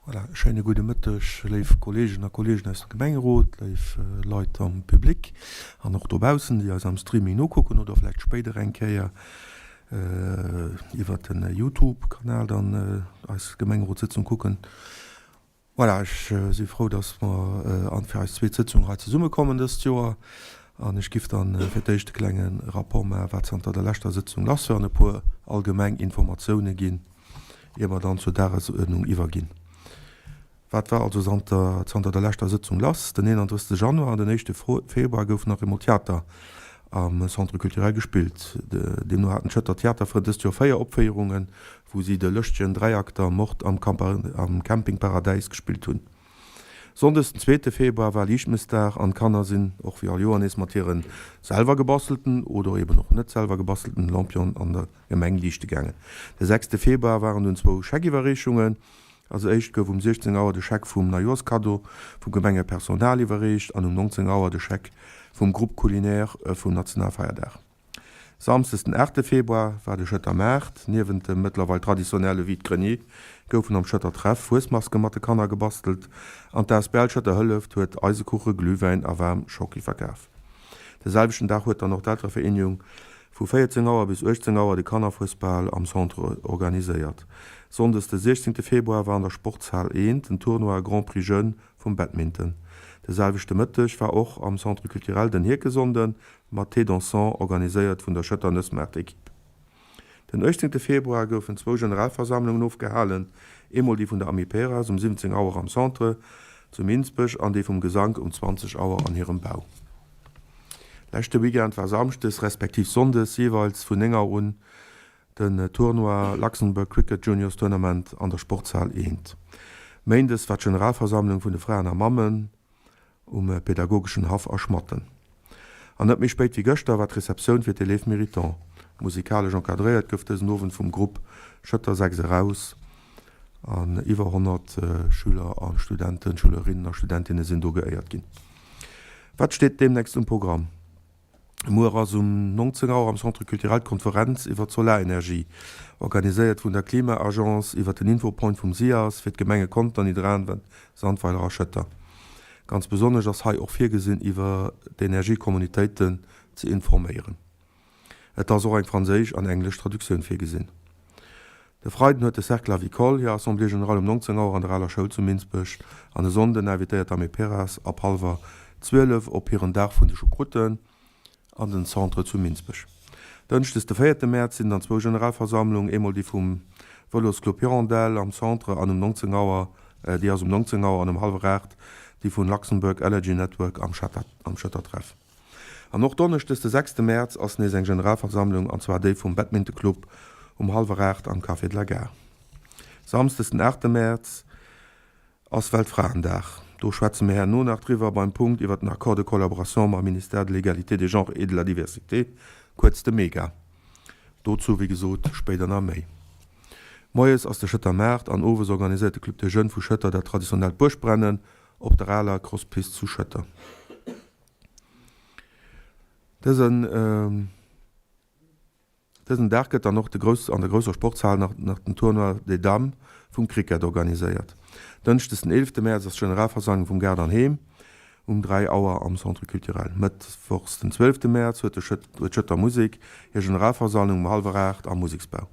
Voilà, e schéine gudde Mëtteg, léif Kolleegen a Kolleegen aus dem Gemengerot, léif Leit am Public an och dobaussen, déi eis am Streaming nokucken oder vläicht spéider eng Kéier iwwert de Youtube-Kanal dann eis Gemengerotssëtzung kucken. Voilà, ech si frou, dass mer fir eis zweet Sëtzung hei zesummekommen dëst Joer. An ech giff dann fir d'éischt e klenge Rapport maachen, wat zanter der leschter Sëtzung lass war an e puer allgemeng Informatioune ginn. ier mer dann zur Dagesuerdnung iwwerginn. Wat war also zanter zanter der leschter Sëtzung lass? Den 31 Januar an den éischte Februar gouf nach eemol Theater am Centre Culturel gespillt. Deemno haten d'Schëtter Theaterfrënn dëst Joer 4 Opféierungen, wou si de lëschtegen Dräiakter Mord am Camping Paradäis gespillt hunn. Sonndes den zweete Februar war Liichtmëssdag an d'Kanner sinn och wéi all Joer nees mat hiren selwer gebastelten oder eben och net selwer gebastelten Lampionen an der Gemeng liichte gaangen. De sechste Februar waren dunn zwou Scheckiwwerreechungen. Als éischt gouf um 16 Auer de Scheck vum Neijoerskaddo vum Gemengepersonal iwwerreecht an um 19 Auer de Scheck vum Groupe Culinaire vum Nationalfeierdag. Samsdes den aachte Februar war de Schëtter Maart. Niewent dem mëttlerweil traditionelle Vide-Grenier goufen am Schëtter Treff Fuesmaske mat de Kanner gebastelt an d'Asbl Schëtter Hëlleft huet Eisekuche, Glühwäin a waarm Schocki verkaf. De selwechten Dag huet dann och d'Elterevereenegung vu 14 Auer bis 18 Auer de Kannerfuesbal am Centre organiséiert. Sonndes de 16 Februar war an der Sportshal Eent den Tournoi Grand Prix Jeunes vum Badminton. De selwechte Mëtteg war och am Centre Culturel den Hierkesonnden mat Thé dansant, organiséiert vun der Schëtter Nëssmaart-Equipe. Den 18 Februar goufen zwou Generalversammlungen ofgehalen, eemol déi vun der Amiperas um 17 Auer am Centre zu Minsbech an déi vum Gesank um 20 Auer an hirem Bau. Leschte Weekend war samschdes respektiv sonndes jeeweils vun 9 Auer un den Tournoi Luxembourg Cricket Juniors Tournament an der Sportshal Eent. Méindes war d'Generalversammlung vun de Fraen a Mammen um Pädagogeschen Haff a Schmatten. An net méi spéit wéi gëschter war d'Receptioun fir d'Élèves méritants. Musikalesch encadréiert gouf dësen Owend vum Grupp Schëtter 6 eraus an iwwer 100 Schüler a Studenten, Schülerinnen a Studentinne sinn do geéiert ginn. Wat steet deemnächst um Programm? Muer ass um 19 Auer am Centre Culturel d'Konferenz iwwer d'Solarenergie, organiséiert vun der Klima-Agence iwwer den Infopoint vum SIAS fir d'Gemenge Conter, Nidderaanwen, Sandweiler a Schëtter. Ganz besonnesch ass hei och virgesinn iwwer d'Energiekommunitéiten ze informéieren. Et ass och eng franséisch an englesch Traduktioun virgesinn. De Freiden huet de Cercle Avicole hir Assemblée Générale um 19 Auer an der Aler Schoul zu Minsbech an e Sonnden invitéiert d'Amiperas ab hallwer 12 op hiren Dag vun de Choucrouten an den Centre zu Minsbech. Dënschdes de véierte Mäerz sinn dann zwou Generalversammlung, eemol déi vum Vëlosclub Hirondelle am Centre an um 19 Auer, déi ass um 19 Auer an um hallwer 8 déi vun Luxembourg Allergy Network am Schëtter Treff. An och Donneschdes de sechste Mäerz ass nees eng Generalversammlung, an zwar déi vum Badmintonclub um hallwer 8 am Café de la Gare. Samsdes den aachte Mäerz ass Weltfraendag. Do schwätze mir herno nach driwwer beim Punkt iwwer den Accord de collaboration mam Ministère de l'Égalité des genres et de la diversité, kuerz de MEGA. Dozou wéi gesot spéider nach méi. Moies ass de Schëtter Maart an owes organiséiert de Club des Jeunes vu Schëtter dat traditionellt Buergbrennen op der aler Crosspist zu Schëtter. Dësen dësen Dag gëtt dann och de grouss an der grousser Sportshal nach nach den Tournoi des Dames vum Cricket organiséiert. Dënschdes den eelefte Mäerz ass d'Generalversammlung vum Gaart an Heem um 3 Auer am Centre Culturel. Mëttwochs den zwielefte Mäerz huet de Schëtt huet d'Schëtter Musek hir Generalversammlung um hallwer 8 am Museksbau.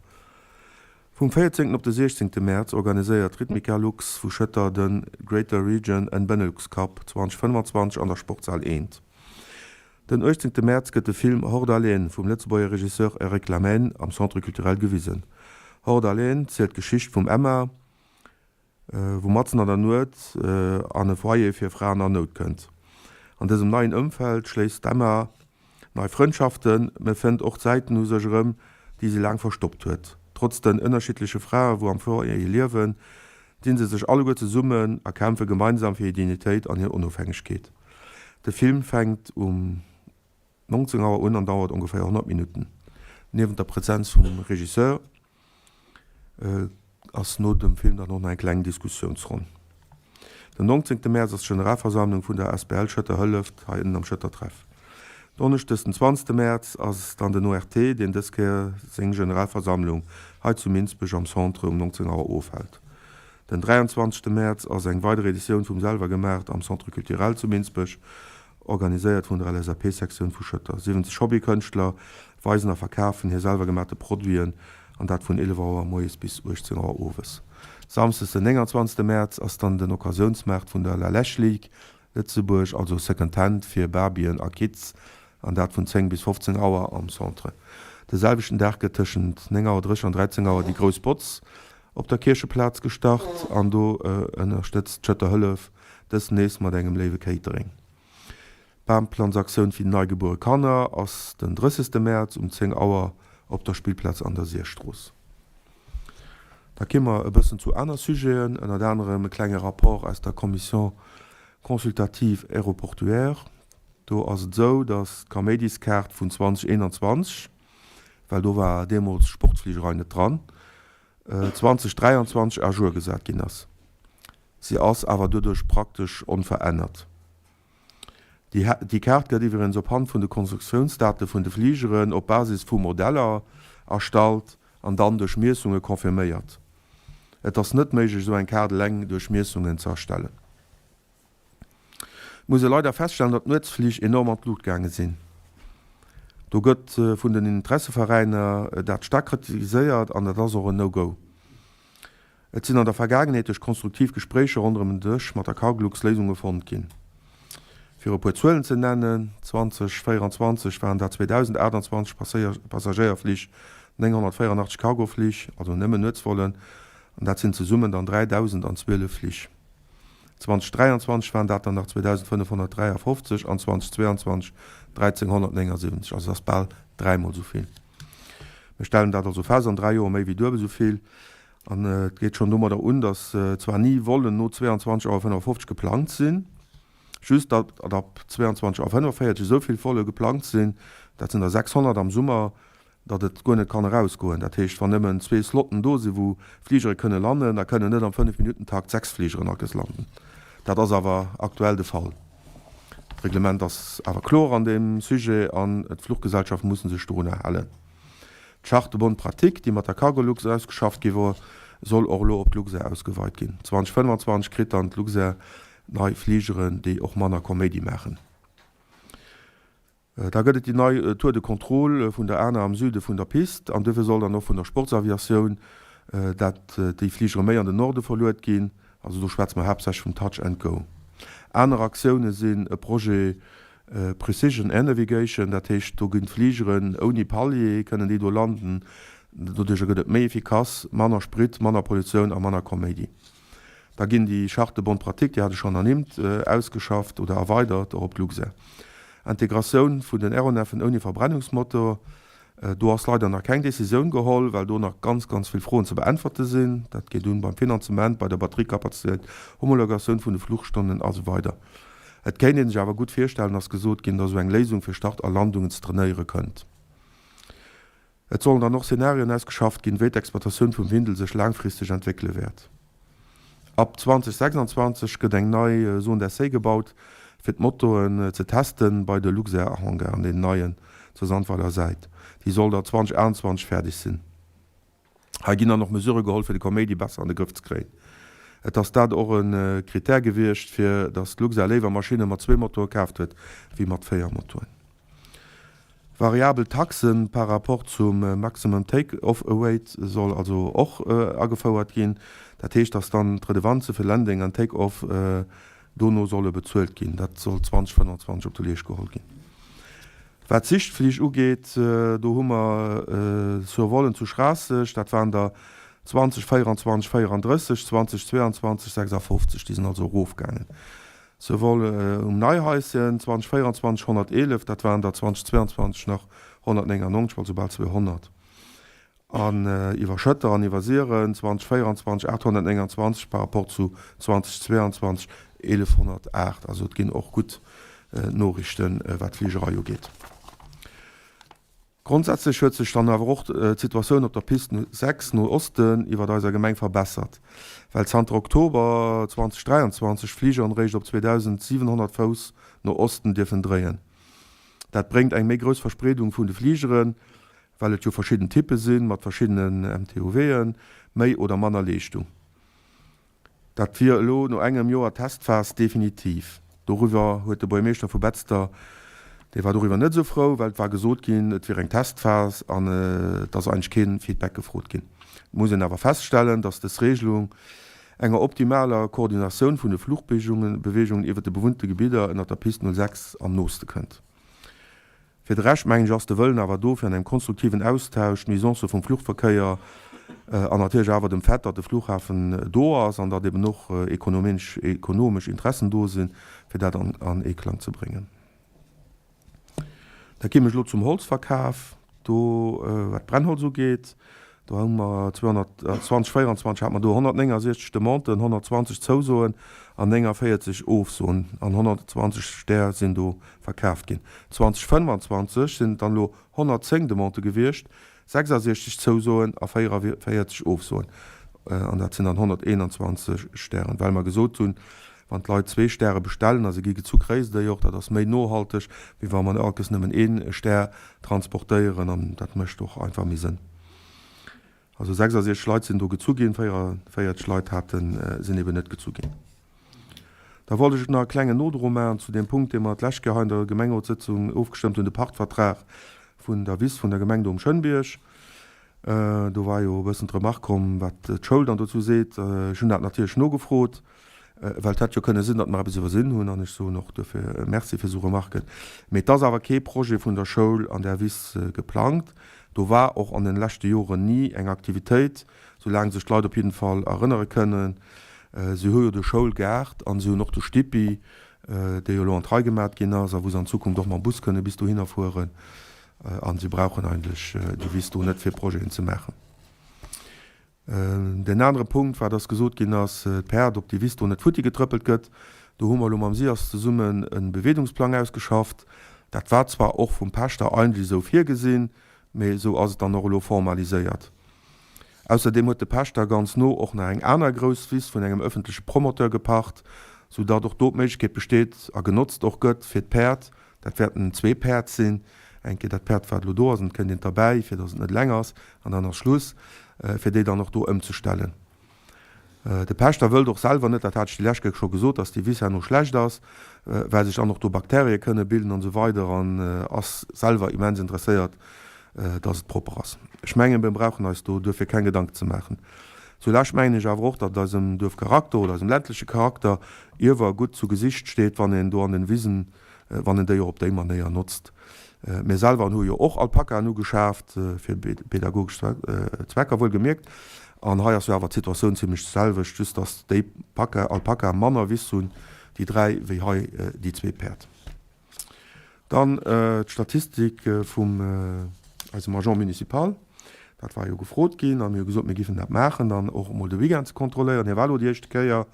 Vum 14 op de 16 Mäerz organiséiert d'Rhythmica Lux vu Schëtter de Greater Region and Benelux Cup 2025 an der Sportshal Eent. Den 18 Mäerz gëtt de Film Hors d'haleine vum Lëtzebuerger Regisseur Eric Lamaine am Centre Culturel gewisen. Hors d'haleine zielt d'Geschicht vum Emma, wou matzen an der Nuet an e Foyer fir Fraen an Nout kënnt. An dësem neien Ëmfeld schléisst d'Emma nei Frëndschaften, mä fënnt och Säiten u sech erëm, déi si laang verstoppt huet. Trotz den ënnerschiddleche Frae wou am Foyer liewen, dinn se sech alleguer zesummen a kämpfe gemeinsam fir hir Dignitéit an hir Onofhängegkeet. De Film fänkt um. 19 Auer un an dauert ongeféier 100 Minutten. Niewent der Presenz vum Regisseur ass no dem Film dann och nach eng kleng Diskussiounsronn. Den 19 Mäerz ass d'Generalversammlung vun der asbl Schëtter Hëlleft hei ënnen am Schëtter Treff. Donneschdes den 20 Mäerz ass dann den ORT, deen dës Kéier seng Generalversammlung hei zu Minsbech am Centre um 19 Auer ofhält. Den 23 Mäerz ass eng weider Editioun vum Selwergemaart am Centre Culturel zu Minsbech, organiséiert vun der LSAP-Sektioun vu Schëtter. 70 Hobbykënschtler weisen a verkafen hir selwergemaachte Produiten, an dat vun 11 Auer moies bis 18 Auer owes. Samsdes den 29 Mäerz ass dann den Occasiounsmaart vun der La League Lëtzebuerg, also Second Hand fir Babyen a Kids, an dat vun 10 bis 15 Auer am Centre. De selwechten Dag gëtt tëschent 9 Auer 30 an 13 Auer déi grouss Botz op der Kiercheplaz gestart an do ënnerstëtzt d'Schëtter Hëllef dës nees mat engem léiwe Catering. D'Bamplanzaktioun fir déi neigebuere Kanner ass den 30 Mäerz um 10 Auer op der Spillplaz an der Sierstrooss. Da ki mer e bëssen zu aner Sujeten, ënnert anerem e klenge Rapport aus der Commission consultative aéroportuaire. Do ass et esou, datt d'Kaméidiskaart vun 2021, well do war deemools d'Sportsfligerei net dran, 2023 à jour gesat ginn ass. Se ass awer doduerch praktesch onverännert. Déi Kaart gëtt iwwregens op Hand vun de Konstruktiounsdate vun de Fligeren op Basis vu Modeller erstallt an dann duerch Miessunge confirméiert. Et ass net méiglech esou eng Kaart eleng duerch Miessungen ze erstellen. Et muss ee leider feststellen, datt d'Nuetsflich enorm an d'Lut gaange sinn. Do gëtt vun den Interesseveräiner dat staark kritiséiert an dat ass och en No-Go. Et sinn an der Vergaangenheet duerch konstruktiv Gespréicher ronderëm en Dësch mat der Cargolux Léisunge fonnt ginn. Fir e puer Zuelen ze nennen, 2024 waren dat 2.028 Passagéierflich, 984 Cargoflich, also nëmmen Nuetsvollen, an dat sinn zesummen dann 3.012 Flich. 2023 waren dat der nach 2.553 an 2022 1.379, also et ass bal dräimol esou vill. Mir stellen dat also fest, an dräi Joer méi wéi duebel esou vill. An et geet schonn domadder un, datt zwar ni Vollen no 22 Auer 55 geplangt sinn, just datt ab 22 Auer 45 esou vill Volle geplangt sinn, dat sinn der 600 am Summer, datt et guer net kann erausgoen. Dat heescht, wann nëmmen zwee Slotten do sinn, wou Fligere kënne landen, da kënnen net am Fënnef-Minutten-Takt sechs Fligeren akes landen. Dat ass awer aktuell de Fall. D'Reglement ass awer kloer an deem Sujet an d'Fluchgesellschaften musse sech dorunner halen. D'Charte de bonne pratique, déi mat der Cargolux ausgeschafft gi wor, soll och elo op d'Luxair ausgeweit ginn. 2025 kritt dann d'Luxair nei Fligeren, déi och manner Koméidi maachen. Da gëtt et déi nei Tour de contrôle vun der ana am Süde vun der Piste an duerfir soll dann och vun der Sportsaviatioun dat déi Fligere méi an den Norde verluet ginn. Also do schwätze mer haaptsächlech vum Touch and Go. Aner Aktioune sinn e Projet Precision Air Navigation, dat heescht do ginn d'Fligeren ouni Palier, kënnen déi do landen. Doduercher gëtt et méi efficace, manner Sprit, manner Pollutioun a manner Koméidi. Da ginn déi Charte de bonne pratique, déi hat ech schonn ernimmt, ausgeschafft oder erweidert och op d'Luxair. Integratioun vun den Aeroneffen ouni Verbrennungsmotor, Do ass leider nach keng Décisioun geholl, well do nach ganz, ganz vill Froen ze beäntwerte sinn. Dat geet un beim Finanzement, bei der Batteriekapazitéit, Homologatioun vun de Fluchstonnen a sou weider. Et kéint ee sech awer gutt virstellen, ass gesot ginn, datt esou eng Léisung fir Start a Landungen ze trainéiere kënnt. Et sollen dann och Szenarioen ausgeschafft ginn, wéi d'Exploitatioun vum Findel sech laangfristeg entwéckele wäert. Ab 2026 gëtt eng nei Zone d'essai gebaut, fir d'Motoen ze testen bei de Luxair Hangaren, deen neien zur Sandweiler Säit. Déi soll da 2028 fäerdeg sinn. Hei ginn dann och Mesurë geholl, fir de Kaméidi besser an de Grëff ze kréien. Et ass dat och e Critère gewiescht, fir datt d'Luxair léiwer Maschinne mat zwee Motore kaaft huet, wéi mat véier Motoen. Variabel Taxen par rapport zum Maximum Take-off Weight soll also och agefouert ginn. Dat heescht, dass dann d'Redevanze fir Landing an Take-off dono solle bezuelt ginn. Dat soll 2025 op de Leescht geholl ginn. Wat d'Sichtflich ugeet, do hu mer Survolen zu Schraasseg, dat waren der 2024 34, 2022 56, déi sinn also erofgaangen. Souwuel um Neihaischen 2024 111, dat waren der 2022 nach 199, also bal 200, an iwwer Schëtter an iwwer Siren 2024 829 par rapport zu 2022 1108. Also et ginn och gutt Noriichten, wat d'Fligerei ugeet. Grondsätzlech huet sech dann awer och d'Situatioun op der Pist 6 no Osten iwwert eiser Gemeng verbessert, well zanter Oktober 2023 d'Fligeren eréischt op 2.700 Fouss no Osten dierfen dréien. Dat bréngt eng méi grouss Verspreedung vun de Fligeren, well et jo verschidden Typpe sinn, mat verschiddenen MTOWen, méi oder manner Leeschtung. Dat wier elo no engem Joer Testphas definitiv. Doriwwer huet de Buergermeeschter vu Betzder, dee war doriwwer net esou frou, well et war gesot ginn, et wier eng Testphas an et ass eigentlech kee Feedback gefrot ginn. Et muss een awer feststellen, datt dës Regelung enger optimaler Koordinatioun vun de Fluchbeweegungen iwwer de bewunnte Gebidder ënner der Pist 06 am nooste kënnt. Fir de Rescht, mengen ech, ass de Wëllen awer do, fir an engem konstruktiven Austausch d'Nuisancë vum Fluchverkéier an natierlech awer dem Fait, datt de Flughafen do ass an datt eben och ekonomesch Interessen do sinn, fir dat an Eeklang ze bréngen. Da kéim ech elo zum Holzverkaf. Do, wat d'Brennholz ugeet, do hu mer 2024 hate mer do 169 Demanden, 120 Zousoen an 49 Ofsoen an 120 Stär sinn do verkaaft ginn. 2025 sinn et dann elo 110 Demandë gewiescht, 66 Zousoen a 44 Ofsoen. An dat sinn dann 121 Stären, well mer gesot hunn, wann d'Leit zwee Stäre bestellen a se gi gezu, kréie se déi och. Dat ass méi nohalteg, wéi wa mer allkes nëmmen ee Stär transportéieren. An dat mécht och einfach méi Sënn. Also 66 Leit sinn do gezu ginn, 44 Leit haten, sinn eben net gezu ginn. Da wollt ech nach e klengen Nodro maachen zu deem Punkt, dee mer d'lescht Kéier hei an der Gemengerotssëtzung ofgestëmmt hunn, de Pachtvertrag vun der Wiss vun der Gemeng do um Schënnbierg. Do war jo e bëssen d'Remark komm, wat d'Schoul dann dozou seet. Ech hunn dat natierlech nogefrot, well et hätt jo kënne sinn, datt mer eppes iwwersinn hunn. An ech soen och duerfir Merci fir esou Remarken. Mee et ass awer kee Projet vun der Schoul an där Wiss geplangt. Do war och an den leschte Joren ni eng Aktivitéit, soulaang sech d'Leit op jidden Fall erënnere kënnen. Si hu jo de Schoulgaart an si hunn och de Stippi, dee jo elo an d'Rei gemat ginn ass a wou se an Zukunft och mam Bus kënne bis dohinner fueren. A si brauchen eigentlech déi Wiss do net fir Projeten ze maachen. Deen anere Punkt war, dass gesot ginn ass, d'Päerd, ob déi Wiss do net futti getrëppelt gëtt. Do hu mer elo mam SIAS zesummen e Beweedungsplang ausgeschafft. Dat war zwar och vum Pächter eigentlech esou virgesinn, mee esou ass et dann och elo formaliséiert. Ausserdeem huet de Pächter ganz no och nach eng aner grouss Wiss vun engem ëffentleche Promoteur gepacht, soudatt och do d'Méiglechkeet besteet a genotzt och gëtt, fir d'Päerd, Dat wäerten zwee Päerd sinn, eng Kéier dat Päerd, wat elo do ass, an et kënnt eent derbäi, fir datt et net eleng ass, an dann ass Schluss, fir déi dann och do ëmzestellen. De Pächter wëllt och selwer net, dat hat ech déi lescht Kéier scho gesot, datt déi Wiss herno schlecht ass, well sech dann och do Bakterie kënne bilden an esou weider an ass selwer immens interesséiert, datt et propper ass. Ech mengen, mir brauchen eis do duerfir keng Gedanken ze maachen. Zulescht mengen ech awer och, datt et eisem Duerfcharakter oder eisem ländleche Charakter iewer gutt zu Gesicht steet, wann een do an den Wisen wann en déi och op déi Manéier notzt. Mir selwer hu jo och Alpakaen ugeschaaft, fir pedagogesch Zwecker wuelgemierkt. An hei ass jo awer d'Situatioun zimlech d'selwecht, just dass déi Alpakae manner Wiss hunn, déi 3, wéi hei déi zwee Päerd. Dann d'Statistik vum eisem Agent municipal. Dat war jo gefrot ginn a mir hu gesot, mir géifen dat maachen, dann och emol de Weekend ze kontrolléieren. Hie war elo déi éischte Kéier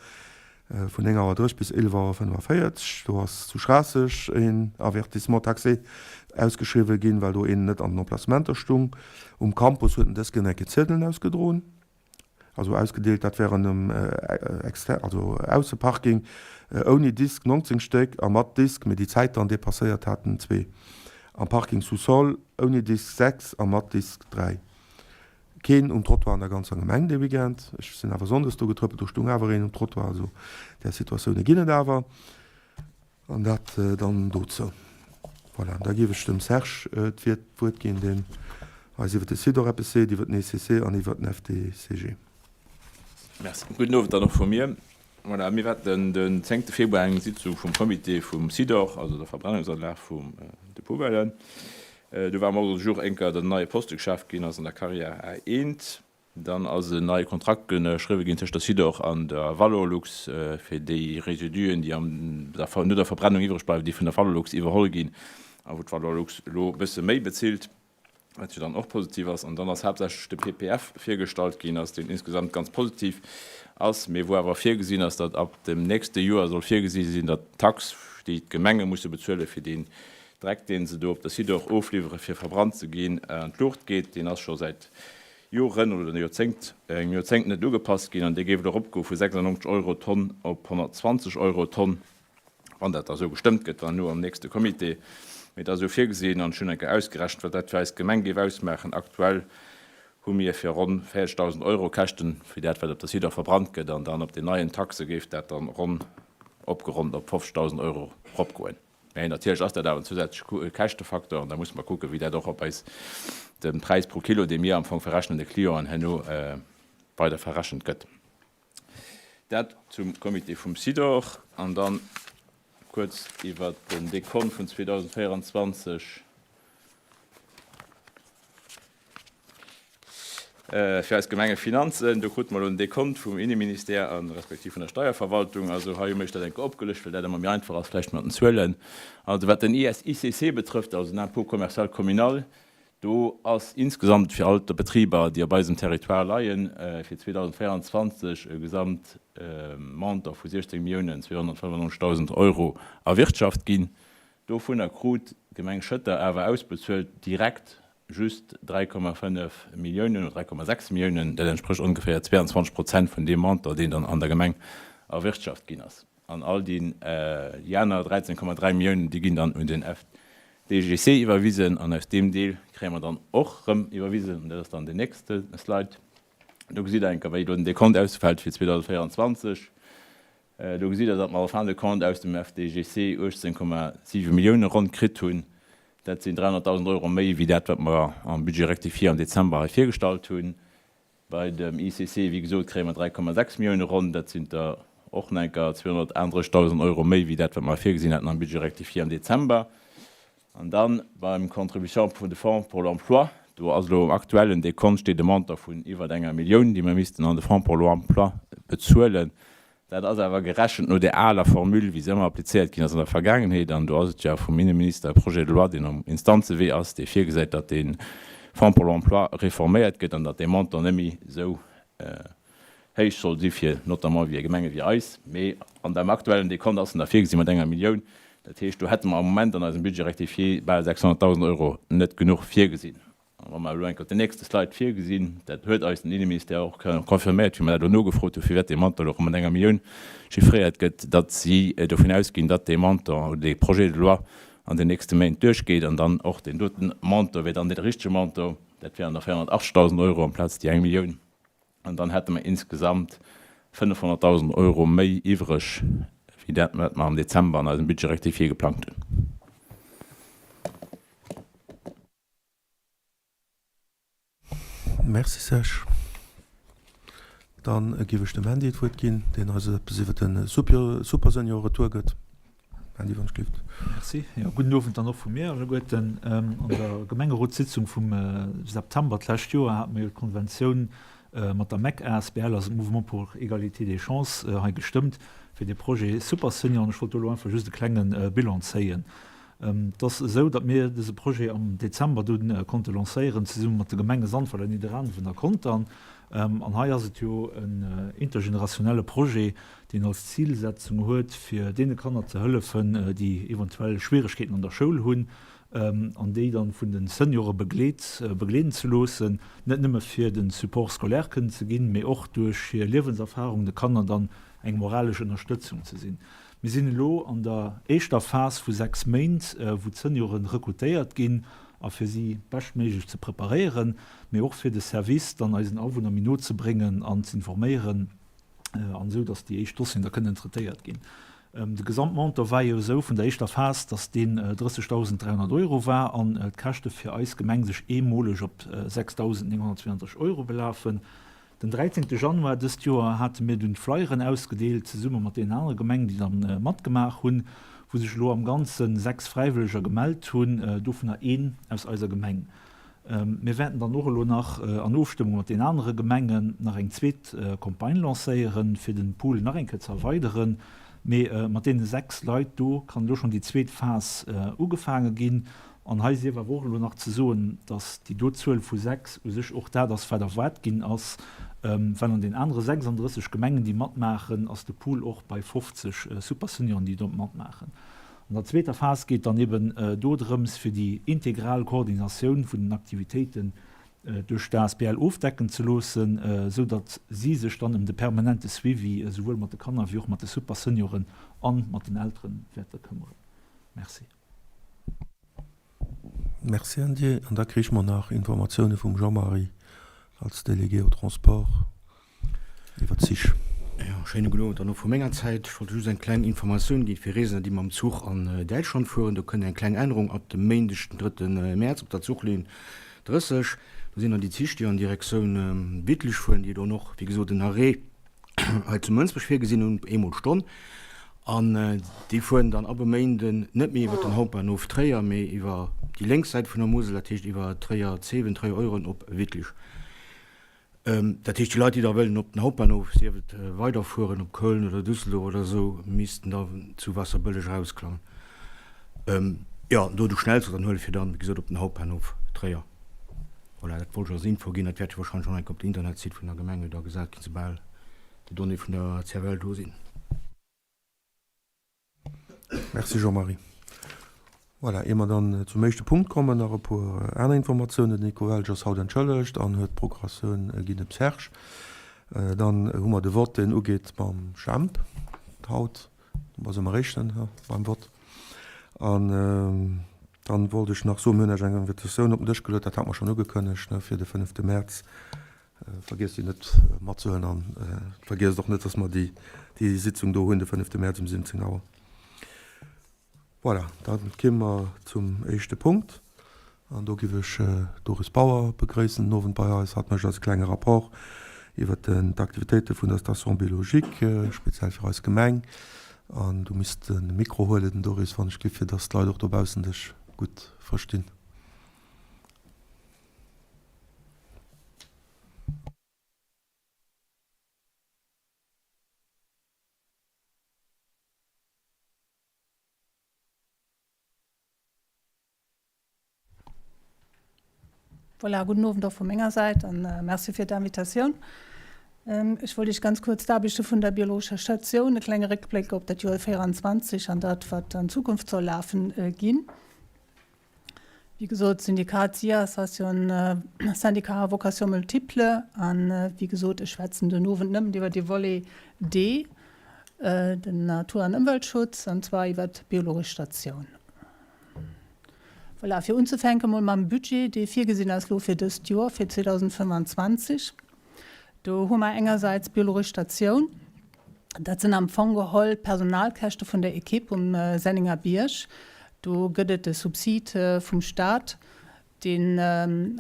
Vun 9 Auer 30 bis 11 Auer 45, do ass zu Schraasseg een Avertissement taxé ausgeschriwwen ginn, well do een net an den Emplacementer stung. Um Campus huet en dës Kéier eng Kéier Ziedelen ausgedroen, also ausgedeelt, dat wären um exter, also Ausseparking ouni Disk 19 Stéck a mat Disk, mee déi Zäit dann depasséiert haten, zwee. Am Parking sous-sol ouni Disk 6 a mat Disk 3. Keen um Trottoir an der ganzer Gemeng dee Weekend. Ech sinn awer sonndes do getrëppelt, do stung awer een um Trottoir. Also där Situatioune ginn et awer. An dat dann dozou. Voilà, da géif ech dem Serge d'Wuert ginn, deen eis iwwer de Site och eppes seet, iwwer den ECC an iwwer den FDCG. Merci. Gudden Owend dann och vu mir. Voilà, mir haten den zéngte Februar eng Sitzung vum Comité vum SIDOR, also der Verbrennungsanlag vum de Poubellen. Do war am Ordre du jour énker, datt en neie Poste geschaf ginn ass an der Carrière A1. Dann ass en neie Kontrakt geschriwwe ginn tëscht der SIDOR an der Valorlux, fir déi Residuen, déi am der no der Verbrennung iwwreg bleiwen, déi vun der Valorlux iwwerholl ginn a wou d'Valorlux elo e bësse méi bezilt. wat jo dann och positiv ass, an dann ass haaptsächlech de PPF virgestallt ginn ass, deen insgesamt ganz positiv ass, mee wou awer virgesinn ass, datt ab dem nächste Joer soll virgesi sinn, datt d'Tax, déi d'Gemenge musse bezuele fir deen Dreck, dee se do op der Sidor ofliwwere fir verbrannt ze ginn, an d'Luucht geet. Deen ass scho säit Joren oder Joerzéngt, engem Joerzéngt net ugepasst ginn an dee géif elo eropgoe vu 96 Euro d'Tonn op 120 Euro d'Tonn. wann dat da esou gestëmmt gëtt dann elo am nächste Comité, mee et ass esou virgesinn an ech hunn eng Kéier ausgerechent, wat dat fir eis Gemeng géif ausmaachen. Aktuell. Hu mir fir ronn 40.000 Euro Käschten fir dat, wat op der Sidor verbrannt gëtt, an dann op den neien Taxe géif dat dann ronn opgeronnt op 50.000 Euro ropgoen. Mä natierlech ass dat awer en zousätzleche Käschtefaktor an da musse mer kucken, wéi dat och op eis de Präis pro Kilo, dee mir am Fong verrechnen, de Clienten herno weider verrechent gëtt. Dat zum Comité vum Sidor. An dann kuerz iwwert den Dekont vun 2024. Fir eis Gemengefinanzen, do krute mer elo den Dekont vum Inneministère a respektiv vun der Steierverwaltung. Also hei hu mir iech dat eng Kéier opgelëscht, well dat ëmmer méi einfach ass vläicht mat den Zuelen. Also wat den ISICC betrëfft, also den Impôt commercial communal, do ass insgesamt fir all d'Betriber, déi op eisem Territoire leien, fir 2024 e Gesamtmontant vu 16 Milliounen 295.000 Euro erwirtschaft ginn. Dovunner krut d'Gemeng Schëtter awer ausbezuelt direkt just 3,5 Milliounen oder 3,6 Milliounen. Dat entsprécht ongeféier 22 Prozent vun deem Montant, deen dann an der Gemeng erwirtschaft ginn ass. An all déi aner 13,3 Milliounen, déi ginn dann un den FDGC iwwerwisen. An aus deem Deel kréie mer dann och erëm iwwerwisen, an dat ass dann deen nächste Slide, do gesitt Der eng Kéier, wéi elo den Dekont ausfält fir 2024. Do gesitt Der, datt mer en fin de compte aus dem FDGC 18,7 Millioune ronn kritt hunn. Dat sinn 300.000 Euro méi wéi dat, wat mer am Budget rectifié am Dezember hei virgestallt hunn. Bei dem ICC, wéi gesot, kréie mer 3,6 Millioune ronn. Dat sinn der och nach eng Kéier 238.000 Euro méi wéi dat, wat mer virgesinn haten am Budget rectifié am Dezember. An dann beim Contribution pour de Fonds pour l'emploi, do ass elo am aktuellen Dekont steet e Montant vun iwwert enger Millioun, déi mer missten an de Fonds pour l'emploi bezuelen. Dat ass awer gerechent no där aler Formule, wéi se ëmmer applizéiert ginn ass an der Vergaangenheet. An do ass et jo vum Inneminister e Projet de loi, deen am Instanzewee ass, dee virgesäit, datt dee Fonds pour l'emploi reforméiert gëtt an datt dee Montant net méi esou héich soll si fir notamment wéi Gemenge wéi eis. Mee an dem aktuellen Dekont ass en da virgesi mat enger Millioun. Dat heescht, do hätte mer am Moment an eisem Budget rectifié bal 600.000 Euro net genuch virgesinn. A wa mer elo eng Kéier den nächste Slide virgesinn, dat huet eis den Inneministère och confirméiert, wéi mer dat elo nogefrot hu firwat dee Montant elo erëm mat enger Millioun chiffréiert gëtt, datt si dovun ausginn, datt dee Montant oder dee Projet de loi an den nächste Méint duerchgeet an dann och deen doten Montant wier dann dee richtege Montant, dat wären da 480.000 Euro amplaz déi eng Millioun. An dann hätte mer insgesamt 500.000 Euro méi iwwreg wéi dat, wat mer am Dezember an eisem Budget rectifié geplangt hunn. Merci Serge. Dann géif ech dem Andy d'Wuert ginn, deen eis eppes iwwer de Super-Senior-Retour gëtt. Andy, wann ech gelift. Merci. Jo, gudden Owend dann och vu mir alleguerten. An der Gemengerotssitzung vum September d'lescht Joer hate mer jo d'Konventioun mat der mec asbl, also Mouvement pour égalité des chances, hei gestëmmt fir dee Projet Super Senior. An ech wollt do elo einfach just e klenge Bilan zéien. Et ass esou, datt mir dëse Projet am Dezember dunn konnte lancéieren, zesumme mat de Gemenge Sandweiler, Nidderaanwen a Contern. An hei ass et jo en intergenerationelle Projet, deen als Zilsetzung huet, fir deene Kanner ze hëllefen, déi eventuell Schwieregkeeten an der Schoul hunn, an déi dann vun de Seniore begleet, begleeden ze loossen, net nëmme fir de Support scolaire kënnen ze ginn, mee och duerch hir Liewenserfahrung de Kanner dann eng moralesch Ënnerstëtzung ze sinn. Mir sinn elo an der éischter Phas vu 6 Méint, wou d'Seniore rekrutéiert ginn a fir si beschtméiglech ze preparéieren, mee och fir de Service dann eisen Awunner méi no ze bréngen an z'informéieren, an esou datt déi éischt Dossieren da kënnen traitéiert ginn. De Gesamtmontant war jo esou vun der éischter Phas, datt deen 30.300 Euro war an d'Käschte fir eis Gemeng sech eemoleg op 6.932 Euro belafen. Den 13 Januar dëst Joer hate mir dunn d'Flyeren ausgedeelt, zesumme mat deenen anere Gemengen, déi da matgemaach hunn, wou sech elo am Ganze 6 Fräiwëlleger gemellt hunn, dovunner een aus eiser Gemeng. Mir wäerten dann och elo nach an Ofstëmmung mat den anere Gemengen nach eng zweet Campagne lancéieren, fir den Pool nach eng Kéier ze erweideren. Mee mat deene 6 Leit do kann elo schonn déi zweet Phas ugefaange ginn. An hei sief awer och elo nach ze soen, dass déi do Zuel vu 6 u sech och dat ass, wat erwaart ginn ass, well an den anere 36 Gemengen, déi matmaachen, ass de Pool och bei 50 Supersenioren, déi do matmaachen. An der zweeter Phas geet dann eben do drëms, fir déi integral Koordinatioun vun den Aktivitéiten duerch d'ASBL ofdecken ze loossen, esou datt si sech dann ëm de permanente Suivi esouwuel mat de Kanner wéi och mat de Super-Senioren a mat den Eltere wäerte këmmeren. Merci. Merci Andy. An da kriche mer nach Informatioune vum Jean-Marie. Als Délégué aux Transports iwwer d'Zich. Jo, schéine gudden Owend dann och vu menger Zäit. Ech wollt just eng kleng Informatioun ginn fir Reesender, déi mam Zuch an Däitschland fueren. Do kënnt eng kleng Ännerung ab dem Méindeg, den drëtte Mäerz op der Zuchlinn 30. Do sinn dann déi Zich, déi an Direktioun Wittlich fueren, déi dann och, wéi gesot, en Arrêt hei zu Mënsbech virgesinn hunn, eemol d'Stonn. An déi fueren dann ab e Méinden net méi iwwer den Hauptbahnhof Tréier, mee iwwer déi lénks Säit vun der Musel, dat heescht iwwer Tréier-Zewen, Tréier-Euren op Wittlich. Dat heescht, déi Leit, déi da wëllen op den Hauptbahnhof, sief et weiderfueren op Köln oder Düsseldorf oder esou, missten da zu Waasserbëlleg erausklammen. Jo, do de Schnellzuch dann huelen, fir dann, wéi gesot, op den Hauptbahnhof Tréier. Voilà, dat wollt ech als Info ginn. Dat wäert jo wahrscheinlech och nach eng Kéier op der Internetsite vun der Gemeng da gesat ginn, soubal déi Donnéeë vun der CFL do sinn. Merci Jean-Marie. Voilà, ier mer dann zum éischte Punkt kommen, nach e puer aner Informatiounen. Den Nico Welsch ass haut entschëllegt an huet d'Procuratioun ginn dem Serge. Dann hu mer de Vott, deen ugeet mam Jemp haut. Do si mer éischten beim Vott. An dann wollt ech nach soen, mir hunn Iech eng Invitatioun op den Dësch geluet, dat hat mer schonn ugekënnegt, ne, fir de fënnefte Mäerz. Vergiesst déi net matzehuelen an vergiesst och net, dass mer déi déi Sitzung do hunn de fënnefte Mäerz um 17 Auer. Voilà, da kéime mer zum éischte Punkt an do giff ech d'Doris Bauer begréissen den Owend bei eis. Hatt mécht eis e klenge Rapport iwwert d'Aktivitéite vun der Station biologique, speziell fir eis Gemeng. An du misst de Mikro huelen, Doris, wann ech giff, fir dass d'Leit och dobaussen dech gutt verstinn. Voilà, gudden Owend och vu menger Säit an Merci fir d'Invitatioun. Ech wollt Iech ganz kuerz d'Aarbechte vun der biologescher Statioun, e klenge Réckbléck op dat Joer 24 an dat, wat an Zukunft soll lafen, ginn. Wéi gesot, d'Syndikat SIAS ass jo en Syndicat à vocation multiple. An, wéi gesot, ech schwätzen den Owend nëmmen iwwer dee Volet D, den Natur an Ëmweltschutz, an zwar iwwer d'biologesch Statioun. Voilà, fir unzefänke mol mam Budget, dee virgesinn ass elo fir dëst Joer, fir 2025. Do hu mer engersäits d'biologesch Statioun. Dat sinn am Fong geholl d'Personalkäschte vun der Ekipp um Senninger Bierg. Do gëtt et e Subsid vum Staat, deen,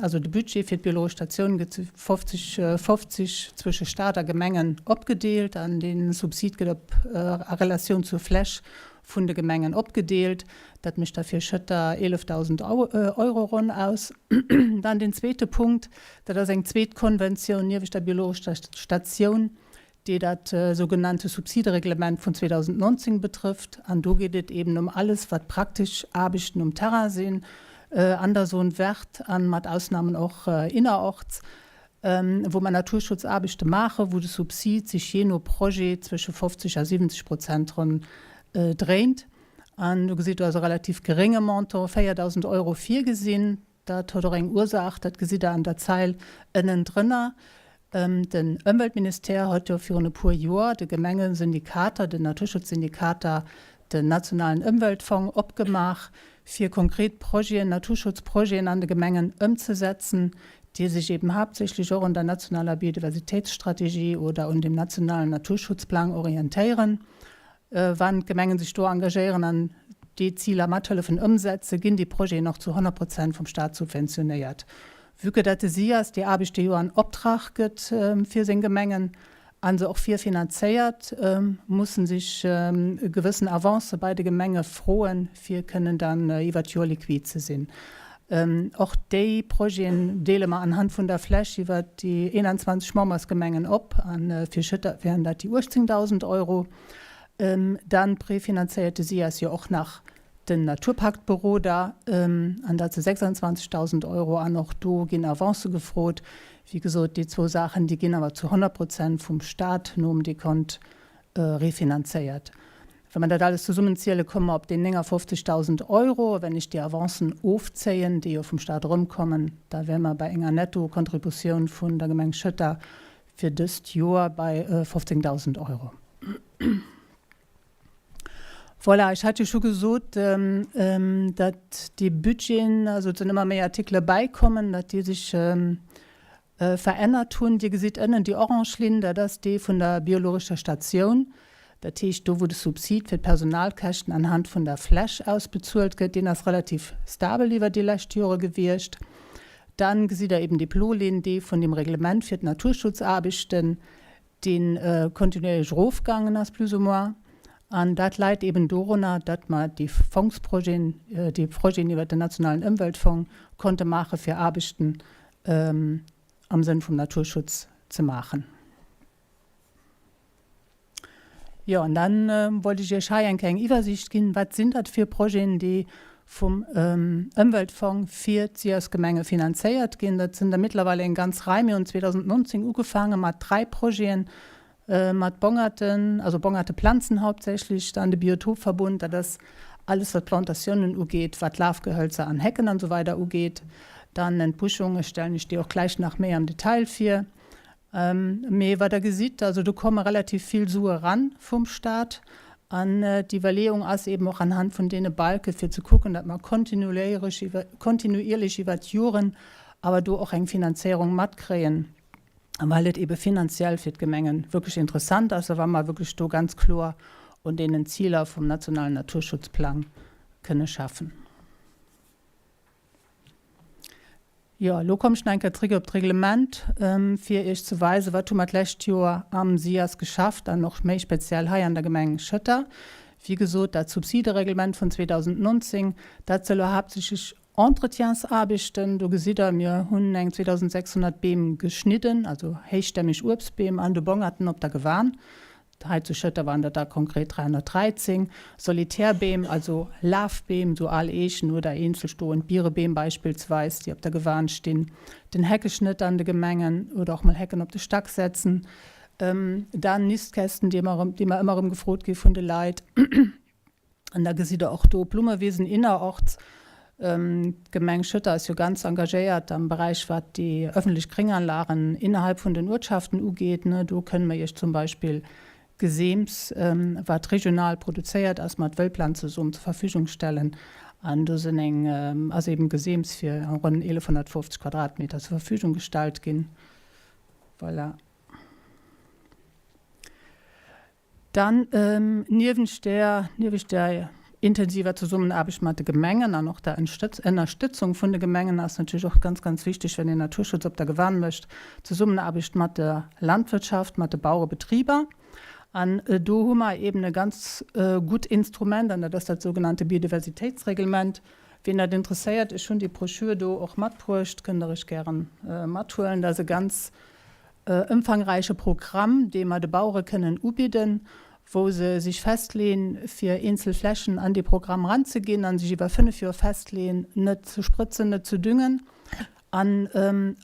also de Budget fir d'biologesch Statioun gëtt zu 50, 50 zwësche Staat a Gemengen opgedeelt an dee Subsid gëtt op a Relatioun zur Fläch vun de Gemengen opgedeelt. Dat mécht da fir Schëtter 11.000 Euro ronn aus. Dann deen zweete Punkt, dat ass eng zweet Konventioun niewech der biologescher Statioun, déi dat sougenannte Subsidereglement vun 2019 betrëfft. An do geet et eben ëm alles, wat praktesch Aarbechten um Terrain sinn, an der Zone verte a mat Ausnamen och innerorts, wou mer Naturschutzaarbechte maachen, wou de Subsid sech jee no Projet zwësche 50 a 70 Prozent ronn dréint. An do gesitt Der, ass e relativ gerénge Montant, 4.000 Euro, virgesinn. Dat huet och eng Ursaach, dat gesitt Der an der Zeil ënnendrënner. Den Ëmweltministère huet jo virun e puer Joer de Gemengesyndikater, den Naturschutzsyndikater, den nationalen Ëmweltfong opgemaach, fir konkret Projeten, Naturschutzprojeten an de Gemengen ëmzesetzen, déi sech eben haaptsächlech och un der nationaler Biodiversitéitsstrategie oder un dem nationalen Naturschutzplang orientéieren. Wann d'Gemengen sech do engagéieren an déi Ziler mathëllefen ëmsetzen, ginn déi Projeten och zu 100 Prozent vum Staat subventionéiert. Vue que dat de SIAS déi Aarbecht jo an Optrag gëtt fir seng Gemengen a se och virfinanzéiert, mussen sech gewëssen Avancë bei de Gemenge froen, fir kënnen dann iwwer d'Joer liquid ze sinn. Och déi Projeten deele mer anhand vun der Fläch iwwer déi 21 Membersgemengen op a fir Schëtter wären dat déi 18.000 Euro. Dann prefinanzéiert de SIAS jo och nach den Naturpaktberoder an dat si 26.000 Euro an och do ginn Avancë gefrot. Wéi gesot, déi zwou Saachen, déi ginn awer zu 100 Prozent vum Staat nom Dekont refinanzéiert. Wa mer dat alles zesummenziele komme mer op déi 59.000 Euro. A wenn ech déi Avancen ofzéien, déi jo vum Staat erëmkommen, da wäre mer bei enger Nettokontributioun vun der Gemeng Schëtter fir dëst Joer bei 15.000 Euro. Voilà, ech hat jo scho gesot, datt déi Budgeten, also et sinn ëmmer méi Artikele bäikommen, datt déi sech. verännert hunn. Dir gesitt ënnen déi orange Linn, dat ass dee vun der biologescher Statioun, dat heescht do wou de Subsid fir d'Personalkäschten anhand vun der Fläch ausbezuelt gëtt, deen ass relativ stabel iwwer déi lescht Jore gewiescht. Dann gesitt Der eben déi blo Linn, déi vun dem Reglement fir d'Naturschutzaarbechten, dee kontinuéierlech erofgaangen ass, plus ou moins. An dat läit eben dorunner, datt mer déi Fongsprojeten, déi Projeten iwwert den nationalen Ëmweltfong konnte maache fir Aarbechten am Sënn vum Naturschutz ze maachen. Jo, an dann wollt ech Iech hei eng kleng Iwwersiicht ginn, wat sinn dat fir Projeten, déi vum Ëmweltfong fir d'SIAS-Gemenge finanzéiert ginn. Dat sinn der mittlerweile eng ganz Rei. Mir hunn 2019 ugefaange mat 3 Projeten, mat Bongerten, also Bongerteplanzen hauptsächlich, dann de Biotopverbund, dat ass alles wat Plantatiounen ugeet, wat Lafgehölzer an Hecken an esou weider ugeet, dann Entbuschung, ech stellen Iech déi och gläich nach méi am Detail vir. Mee wat Der gesitt, also do komme relativ vill Sue eran vum Stat an d'Iwwerleeung ass eben och anhand vun deene Balke fir ze kucken, datt mer kontinuéierlech iwwer, kontinuierlech iwwert d'Joren awer do och eng Finanzéierung matkréien, well et ebe finanziell fir d'Gemenge wierklech interessant ass a wa mer wierklech do ganz kloer un deenen Ziler vum nationalen Naturschutzplang kënne schaffen. Jo, elo komm ech nach eng Kéier zréck op d'Reglement, fir Iech ze weisen, wat hu mer d'lescht Joer am SIAS geschafft an och méi speziell hei an der Gemeng Schëtter. Wéi gesot, dat Subsidereglement vun 2019, dat se elo haaptsächlech Entretiensaarbechten, do gesitt Der, mir hunn eng 2.600 Beem geschnidden, also héichstämmeg Uebstbeem an de Bongerten op der Gewan. Hei zu Schëtter waren dat der konkret 313. Solitärbeem, also Lafbeem, sou al Eechen oder eenzel stoend Bierebeem beispillsweis, déi op der Gewan stinn. Den Heckeschnëtt an de Gemengen oder och mol Hecken op de Stack setzen. Dann Nistkästen, déi ëmmer erëm, déi mer ëmmer erëm gefrot gi vun de Leit. An da gesitt Der och do Blummewisen innerorts. D'Gemeng Schëtter ass jo ganz engagéiert am Beräich, wat déi öffentlech Grénganlagen innerhalb vun den Uertschaften ugeet. Do kënne mer Iech zum Beispill Geseems, wat regional produzéiert ass, mat Wëllplanzesom zur Verfügung stellen. An do sinn eng, ass eben Geseems fir ronn 1.150 Quadratmeter zur Verfügung gestallt ginn. Voilà. Dann, niewent der, niewent der intensiver Zesummenaarbecht mat de Gemengen an och der Ënnerstëtzung vun de Gemengen ass natierlech och ganz, ganz wichteg, wenn een Naturschutz op der Gewan mécht, d'Zesummenaarbecht mat der Landwirtschaft, mat de Bauerebetriber. An do hu mer eeben e ganz gutt Instrument, an dat ass dat sougenannte Biodiversitéitsreglement. Wien dat interesséiert, ech hunn déi Broschür do och matbruecht, kënnt Der iech gären mathuelen. Dat ass e ganz ëmfangräiche Programm, dee mer de Bauere kënnen ubidden, wou se sech festleeën, fir eenzel Flächen an dee Programm eranzeginn a sech iwwer 5 Joer festleeën, net ze sprëtzen, net ze düngen an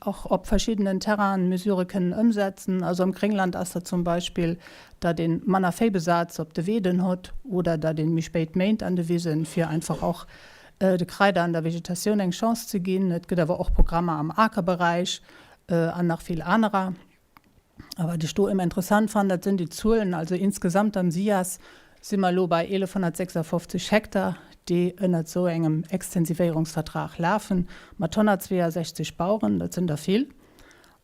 och op verschiddenen Terrainen Mesurë kënnen ëmsetzen. Also am Gréngland ass dat zum Beispill, datt ee manner Véibesaz op de Weeden hott oder datt ee méi spéit méint an de Wisen, fir einfach och de Kraider an der Vegetatioun eng Chance ze ginn. Et gëtt awer och Programmer am Akerberäich, an nach vill anerer. A wat ech do ëmmer interessant fannen, dat sinn déi Zuelen, also insgesamt am SIAS si mer elo bei 1.156 Hektar, déi ënnert esou engem Extensivéierungsvertrag lafen, mat 162 Baueren, dat sinn der vill.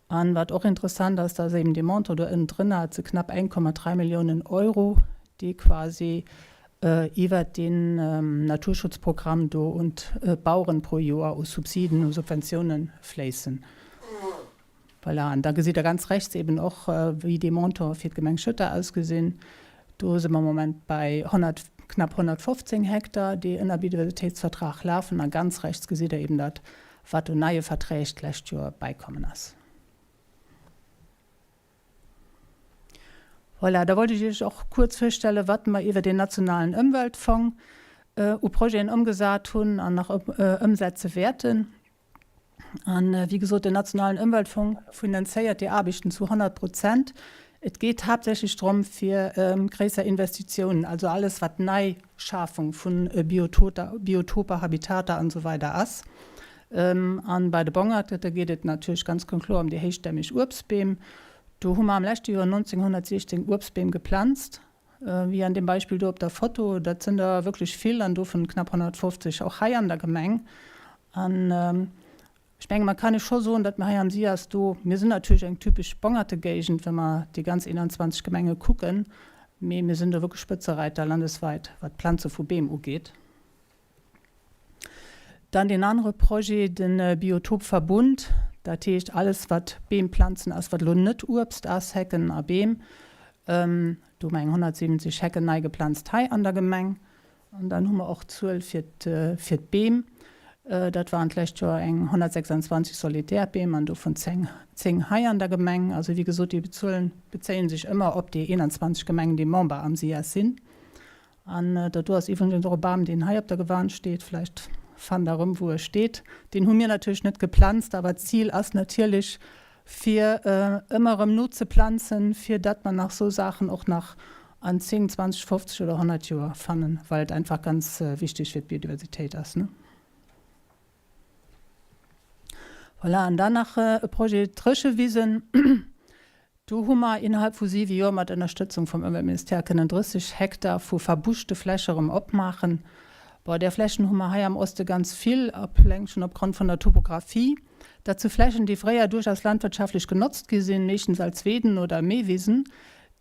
An wat och interessant ass, dass eben dee Montant do ënnendrënner, dat si knapp 1,3 Milliounen Euro, déi quasi iwwert deen Naturschutzprogramm do un d'Baueren pro Joer u Subsiden, u Subventiounen fléissen. Voilà, an da gesitt Der ganz rechts eben och, wéi dee Montant fir d'Gemeng Schëtter ausgesinn. Do si mer am Moment bei 100, knapp 115 Hektar, déi ënner Biodiversitéitsvertrag lafen. A ganz rechts gesitt Der eben dat, wat un neie Verträg d'lescht Joer bäikommen ass. Voilà, da wollt ech Iech och kuerz virstellen, wat mer iwwer deen nationalen Ëmweltfong u Projeten ëmgesat hunn an nach ëmsetze wäerten. An, wéi gesot, den nationalen Ëmweltfong finanzéiert déi Aarbechten zu 100 Prozent. Et geet haaptsächlech drëm, fir gréisser Investitiounen, also alles, wat Neischafung vu Biotoper, Habitater an esou weider ass. An bei de Bongerte, da geet et natierlech ganz kloer ëm déi héichstämmeg Uebstbeem. Do hu mer am leschte Joer 1916 Uebstbeem geplanzt, wéi an deem Beispill do op der Foto. Dat sënn der wierklech vill an dovun knapp 150 och hei an der Gemeng. An. Ech menge mer kann e scho soen, datt mir hei am SIAS do, mir sinn natierlech eng typesch Bongertegéigend, wa mer déi ganz 21 Gemenge kucken, mee mir sinn do wierklech Spëtzereiter landesweit, wat d'Planze vu Beem ugeet. Dann deen anere Projet, de Biotopverbund, dat heescht alles wat Beem planzen ass, wat elo net Uebst ass, Hecken a Beem. Do hu mer eng 170 Hecken nei geplanzt hei an der Gemeng. An dann hu mer och d'Zuel fir fir d'Beem. Dat waren d'lescht Joer eng 126 Solitärbeem an dovun 10, 10 hei an der Gemeng. Also wéi gesot, déi Zuelen bezéie sech ëmmer op déi 21 Gemengen, déi Member am SIAS sinn. An dat do ass iwwregens och e Bam, deen hei op der Gewan steet. Vläicht fannt Der erëm, wou e steet. Deen hu mir natierlech net geplanzt, awer d'Zil ass natierlech, fir ëmmer erëm nozeplanzen, fir datt mer nach esou Saachen och nach an 10, 20, 50 oder 100 Joer fannen, well et einfach ganz wichteg fir d'Biodiversitéit ass. Voilà, an dann nach e Projet Dréchewisen. Do hu mer innerhalb vu siwe Joer mat Ënnerstëtzung vum Ëmweltministère kënnen 30 Hektar vu verbuschte Fläche erëm opmaachen. Bon, där Flächen hu mer hei am Oste ganz vill, eleng schonn opgrond vun der Topographie. Dat si Flächen, déi fréier duerchaus landwirtschaftlech genotzt gi sinn, meeschtens als Weeden oder Meewisen,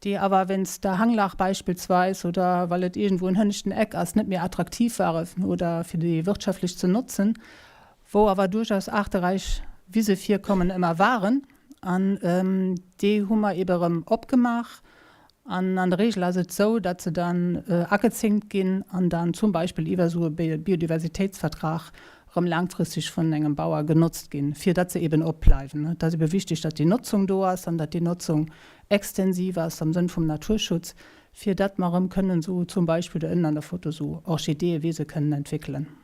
déi awer wéinst der Hanglag beispillsweis oder well et iergendwou en hënneschten Eck ass, net méi attraktiv ware oder fir déi wirtschaftlech ze notzen, wou awer duerchaus aarteräich Wisevirkommen ëmmer waren. An déi hu mer eebe erëm opgemaach. An an der Reegel ass et esou, datt se dann agezinkt ginn an dann zum Beispill iwwer esou e Biodiversitéitsvertrag erëm laangfristeg vun engem Bauer genotzt ginn, fir datt se eeben opbleiwen. Et ass ebe wichteg, datt déi Notzung do ass an datt déi Notzung extensiv ass am Sënn vum Naturschutz, fir datt mer erëm kënnen esou zum Beispill do ënnen an der Foto esou Orchideeëwise kënnen entwéckelen.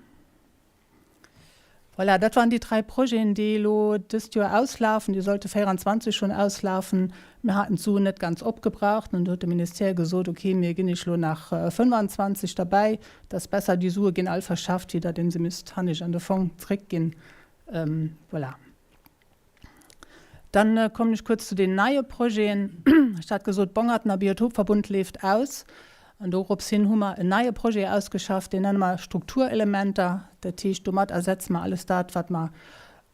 Voilà, dat waren déi dräi Projeten, déi elo dëst Joer auslafen. Déi sollte 24 schonn auslafen. Mir haten d'Suen net ganz opgebraucht an do huet de Ministère gesot, okay, mir ginn Iech elo nach 25 derbäi. Et ass besser, déi Sue ginn all verschafft, wéi datt ee se misst hannescht an de Fong zréckginn. Voilà. Dann kommen ech kuerz zu den neie Projeten. Ech hat gesot, Bongertener Biotopverbund leeft aus. An dorops hin hu mer en neie Projet ausgeschafft, deen nenne mer Strukturelementer. Dat heescht, domat ersetze mer alles dat, wat mer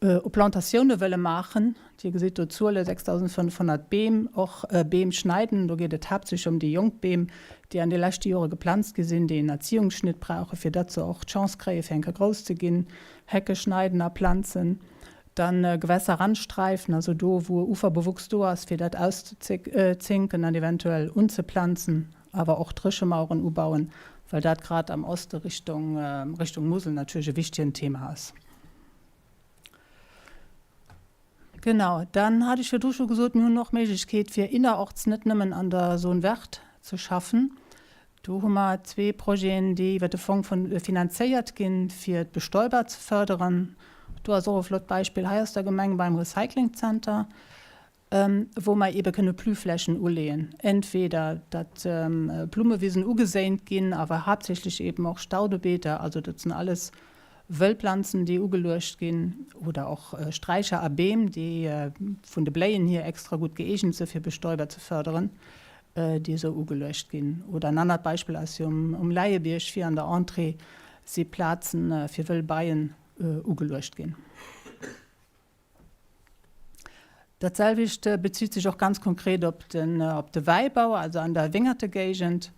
u Plantatioune wëlle maachen. Dir gesitt do d'Zuele, 6.500 Beem, och Beem schneiden. Do geet et haaptsächlech ëm déi jonk Beem, déi an de leschte Jore geplanzt gi sinn, déi en Erziehungsschnitt brauchen, fir datt se och d'Chance kréien, fir eng Kéier grouss ze ginn. Hecke schneiden a planzen. Dann Gewässerrandsträifen, also do wou e Uferbewuchs do ass, fir dat auszezinken an eventuell unzeplanzen, awer och Dréchemaueren ubauen, well dat grad am Oste Richtung Richtung Musel natierlech e wichtegen Thema ass. Genau, dann hat ech virdru scho gesot, mir hunn och d'Méiglechkeet fir innerorts, net nëmmen an der Zone verte ze schaffen. Do hu mer zwee Projeten, déi iwwer de Fong finanzéiert ginn, fir d'Bestäuber ze fërderen. Do ass och e flott Beispill hei aus der Gemeng beim Recyclingzenter, wou mer eebe kënne Blühflächen uleeën. Entweder datt Blummewisen ugeséint ginn, awer haaptsächlech eeben och Staudebeeter, also dat sinn alles Wëllplanzen, déi ugeluecht ginn, oder och Sträicher a Beem, déi vun de Bléien hier extra gutt gëeegent si fir Bestäuber ze fërderen. déi esou ugeluecht ginn. Oder en anert Beispill ass jo um Leiebierg vir an der Entrée si Plazen fir wëll Beien ugeluecht ginn. Dat selwecht bezitt sech och ganz konkret op de Wäibau, also an der Wéngertegéigend.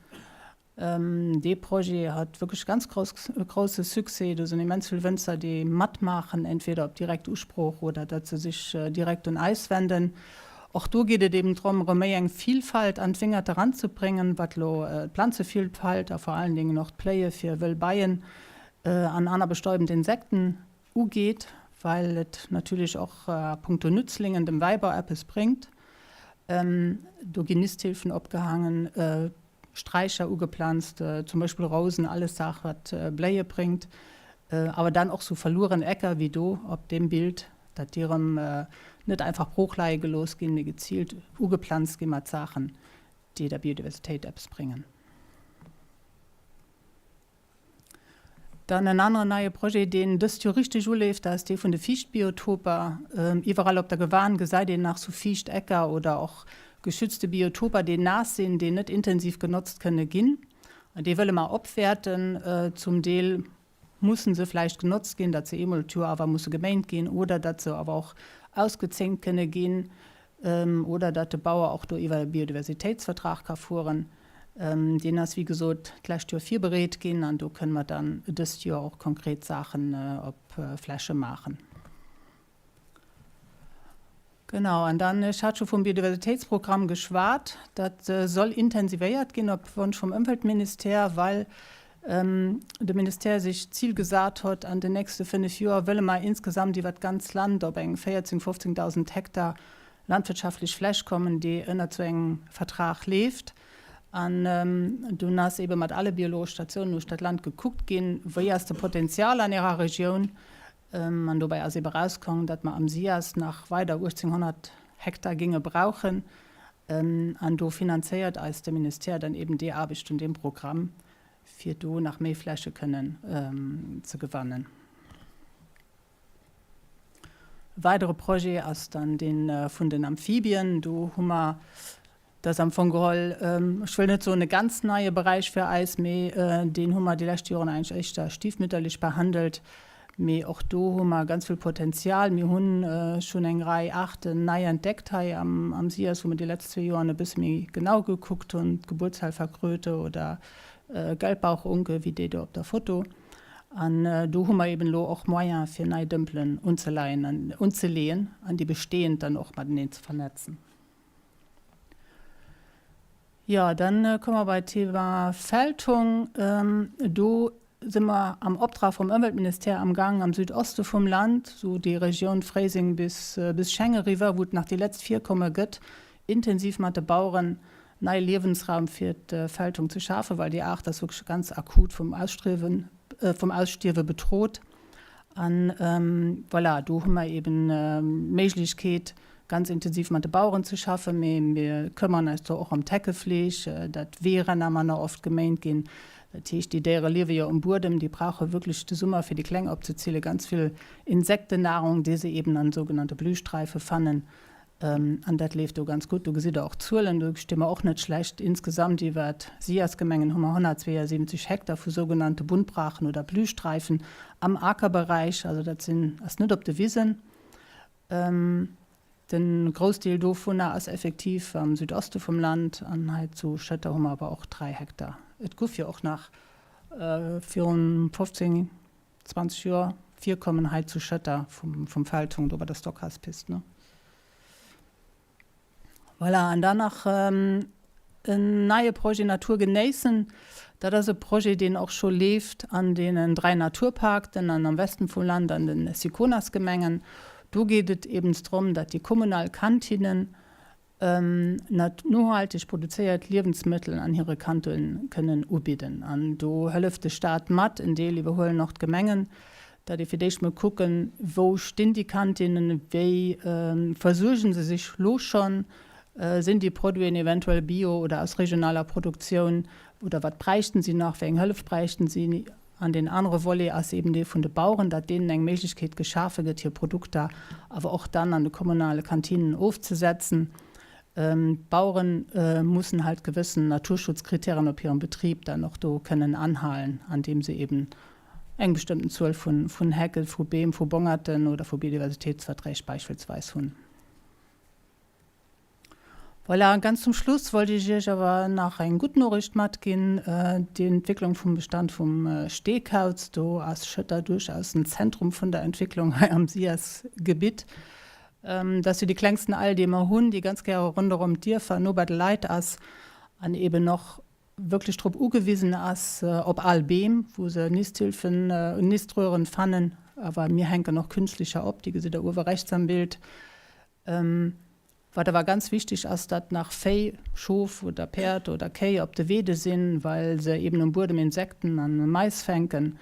Dee Projet hat wierklech ganz grousse Succès. Do sinn immens vill Wënzer, déi matmaachen, entweder op direkt Usprooch oder datt se sech direkt un eis wenden. Och do geet et eben drëm, erëm méi eng Vilfalt an d'Wéngert eranzebréngen, wat elo d'Planzevilfalt a vor allen Dingen och d'Pléie fir wëll Beien an aner bestäubend Insekten ugeet, well et natierlech och a punkto Nützlingen dem Wäibau eppes bréngt. Do ginn Nisthilfen opgehaangen. Sträicher ugeplanzt, zum Beispill Rousen, alles Saach wat Bléie bréngt, awer dann och sou verlueren Ecker wéi do op deem Bild, dat déi erëm net einfach brooch leie gelooss ginn, mee geziilt ugeplanzt gi mat Saachen, déi der Biodiversitéit eppes bréngen. Dann en aneren neie Projet, deen dëst Joer richteg uleeft, dat ass dee vun de Fiichtbiotoper. Iwwerall op der Gewan gesäit een nach sou fiicht Ecker oder och geschützte Biotoper, déi naass sinn, déi net intensiv genotzt kënne ginn. An déi wëlle mer opwäerten. Zum Deel. mussen se vläicht genotzt ginn, datt se eemol d'Joer awer musse geméint ginn oder datt se awer och ausgezéngt kënne ginn oder datt de Bauer och do iwwer e Biodiversitéitsvertrag ka fueren. Deen ass, wéi gesot, d'lescht Joer virbereet ginn an do kënne mer dann dëst Joer och konkret Saachen op Fläche maachen. Genau, an dann, ech hat scho vum Biodiversitéitsprogramm geschwat, dat soll intensivéiert ginn op Wonsch vum Ëmweltministère, well de Ministère sech d'Zil gesat huet, an den nächste fënnef Joer wëlle mer insgesamt iwwert d'ganz Land op eng 14, 15.000 Hektar landwirtschaftlech Fläch kommen, déi ënnert esou engem Vertrag leeft. An dunn ass eebe mat alle biologesch Statiounen duerch dat Land gekuckt ginn, wéi ass de Potenzial an ärer Regioun, An dobäi ass ebe erauskomm, datt mer am SIAS nach weider 1.800 Hektar géinge brauchen. An do finanzéiert eis de Ministère dann eben déi Aarbecht un deem Programm, fir do nach méi Fläche kënnen ze gewannen. E weidere Projet ass dann dee vun den Amphibien. Do hu mer Dat ass am Fong geholl, ech wëll net soen e ganz neie Beräich fir eis, mee deen hu mer déi lescht Joren eigentlech éischter stiefmütterlich behandelt. Mee och do hu mer ganz vill Potenzial. Mir hu schonn eng Rei Aarten nei entdeckt hei am SIAS, wou mer déi letzt zwee Joren e bësse méi genau gekuckt hunn, d'Geburtshelferkröte oder Gelbbauchunke wéi déi do op der Foto. An do hu mer eben elo och Moyen fir nei Dëmpelen unzeleien an unzeleeën an déi bestehend dann och mateneen ze vernetzen. Jo, dann komme mer bei d'Thema Feldhong. Do si mer am Optrag vum Ëmweltministère am Gang am Südoste vum Land, esou déi Regioun Fréiseng bis bis Scheng eriwwer, wou et nach déi letzt Virkomme gëtt, intensiv mat de Baueren nei Liewensraum fir d'Feldhong ze schafen, well déi Aart ass wierklech ganz akut vum Ausstriewen, vum Ausstierwe bedrot. An voilà, do hu mer eben d'Méiglechkeet, ganz intensiv mat de Baueren ze schaffen, mee mir këmmern eis do och ëm d'Heckefleeg, dat Weerenner manner oft geméint ginn. Dat heescht, déi Déiere liewe jo um Buedem, déi brauche wierklech de Summer, fir déi Kleng opzezillen, ganz vill Insektennahrung, déi se eben an sougenannte Blühstreife fannen. An dat leeft do ganz gutt. Do gesitt Der och d'Zuelen, do sti mer och net schlecht. Insgesamt iwwer d'SIAS-Gemengen hu mer 172 Hektar vu sougenannte Buntbrachen oder Blühstreifen am Akerberäich. Also dat sinn, ass net op de Wisen. De Groussdeel dovunner ass effektiv am Südoste vum Land an hei zu Schëtter hu mer awer och 3 Hektar. Et guff jo och nach virun 15, 20 Joer Virkommen hei zu Schëtter vum Feldhong do bei der Stockhauspist, ne? Voilà, an dann nach en neie Projet Natur genéissen. Dat ass e Projet, deen och scho leeft an deenen 3 Naturparkten an am Westen vum Land an den Siconas-Gemengen. Do geet et ebens drëm, datt déi kommunal Kantinnen nohalteg produzéiert Liewensmëttel an hire Kanten kënnen ubidden. An do hëlleft de Staat mat, en Deel iwwerhuelen och d'Gemengen, datt ee fir d'éischt mol kucken, wou stinn déi Kantinnen, wéi versuerge se sech lo schonn, sinn déi Produiten eventuell bio oder aus regionaler Produktioun oder wat bräichten si nach, wéi eng Hëllef bräichten si. An deen anere Volet ass eben dee vun de Baueren, datt deenen eng Méiglechkeet geschafe gëtt, hir Produkter awer och dann an de kommunale Kantinen ofzesetzen. D'Bauere mussen halt gewëssen Naturschutzkritären op hirem Betrib dann och do kënnen anhalen, andeem se eben eng bestëmmten Zuel vun Hecken, vu Beem, vu Bongerten oder vu Biodiversitéitsverträg beispillsweis hunn. Voilà, an ganz zum Schluss wollt ech Iech awer nach eng gutt Noriicht matginn, D'Entwécklung vum Bestand vum Steekauz. Do ass Schëtter duerchaus en Zentrum vun der Entwécklung hei am SIAS-Gebitt. Dat ass jo déi klengsten Eil, déi mer hunn, déi ganz gäre ronderëm d'Dierfer, no bei de Leit ass an eeben och wierklech drop ugewisen ass, op al Beem, wou se Nisthilfen, Niströhren fannen. Awer mir hänken och künstlecher op, déi gesitt Der uewe rechts am Bild. Wat awer ganz wichteg ass, datt nach Véi, Schof oder Päerd oder Kéi op de Weede sinn, well se eben um Buedem Insekten an Mais fänken.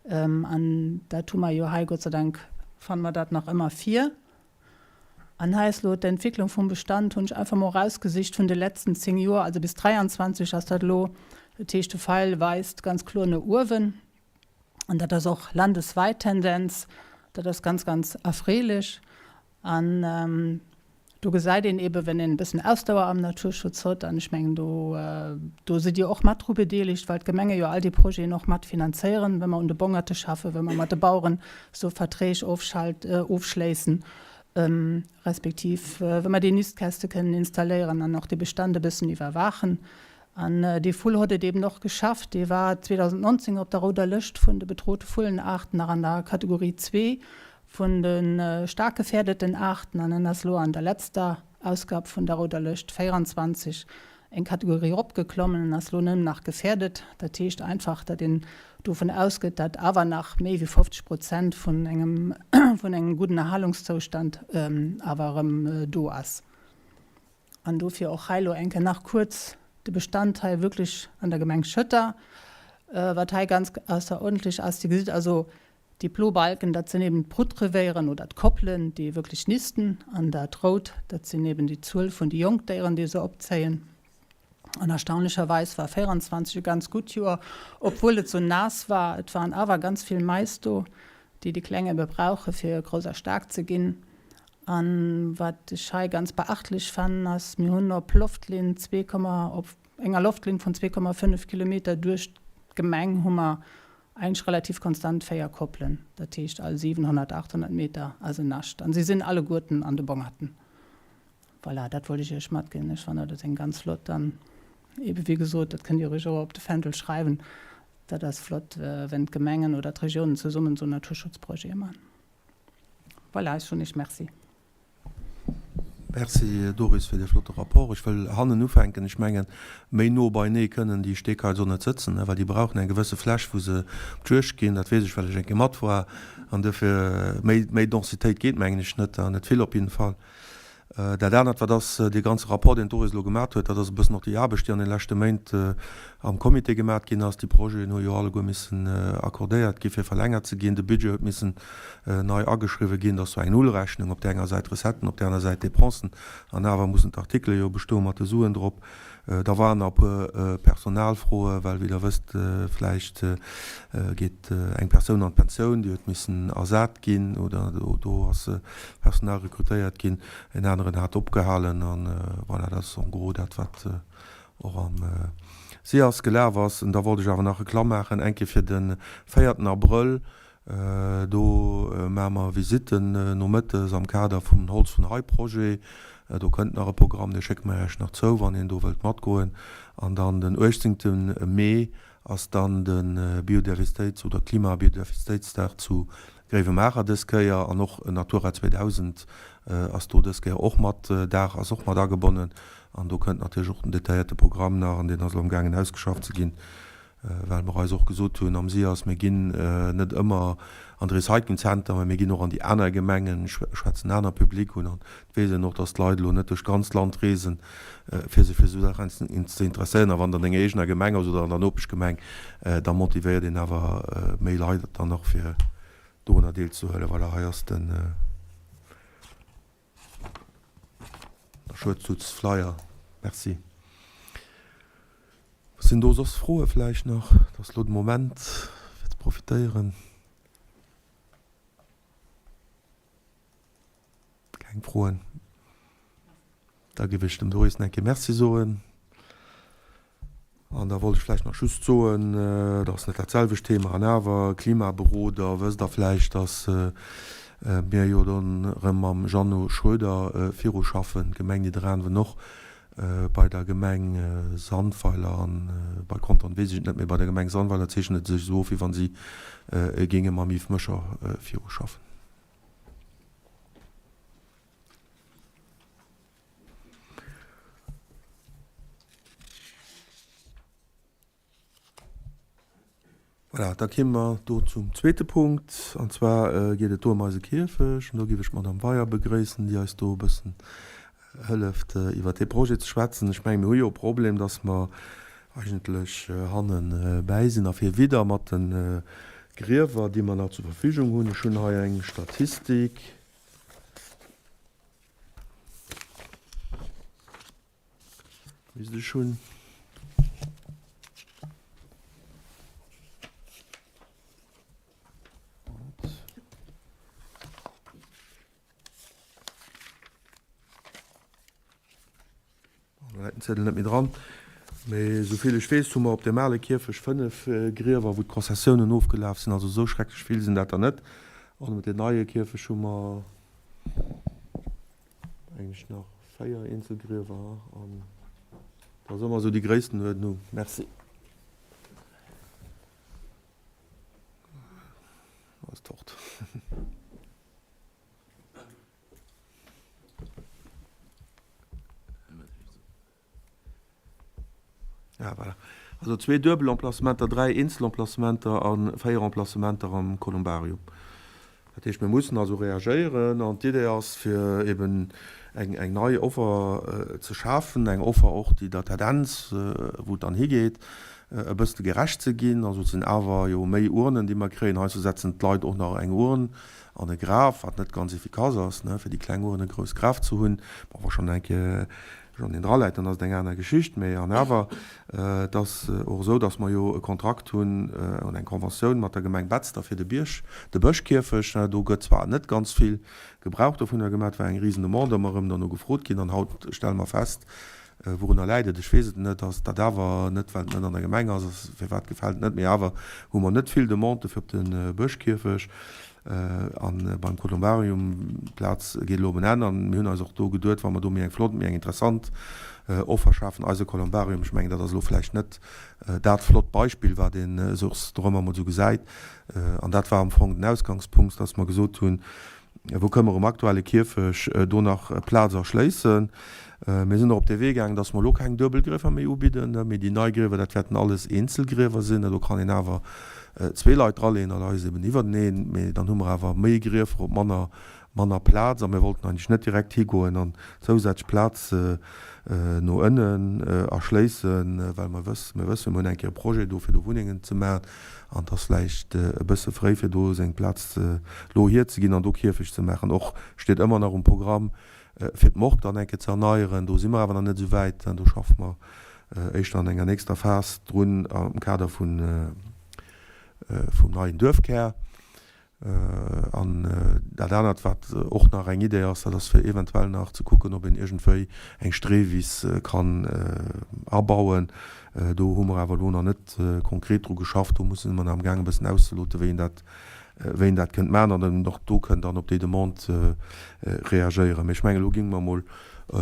An dat hu mer jo hei, Gott sei Dank fanne mer dat nach ëmmer vir. An hei ass elo d'Entwicklung vum Bestand, hunn ech einfach mol erausgesicht, vun de letzten 10 Joer, also bis 23 ass dat elo. Dat heescht, de Feil weist ganz kloer no uewen. An dat ass och landeswäit d'Tendenz. Dat ass ganz, ganz erfreelech. An. Do gesäit een eebe wenn een e bëssen Ausdauer am Naturschutz huet, an ech mengen do do sidd Dir och mat dru bedeelegt, well d'Gemenge jo all déi Projeten och mat finanzéieren, wa mer un de Bongerte schaffen, wa mer mat de Baueren esou Verträg ofschalt ofschléissen, respektiv wa mer déi Nistkäste kënnen installéieren an och de Bestand e bëssen iwwerwaachen. An dee Vull hott et eben och geschafft, dee war 2019 op der rouder Lëscht vun de bedrohte Vullenaarten nach an der Kategorie 2 vun de staark gefährdeten Aarten an en ass elo an der letzter Ausgab vun der rouder Lëscht 24 eng Kategorie eropgeklommen en ass elo nëmmen nach gefährdet. Dat heescht einfach, datt een dovun ausgëtt, datt awer nach méi wéi 50 Prozent vun engem vun engem gudden Erhalungszoustand awer erëm do ass. An dofir och hei elo eng Kéier nach kuerz de Bestand hei wierklech an der Gemeng Schëtter, wat hei ganz ausserordentlich ass. Dir gesitt also déi blo Balken, dat sinn eben d'Brutrevéieren oder d'Koppelen, déi wierklech nisten. An dat rout, dat sinn eben déi Zuel vun de Jongdéieren, déi se opzéien. An erstaunlecherweis war 24 e ganz gutt Joer, obwuel et sou naass war. Et waren awer ganz vill Mais do, déi déi Kleng ebe brauche fir grouss a staark ze ginn. An wat ech hei ganz beachtlech fannen ass, mir hunn op Loftlinn zwee Komma, op enger Loftlinn vun 2,5 Kilometer duerch d'Gemeng hu mer eigentlech relativ konstant 4 Koppelen, dat heescht all 700, 800 Meter ass en Nascht. An si sinn alleguerten an de Bongerten. Voilà, dat wollt ech Iech matginn. Ech fannen dat eng ganz flott an ebe wéi gesot, dat kënnt Dir ruhig och op de Fändel schreiwen, dat ass flott, wenn d'Gemengen oder d'Regiounen zesummen esou Naturschutzprojete man. Voilà, ech soen Iech Merci. Merci Doris fir dee flotte Rapport. Ech wëll hannen ufänken. Ech mengen, méi no beinee kënnen déi Steekails och net sëtzen, well déi brauchen eng gewësse Fläch, wou se op d'Juegd ginn. Dat weess ech, well ech eng Kéier mat war. An duerfir, méi, méi Densitéit geet, mengen ech, net, net vill op jidde Fall. Dat anert, wat ass, dee ganze Rapport, deen d'Doris elo gemat huet, dat ass e bëssen och déi Aarbecht, déi an de leschte Méint am Comité gemat ginn ass. Déi Projeten hu jo alleguer missen accordéiert gi fir verlängert ze ginn. De Budget huet missen nei ageschriwwen ginn. Dat ass sou eng Nullrechnung, op där enger Säit Recetten, op där aner Säit Dépensen. An awer mussen d'Artikele jo bestoen mat de Suen drop. Da waren nach e puer Personalfroen, well wéi Der wësst vläicht, geet eng Persoun an d'Pensioun, déi huet missen ersat ginn oder do ass Personal rekrutéiert ginn, en aneren hat opgehalen an voilà, dat ass en gros dat wat och am SIAS gelaf ass. An da wollt ech awer nach Reklamm maachen eng Kéier fir de véierten Abrëll, Do maache mer Visitten nomëttes am Kader vum Holz vun hei Projet. Do kënnt nach e Programm, dee schécke mer Iech nach zou, wann een do wëllt matgoen. An dann den 18 Mee ass dann de Biodiversitéits oder Klima a Biodiversitéitsdag zu Gréiwemaacher dës Kéier. An och Natura 2000 ass do dës Kéier och mat, Dag ass och mat agebonnen. An do kënnt natierlech och den detailléierte Programm nach an deen ass elo amgaangen ausgeschafft ze ginn. Well mer eis och gesot hunn am SIAS, mir ginn net ëmmer an de Recyclingzenter, mä mir ginn och an déi aner Gemengen, schwätzen aner Public un. An et weess een och, datt d'Leit elo net duerch d'ganzt Land reesen, fir sech fir esou Saachen ze interesséieren. A wann et an denger eegener Gemeng ass oder an der Nopeschgemeng, da motivéiert een awer méi Leit dann och, fir dorunner deelzehuelen. Voilà, hei ass den Schuetzutz-Flyer. Merci. Sinn do soss Froe vläicht nach? Et ass elo de Moment fir ze profitéieren. Keng Froen? Da géif ech dem Doris nach eng Kéier Merci soen. An da wollt ech vläicht nach just soen, dat ass net dat selwecht Thema, an awer, Klimaberoder, wësst Der vläicht, dass mir jo dann erëm mam Jeannot Schroeder viruschaffen, d'Gemeng Nidderaanwen och, bei der Gemeng Sandweiler an bei Contern weess ech et net, mee bei der Gemeng Sandweiler zeechent et sech esou of, wéi wa si géinge mam Yves Möscher viruschaffen. Voilà, da kéime mer do zum zweete Punkt, an zwar geet et do ëm eise Kierfecht. An do géif ech d'Madame Weyer begréissen, déi eis do e bëssen hëlleft, iwwert dee Projet ze schwätzen. Ech mengen, mir hu jo e Problem, dass mer eigentlech hannebäi sinn a vir widder mat de Griewer, déi mer nach zur Verfügung hunn. Ech hunn hei eng Statistik. Misst ech hunn. Elo läit den Ziedel net méi dran, mee esou vill ech weess, hu mer op deem ale Kierfecht 5 Griewer, wou d'Konzessiounen ofgelaf sinn. Also esou schrecklech vill sinn dat der net. An op deem neie Kierfecht hu mer eigentlech nach 4 eenzel Griewer. An dat ass ëmmer esou déi Gréisstenuerdnung. Merci. Ass fort. Ja, voilà. Also zwee duebel Emplacementer, dräi eenzel Emplacementer a véier Emplacementer am Columbarium. Dat heescht, mir mussen also reagéieren an d'Idee ass, fir eben eng, eng nei Offer ze schafen, eng Offer och, déi der Tendenz, wou et dann higeet, e bëssle gerecht ze ginn. Also et sinn awer jo méi Urnen, déi mer kréien. Heiansdo setzen d'Leit och nach eng Urn an e Graf, wat net ganz efficace ass, ne, fir déi kleng Urn e grousst Graf ze hunn. Bon, wa schonn eng Kéier schonn een draläit, dann ass et eng aner Geschicht. Mee an awer, et ass och esou, datt mer jo e Kontrakt hunn oder eng Conventioun mat der Gemeng Betzder fir de Bierg, de Bëschkierfecht. Do gëtt zwar net ganz vill Gebrauch dovunner gemaach, et war eng risen Demande ëmmer erëm derno gefrot ginn an haut stelle mer fest, Wourunner läit et? Ech weess et net. Ass dat awer net, well et net an der Gemeng ass? Ass, firwat gefält et net? Mee awer hu mer net vill Demandë fir op de Bëschkierfecht. A beim Columbarium, d'Plaz geet elo op en Enn. A mir hunn eis och do geduet, wa mer do méi eng flott, méi eng interessant Offer schafen, eise Columbarium, ech mengen, dat ass elo vläicht net dat flott Beispill, wat een soss dorëmmer emol esou gesäit. An dat war am Fong den Ausgangspunkt, dass mer gesot hunn, Wou kënne mer um aktuelle Kierfecht do nach Plaz erschléissen? Mir sinn och op dee Wee gaangen, dass mer elo keng duebel Griewer méi ubidden, mee déi nei Griewer, dat wäerten alles eenzel Griewer sinn. Do kann een awer zwee Leit draleeën oder eis eben iwwerteneen, mee dann hu mer awer méi Griewer op manner, manner Plaz. A mir wollten eigentlech net direkt higoen an zousätzlech Plaz no ënnen erschléissen, well mer wëssen, mir wëssen, mir hunn eng Kéier e Projet do, fir do Wunnengen ze maachen. An et ass vläicht e bësse fréi, fir do seng Plaz elo hierzeginn an do Kierfecht ze maachen. Och steet ëmmer nach um Programm, fir d'Morgue dann eng Kéier ze erneieren. Do si mer awer nach net esou wäit. Do schaffe mer éischter an enger nächster Phas drun am Kader vum neien Duerfkär. An dat anert, wat och nach eng Idee ass, dat ass fir eventuell nach ze kucken, ob een iergendwéi eng Streewiss kann abauen. Do hu mer awer elo nach net konkret dru geschafft. Do musse mer nach amgaang e bëssen auszeloten, wéi een dat, wéi een dat kënnt maachen an dann och do kënnt dann op déi Demande reagéieren. Mee ech mengen, elo géinge mer emol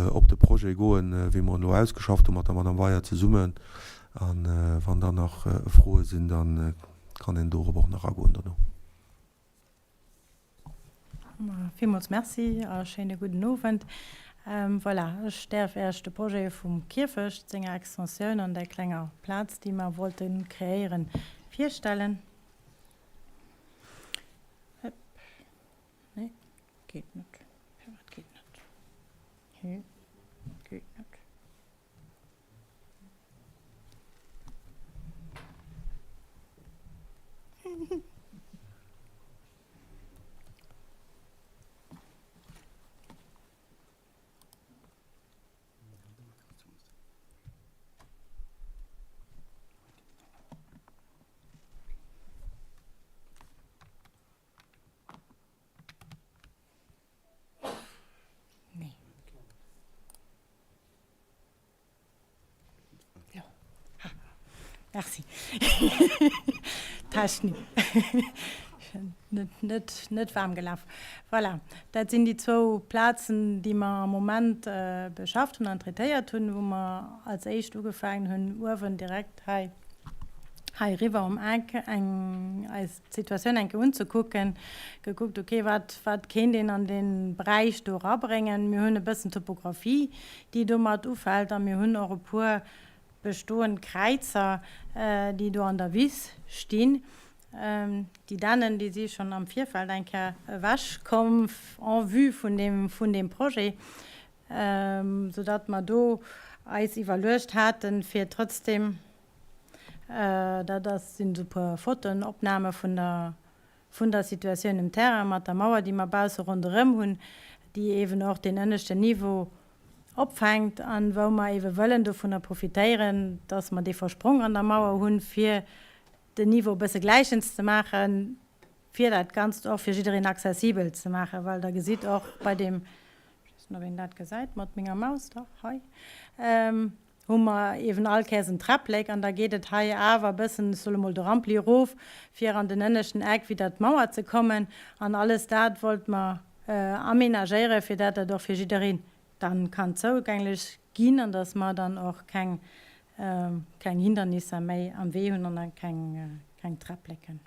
op de Projet goen, wéi mer en elo ausgeschafft hu mat der Madame Weyer zesummen. A wann dann nach Froe sinn, da Kann een dorop och nach agoen dono. Villmools Merci a schéine gudden Owend. Voilà, ech däerf Iech de Projet vum Kierfecht, senger Extensioun an där klenger Plaz, déi mer wollte kreéieren, virstellen. Hëpp, nee, geet net. Firwat geet net? Hee, geet net. Nee. Jo. Ha. Merci. Technik. Net, net, net waarm gelaf. Voilà. Dat sinn déi zwou Plazen, déi mer am Moment beschafft hunn an traitéiert hunn, wou mer als éischt ugefaangen hunn, uewen direkt hei, hei eriwwer um Eck eng, eis d'Situatioun eng Kéier unzekucken, gekuckt, okay, wat, wat kéint een an dee Beräich do erabréngen. Mir hunn e bëssen Topographie, déi domat ufält a mir hunn och e puer bestoend Kräizer, déi do an der Wiss stinn. Déi Dännen, déi si schonn am Virfeld eng Kéier ewechkomm en vue vun deem, vun deem Projet, soudatt mer do eis iwwerluecht haten, fir trotzdem, Dat ass, sinn esou e puer Fotoen, Opname vun der, vun der Situatioun um Terrain mat der Mauer, déi mer bausse ronderëm hunn, déi eeben och deen ënneschten Niveau opfänkt an wou mer eebe wëllen dovunner profitéieren, dass mer dee Versprong an der Mauer hunn, fir den Niveau e bësse gläichens ze maachen, fir dat Ganzt och fir jiddereen accessibel ze maachen, well Der gesitt och bei deem. Weess net, ob een dat gesäit mat menger Maus, dach, hei hu mer eeben all Kéiers en Träpplek an da geet et hei awer e bëssen, ech soe mol, de Rampli erof, fir an den ënneschten Eck widder d'Mauer ze kommen. An alles dat wollte mer aménagéieren, fir dat dat och fir jiddereen dann kann zougänglech ginn an dass mer dann och keng keng Hindernisser méi am Wee hunn an da keng keng Träppleken.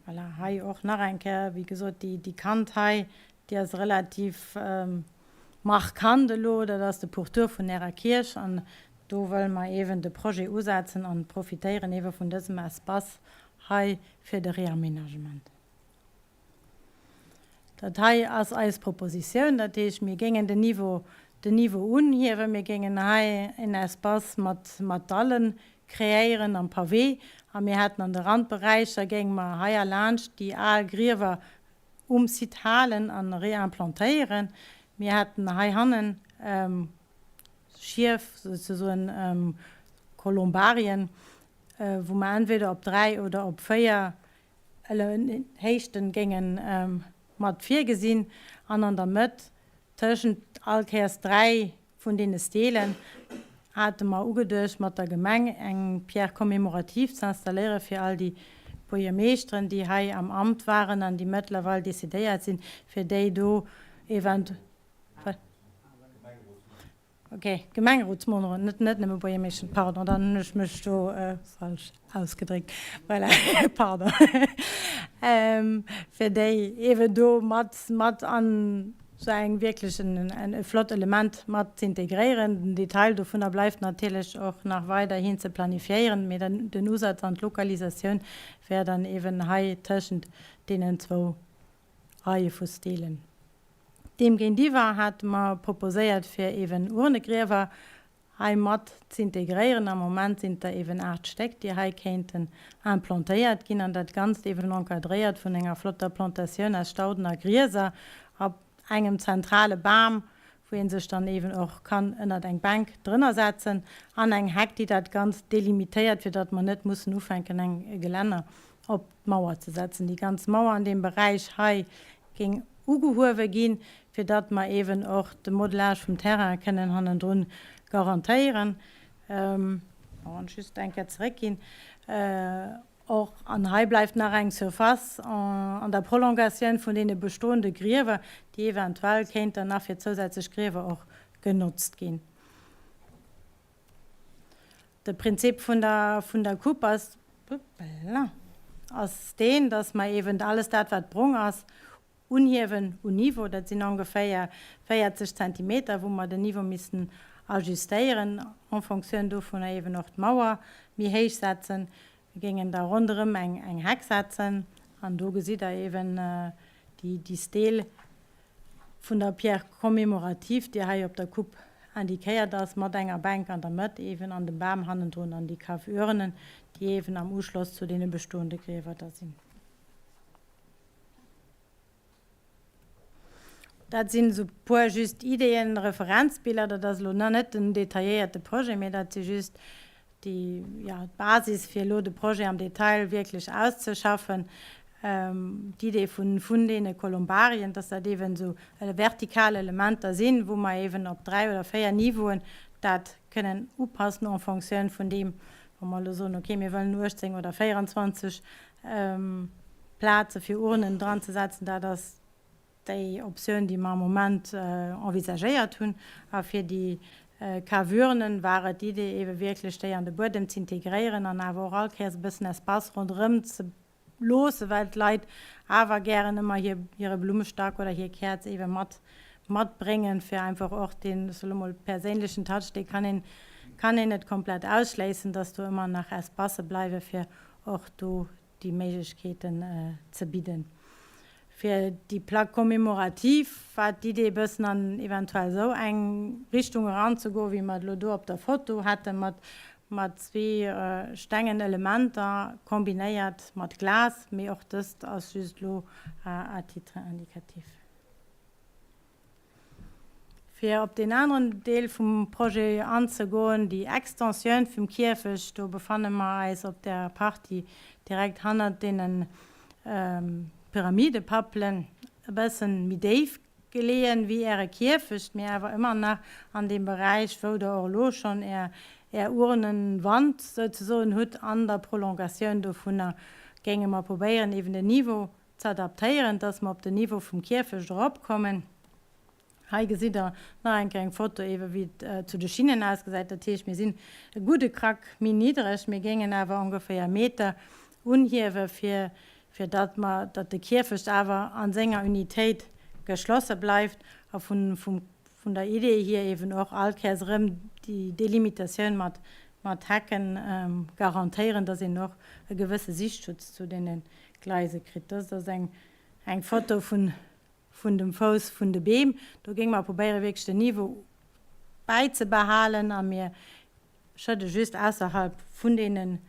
Voilà, hei och nach eng Kéier, wéi gesot, déi déi Kant hei, déi ass relativ markant elo. Dat ass de Pourtour vun Ärer Kierch an do wëlle mer eeben de Projet usetzen an profitéieren eebe vun dësem Espace hei fir de Réaménagement. Dat hei ass eis Propositioun. Dat heescht, mir géingen den Niveau, den Niveau unhiewen. Mir géingen hei en Espace mat, mat Dallen kreéieren am Pavé. A mir hätten an de Randberäicher, géinge mer hei erlaanscht déi al Griewer um Site halen a réimplantéieren. Mir hätten heihannen Schief, souzesoen Kolombarien, wou mer entweder op 3 oder op 4 Héichten géingen mat virgesinn an an der Mëtt tëschent all Kéiers 3 vun deene Stelen hate mer ugeduecht mat der Gemeng eng Pierre commémorative ze installéiere fir all déi Buergermeeschteren déi hei am Amt waren an déi mëttlerweil décédéiert sinn, fir déi do event. Ok, Gemengerotsmemberen, net net nëmme Buergermeeschteren, pardon, dann hunn ech mech do falsch ausgedréckt. Voilà, pardon. Fir déi eeben do mat mat an esou eng wierklech en e flott Element mat z'integréieren. Den Detail dovunner bleift natierlech och nach weiderhin ze planifiéieren, mee den den Usaz an d'Lokalisatioun wär dann eeben hei tëschent deenen zwou Reie vu Stelen. Deem géintiwwer hate mer proposéiert fir eeben Urnegriewer hei mat z'integréieren. Am Moment sinn et der eeben 8 Stéck, déi hei kéinten implantéiert ginn an dat Ganzt eeben encadréiert vun enger flotter Plantatioun aus Stauden a Grieser a engem zentrale Bam, wou ee sech dann eeben och kann ënnert eng Bänk drënner setzen an eng Heck, déi dat Ganzt delimitéiert, fir datt mer net mussen ufänken eng e Gelänner op d'Mauer ze setzen. Déi ganz Mauer an deem Beräich hei géing ugehuewe ginn, fir datt mer eeben och de Modelage vum Terrain kënnen hannendrun garantéieren. Bon, just eng Kéier zeréckginn. Och an hei bleift nach eng Surface an der Prolongatioun vun deene bestoende Griewer, déi eventuell kéint dann nach fir zousätzlech Griewer och genotzt ginn. De Prinzip vun der, vun der Coupe ass, ass deen, dass mer eeben alles dat, wat brong ass, unhiewen un Niveau. Dat sinn ongeféier 40 Zentimeter, wou mer den Niveau missten ajustéieren, en fonction dovunner eeben och d'Mauer méi héich setzen. Mir géingen da ronderëm eng, eng Heck setzen an do gesitt Der eeben déi, déi Stele vun der Pierre commémorative, déi hei op der Coupe indiquéiert ass, mat enger Bänk an der Mëtt eeben an dem Bam hannendrun an déi Cave-Urnen, déi eeben am Uschloss zu deene bestoende Griewer da sinn. Dat sinn esou puer just Ideeën, Referenzbiller. Dat ass elo nach net den detailléierte Projet, mee dat si just déi, jo, d'Basis, fir elo de Projet am Detail wierklech auszeschaffen. D'Idee vun, vun deene Kolumbarien, dass dat eeben esou vertikal Elementer sinn, wou mer eeben op 3 oder 4 Niveauen dat kënnen upassen en fonction vun deem, wa mer elo soen, okay, mir wëllen 18 oder 24 Plaze fir Urnen dran ze setzen, dat ass déi Optioun, déi mer am Moment envisagéiert hunn. A fir déi Cave-Urnen war et d'Idee, eebe wierklech déi an de Buedem z'integréieren an awer och all Kéiers e bëssen Espace ronderëm ze loossen, well d'Leit awer gären ëmmer hir, hire Blummestack oder hir Käerz eebe mat, matbréngen, fir einfach och deen, ech soe lo mol, perséinlechen Touch, dee kann een, kann een net komplett ausschléissen, dass do ëmmer nach Espacë bleiwe fir och do déi Méiglechkeeten ze bidden. Fir déi Plaque commémorative war d'Idee e bëssen an eventuell esou eng Richtung eranzegoen, wéi mer et elo do op der Foto hätten, mat mat zwee stengen Elementer kombinéiert mat Glas, mee och dëst ass just elo à titre indicatif. Fir op deen aneren Deel vum Projet anzegoen, déi Extensioun vum Kierfecht, do befanne mer eis op der Partie direkt hannert deene Pyramidepappelen, e bëssen méi déif. geleeën wéi Äre Kierfecht, mee awer ëmmer nach an deem Beräich, wou Der och elo schonn Är, Är Urnenwand souzesoen hutt. An der Prolongatioun dovunner géinge mer probéieren, eeben den Niveau ze adaptéieren, dass mer op den Niveau vum Kierfecht eropkommen. Hei gesitt Der nach eng Kéier eng Foto, eebe wéi et zu de Schinnen ausgesäit. Dat heescht, mir sinn e gudde Krack méi niddreg. Mir géingen awer ongeféier e Meter unhiewe fir, fir datt mer, datt de Kierfecht awer a senger Unitéit geschlosse bleift a vun, vum, vun der Idee hier eeben och all Kéiers erëm déi Delimitatioun mat, mat Hecken garantéieren, datt een och e gewësse Sichtschutz zu deene Gleise kritt. Dëst ass eng, eng Foto vun vun dem Fouss vun de Beem. Do géinge mer probéieren, wierklech den Niveau bäizebehalen a mir schëdde just ausserhalb vun deene,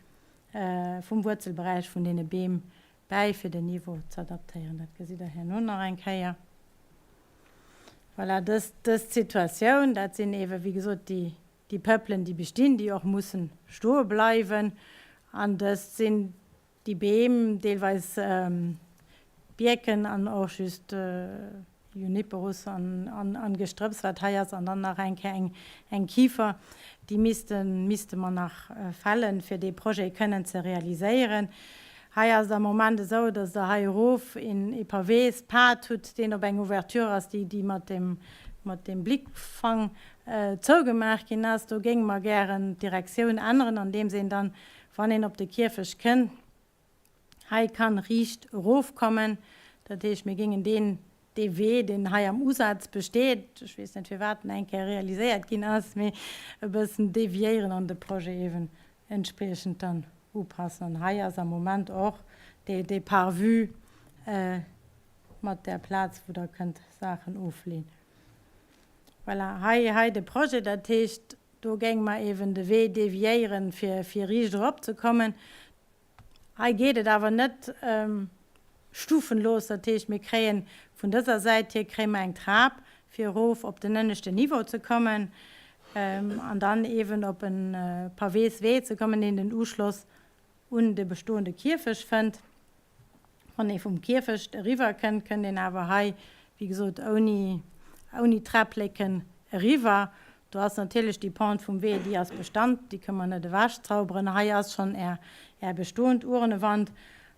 vum Wuerzelberäich vun deene Beem bäi, fir den Niveau ze adaptéieren. Dat gesitt Der herno nach eng Kéier. Voilà, dës, dës Situatioun, dat sinn eebe wéi gesot déi, déi Pëppelen, déi bestinn, déi och mussen stoe bleiwen. An dëst sinn Déi Beem, deelweis Bierken an och just Juniperus an Gestrëpps wat hei ass, an dann nach eng Kéier eng Kifer, déi missten, misste mer nach fällen, fir dee Projet kënnen ze realiséieren. Hei ass et am Moment esou, dass Der hei erof een ee Pavés-Pad hutt, deen op eng Ouverture ass, déi déi mat dem, mat dem Blickfang zougemaach ginn ass. Do géinge mer gären d'Direktioun änneren, andeems een dann Wann een op de Kierfecht kënn, hei kann riicht erofkommen, dat heescht mir géingen deen, dee Wee, deen hei am Usaz besteet, ech weess net firwat en eng Kéier realiséiert ginn ass, mee e bëssen deviéieren an de Projet eeben entspriechend dann upassen. An hei ass am Moment och dee, dee Parvus mat där Plaz, wou Der kënnt Saachen ofleen. Voilà, hei, hei de Projet, dat heescht, Do géinge mer eeben de Wee deviéieren, fir, fir riicht eropzekommen. Hei geet et awer net stufenlos. Dat heescht, mir kréien vun dëser Säit hier kréie mer eng Trap, fir erof op den ënneschten Niveau ze kommen an dann eeben op e Pavéswee ze kommen, deen den Uschloss un de bestoende Kierfecht fënnt. Wann ee vum Kierfecht eriwwer kënnt, kënnt een awer hei, wéi gesot, ouni, ouni Träpplécken eriwwer. Do ass natierlech déi Pente vum Wee, déi ass Bestand, déi kënne mer net ewechzauberen. Hei ass schonn Är, Är bestoend Urnewand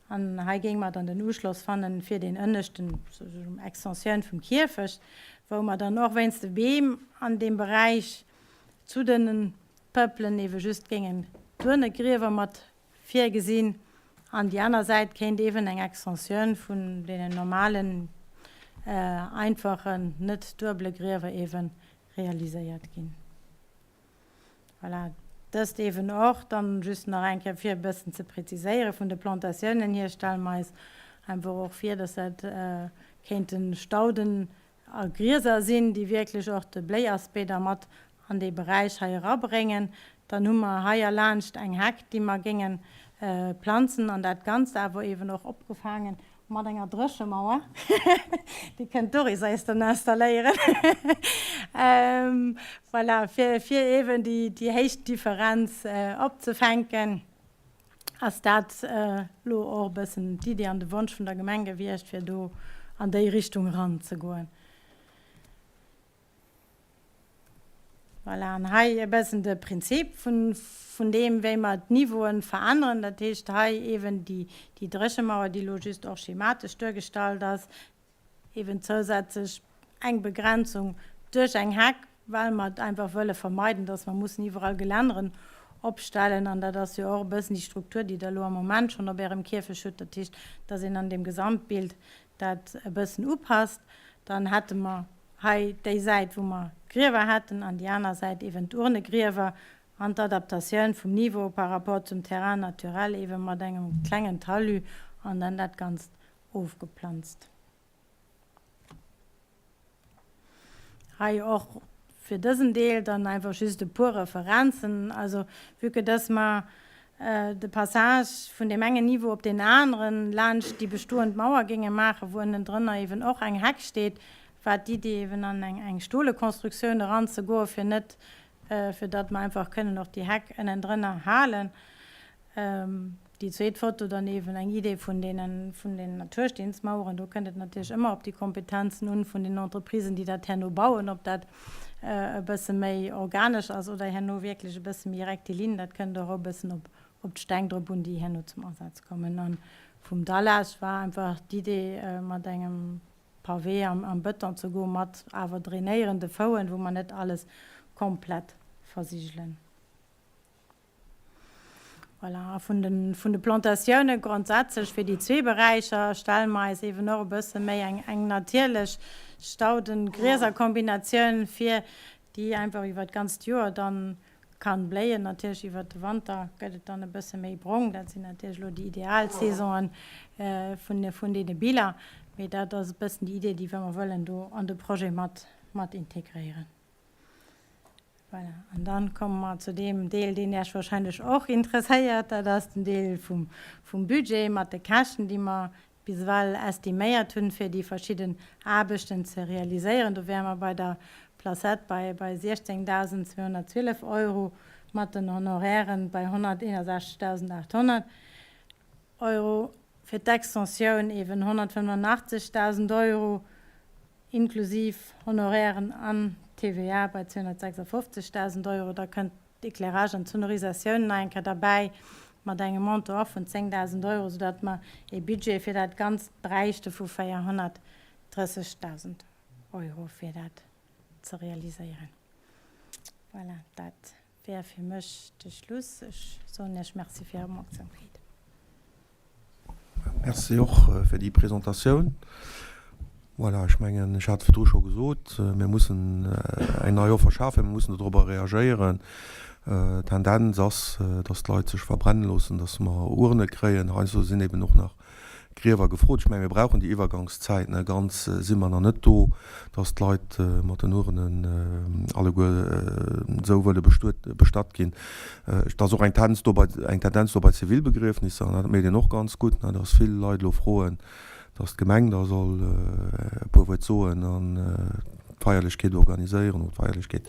an hei géinge mer dann den Uschloss fannen fir deen ënneschten, sozusagen Extensioun vum Kierfecht, wou mer dann och wéinst de Beem an deem Beräich zu de Pëppelen eebe just géingen d'Urnegriewer mat virgesinn an déi aner Säit kéint eeben eng Extensioun vun deenen normalen, einfachen, net duebele Griewer eebe realiséiert ginn. Voilà, dëst eeben och dann just nach eng Kéier fir e bëssen ze präziséieren. Vun de Plantatiounen hier stelle mer eis einfach och vir, dass dat kéinte Stauden A Grieser sinn, déi wierklech och de Bléiaspect da mat an dee Beräich hei erabréngen. Dann hu mer hei erlaanscht eng Heck, déi mer géinge planzen an dat Ganzt awer eeben och opgefaange mat enger Dréchemauer. Déi kënnt d'Doris eis dann installéieren. Voilà, fir eeben déi Héichtdifferenz opzefänken. Ass dat elo och e bëssen d'Idee an de Wonsch vun der Gemeng gewiescht, fir do an déi Richtung eranzegoen? Voilà, an hei e bëssen de Prinzip vun, vun deem, wéi mer d'Niveauen veränneren. Dat heescht hei eeben déi, déi Dréchemauer, déi elo just och schematesch duergestallt ass, Eben zousätzlech eng Begrenzung duerch eng Heck, well mer et einfach wëlle vermeiden, dass mer mussen iwwerall Gelänneren opstellen. An dat ass jo och e bëssen déi Struktur, déi Der elo am Moment schonn op Ärem Kierfecht hutt. Dat heescht, dass een an deem Gesamtbild dat e bëssen upasst. Dann hätte mer hei déi Säit, wou mer Griewer hätten, an déi aner Säit eben d'Urnegriewer an d'Adaptatioun vum Niveau par rapport zum Terrain naturel eebe mat engem klengen Talus an dann dat Ganzt ofgeplanzt. Hei och fir dësen Deel dann einfach just e puer Referenzen. Also vue que dass mer de Passage vun deem engen Niveau op deen aneren laanscht déi bestoend Mauer géinge maachen, wou ënnendrënner eeben och eng Heck steet, war d'Idee eeben an eng stole Constructioun eranzegoen, fir net, fir datt mer einfach kënnen och déi Heck ënnendrënner halen. Déi zweet Foto dann eeben eng Idee vun deenen, vun den Natursteensmaueren. Do kënnt et natierlech ëmmer op déi Kompetenzen un vun den Entreprisen, déi dat herno bauen, ob dat e bësse méi organesch ass oder herno wierklech e bësse méi rectiligne. Dat kënnt och e bëssen op, op d'Steng drop un, déi herno zum Asaz kommen. A vum Dallage war einfach d'Idee, mat engem Pavé am, am Bëton ze goen, mat awer drainéierende Fouen, wou mer net alles komplett versigelen. Voilà, a vun de, vun de Plantatioune grondsätzlech fir déi zwee Beräicher stelle mer eis eeben och e bësse méi eng, eng natierlech Stauden-Grieser-Kombinatioun vir, déi einfach iwwer d'ganzt Joer dann kann bléien. Natierlech iwwert de Wanter gëtt et dann e bësse méi brong, dat sinn natierlech elo déi ideal Saisonen vun, vun deene Biller, mee dat ass e bëssen déi Idee, déi mer wëllen do an de Projet mat, mat integréieren. Voilà, an dann komme mer zu deem Deel, deen Iech wahrscheinlech och interesséiert. Dat ass den Deel vum, vum Budget mat de Käschten, déi mer bis ewell estiméiert hunn, fir déi verschidden Aarbechten ze realiséieren. Do wäre mer bei der Placette bei, bei 16.212 Euro, mat den Honorairen bei 161.800 Euro, fir d'Extensioun eeben 185.000 Euro, inklusiv Honorairen an TVA bei 256.000 Euro. Da kënnt d'Éclairage an d'Sonorisatioun nach eng Kéier derbäi mat engem Montant och vun 10.000 Euro, soudatt mer ee Budget fir dat Ganzt bräichte vu 430.000 Euro, fir dat ze realiséieren. Voilà, dat wär fir mech de Schluss. Ech soen Iech Merci fir Är Opmerksamkeet. Merci och fir déi Presentatioun. Voilà, ech mengen, ech hat et virdru scho gesot, mir mussen eng nei Offer schafen, mir mussen dodrobber reagéieren. D'Tendenz ass, dass d'Leit sech verbrenne loossen, dass mer Urne kréien. Heiansdo sinn eben och nach Griewer gefrot. Ech mengen, mir brauchen déi Iwwergangszäit. Ne, ganz si mer nach net do, dass d'Leit mat den Urnen alleguer esou wëlle bestuet, bestatt ginn. Et ass och eng Tendenz do bei, eng Tendenz do bei Zivilbegriefnisser, ne, dat mierkt een och ganz gutt, ne, dass vill Leit elo froen, dass d'Gemeng da soll e puer Wuert soen an d'Feierlechkeet organiséieren oder d'Feierlechkeet,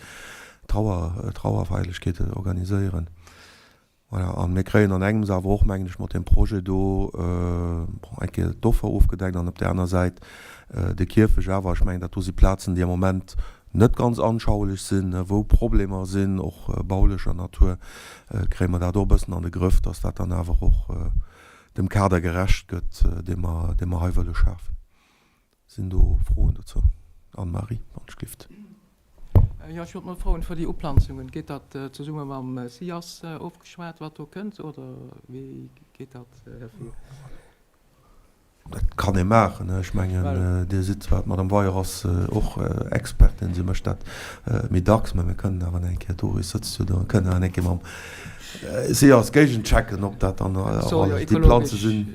d'Trauer, d'Trauerfeierlechkeet organiséieren. Voilà, a mir kréien an engems awer och, mengen ech, mat deem Projet do, bon, eng Kéier d'Offer ofgedeckt an op där aner Säit de Kierfech awer. Ech mengen, dat do si Plazen, déi am Moment net ganz anschauelech sinn, wou Problemer sinn, och baulecher Natur, kréie mer dat och e bëssen an de Grëff, dass dat dann awer och dem Kader gerecht gëtt, dee mer, dee mer hei wëlle schafen. Sinn do Froen dozou? Anne-Marie, wann ech gelift. Jo, ech wollt mol froen, fir déi Uplanzungen, geet dat zesumme mam SIAS ofgeschwat, wat do kënnt, oder wéi geet dat vir? Dat kann ee maachen. Ech mengen, Dir sidd zwar, d'Madame Weyer ass och Expertin, si mécht dat méi dacks, mä mir kënnen awer nach eng Kéier, d'Doris sëtzt jo do, kënnen awer nach eng Kéier mam SIAS géigenchecken, ob dat dann och alles déi Planze sinn.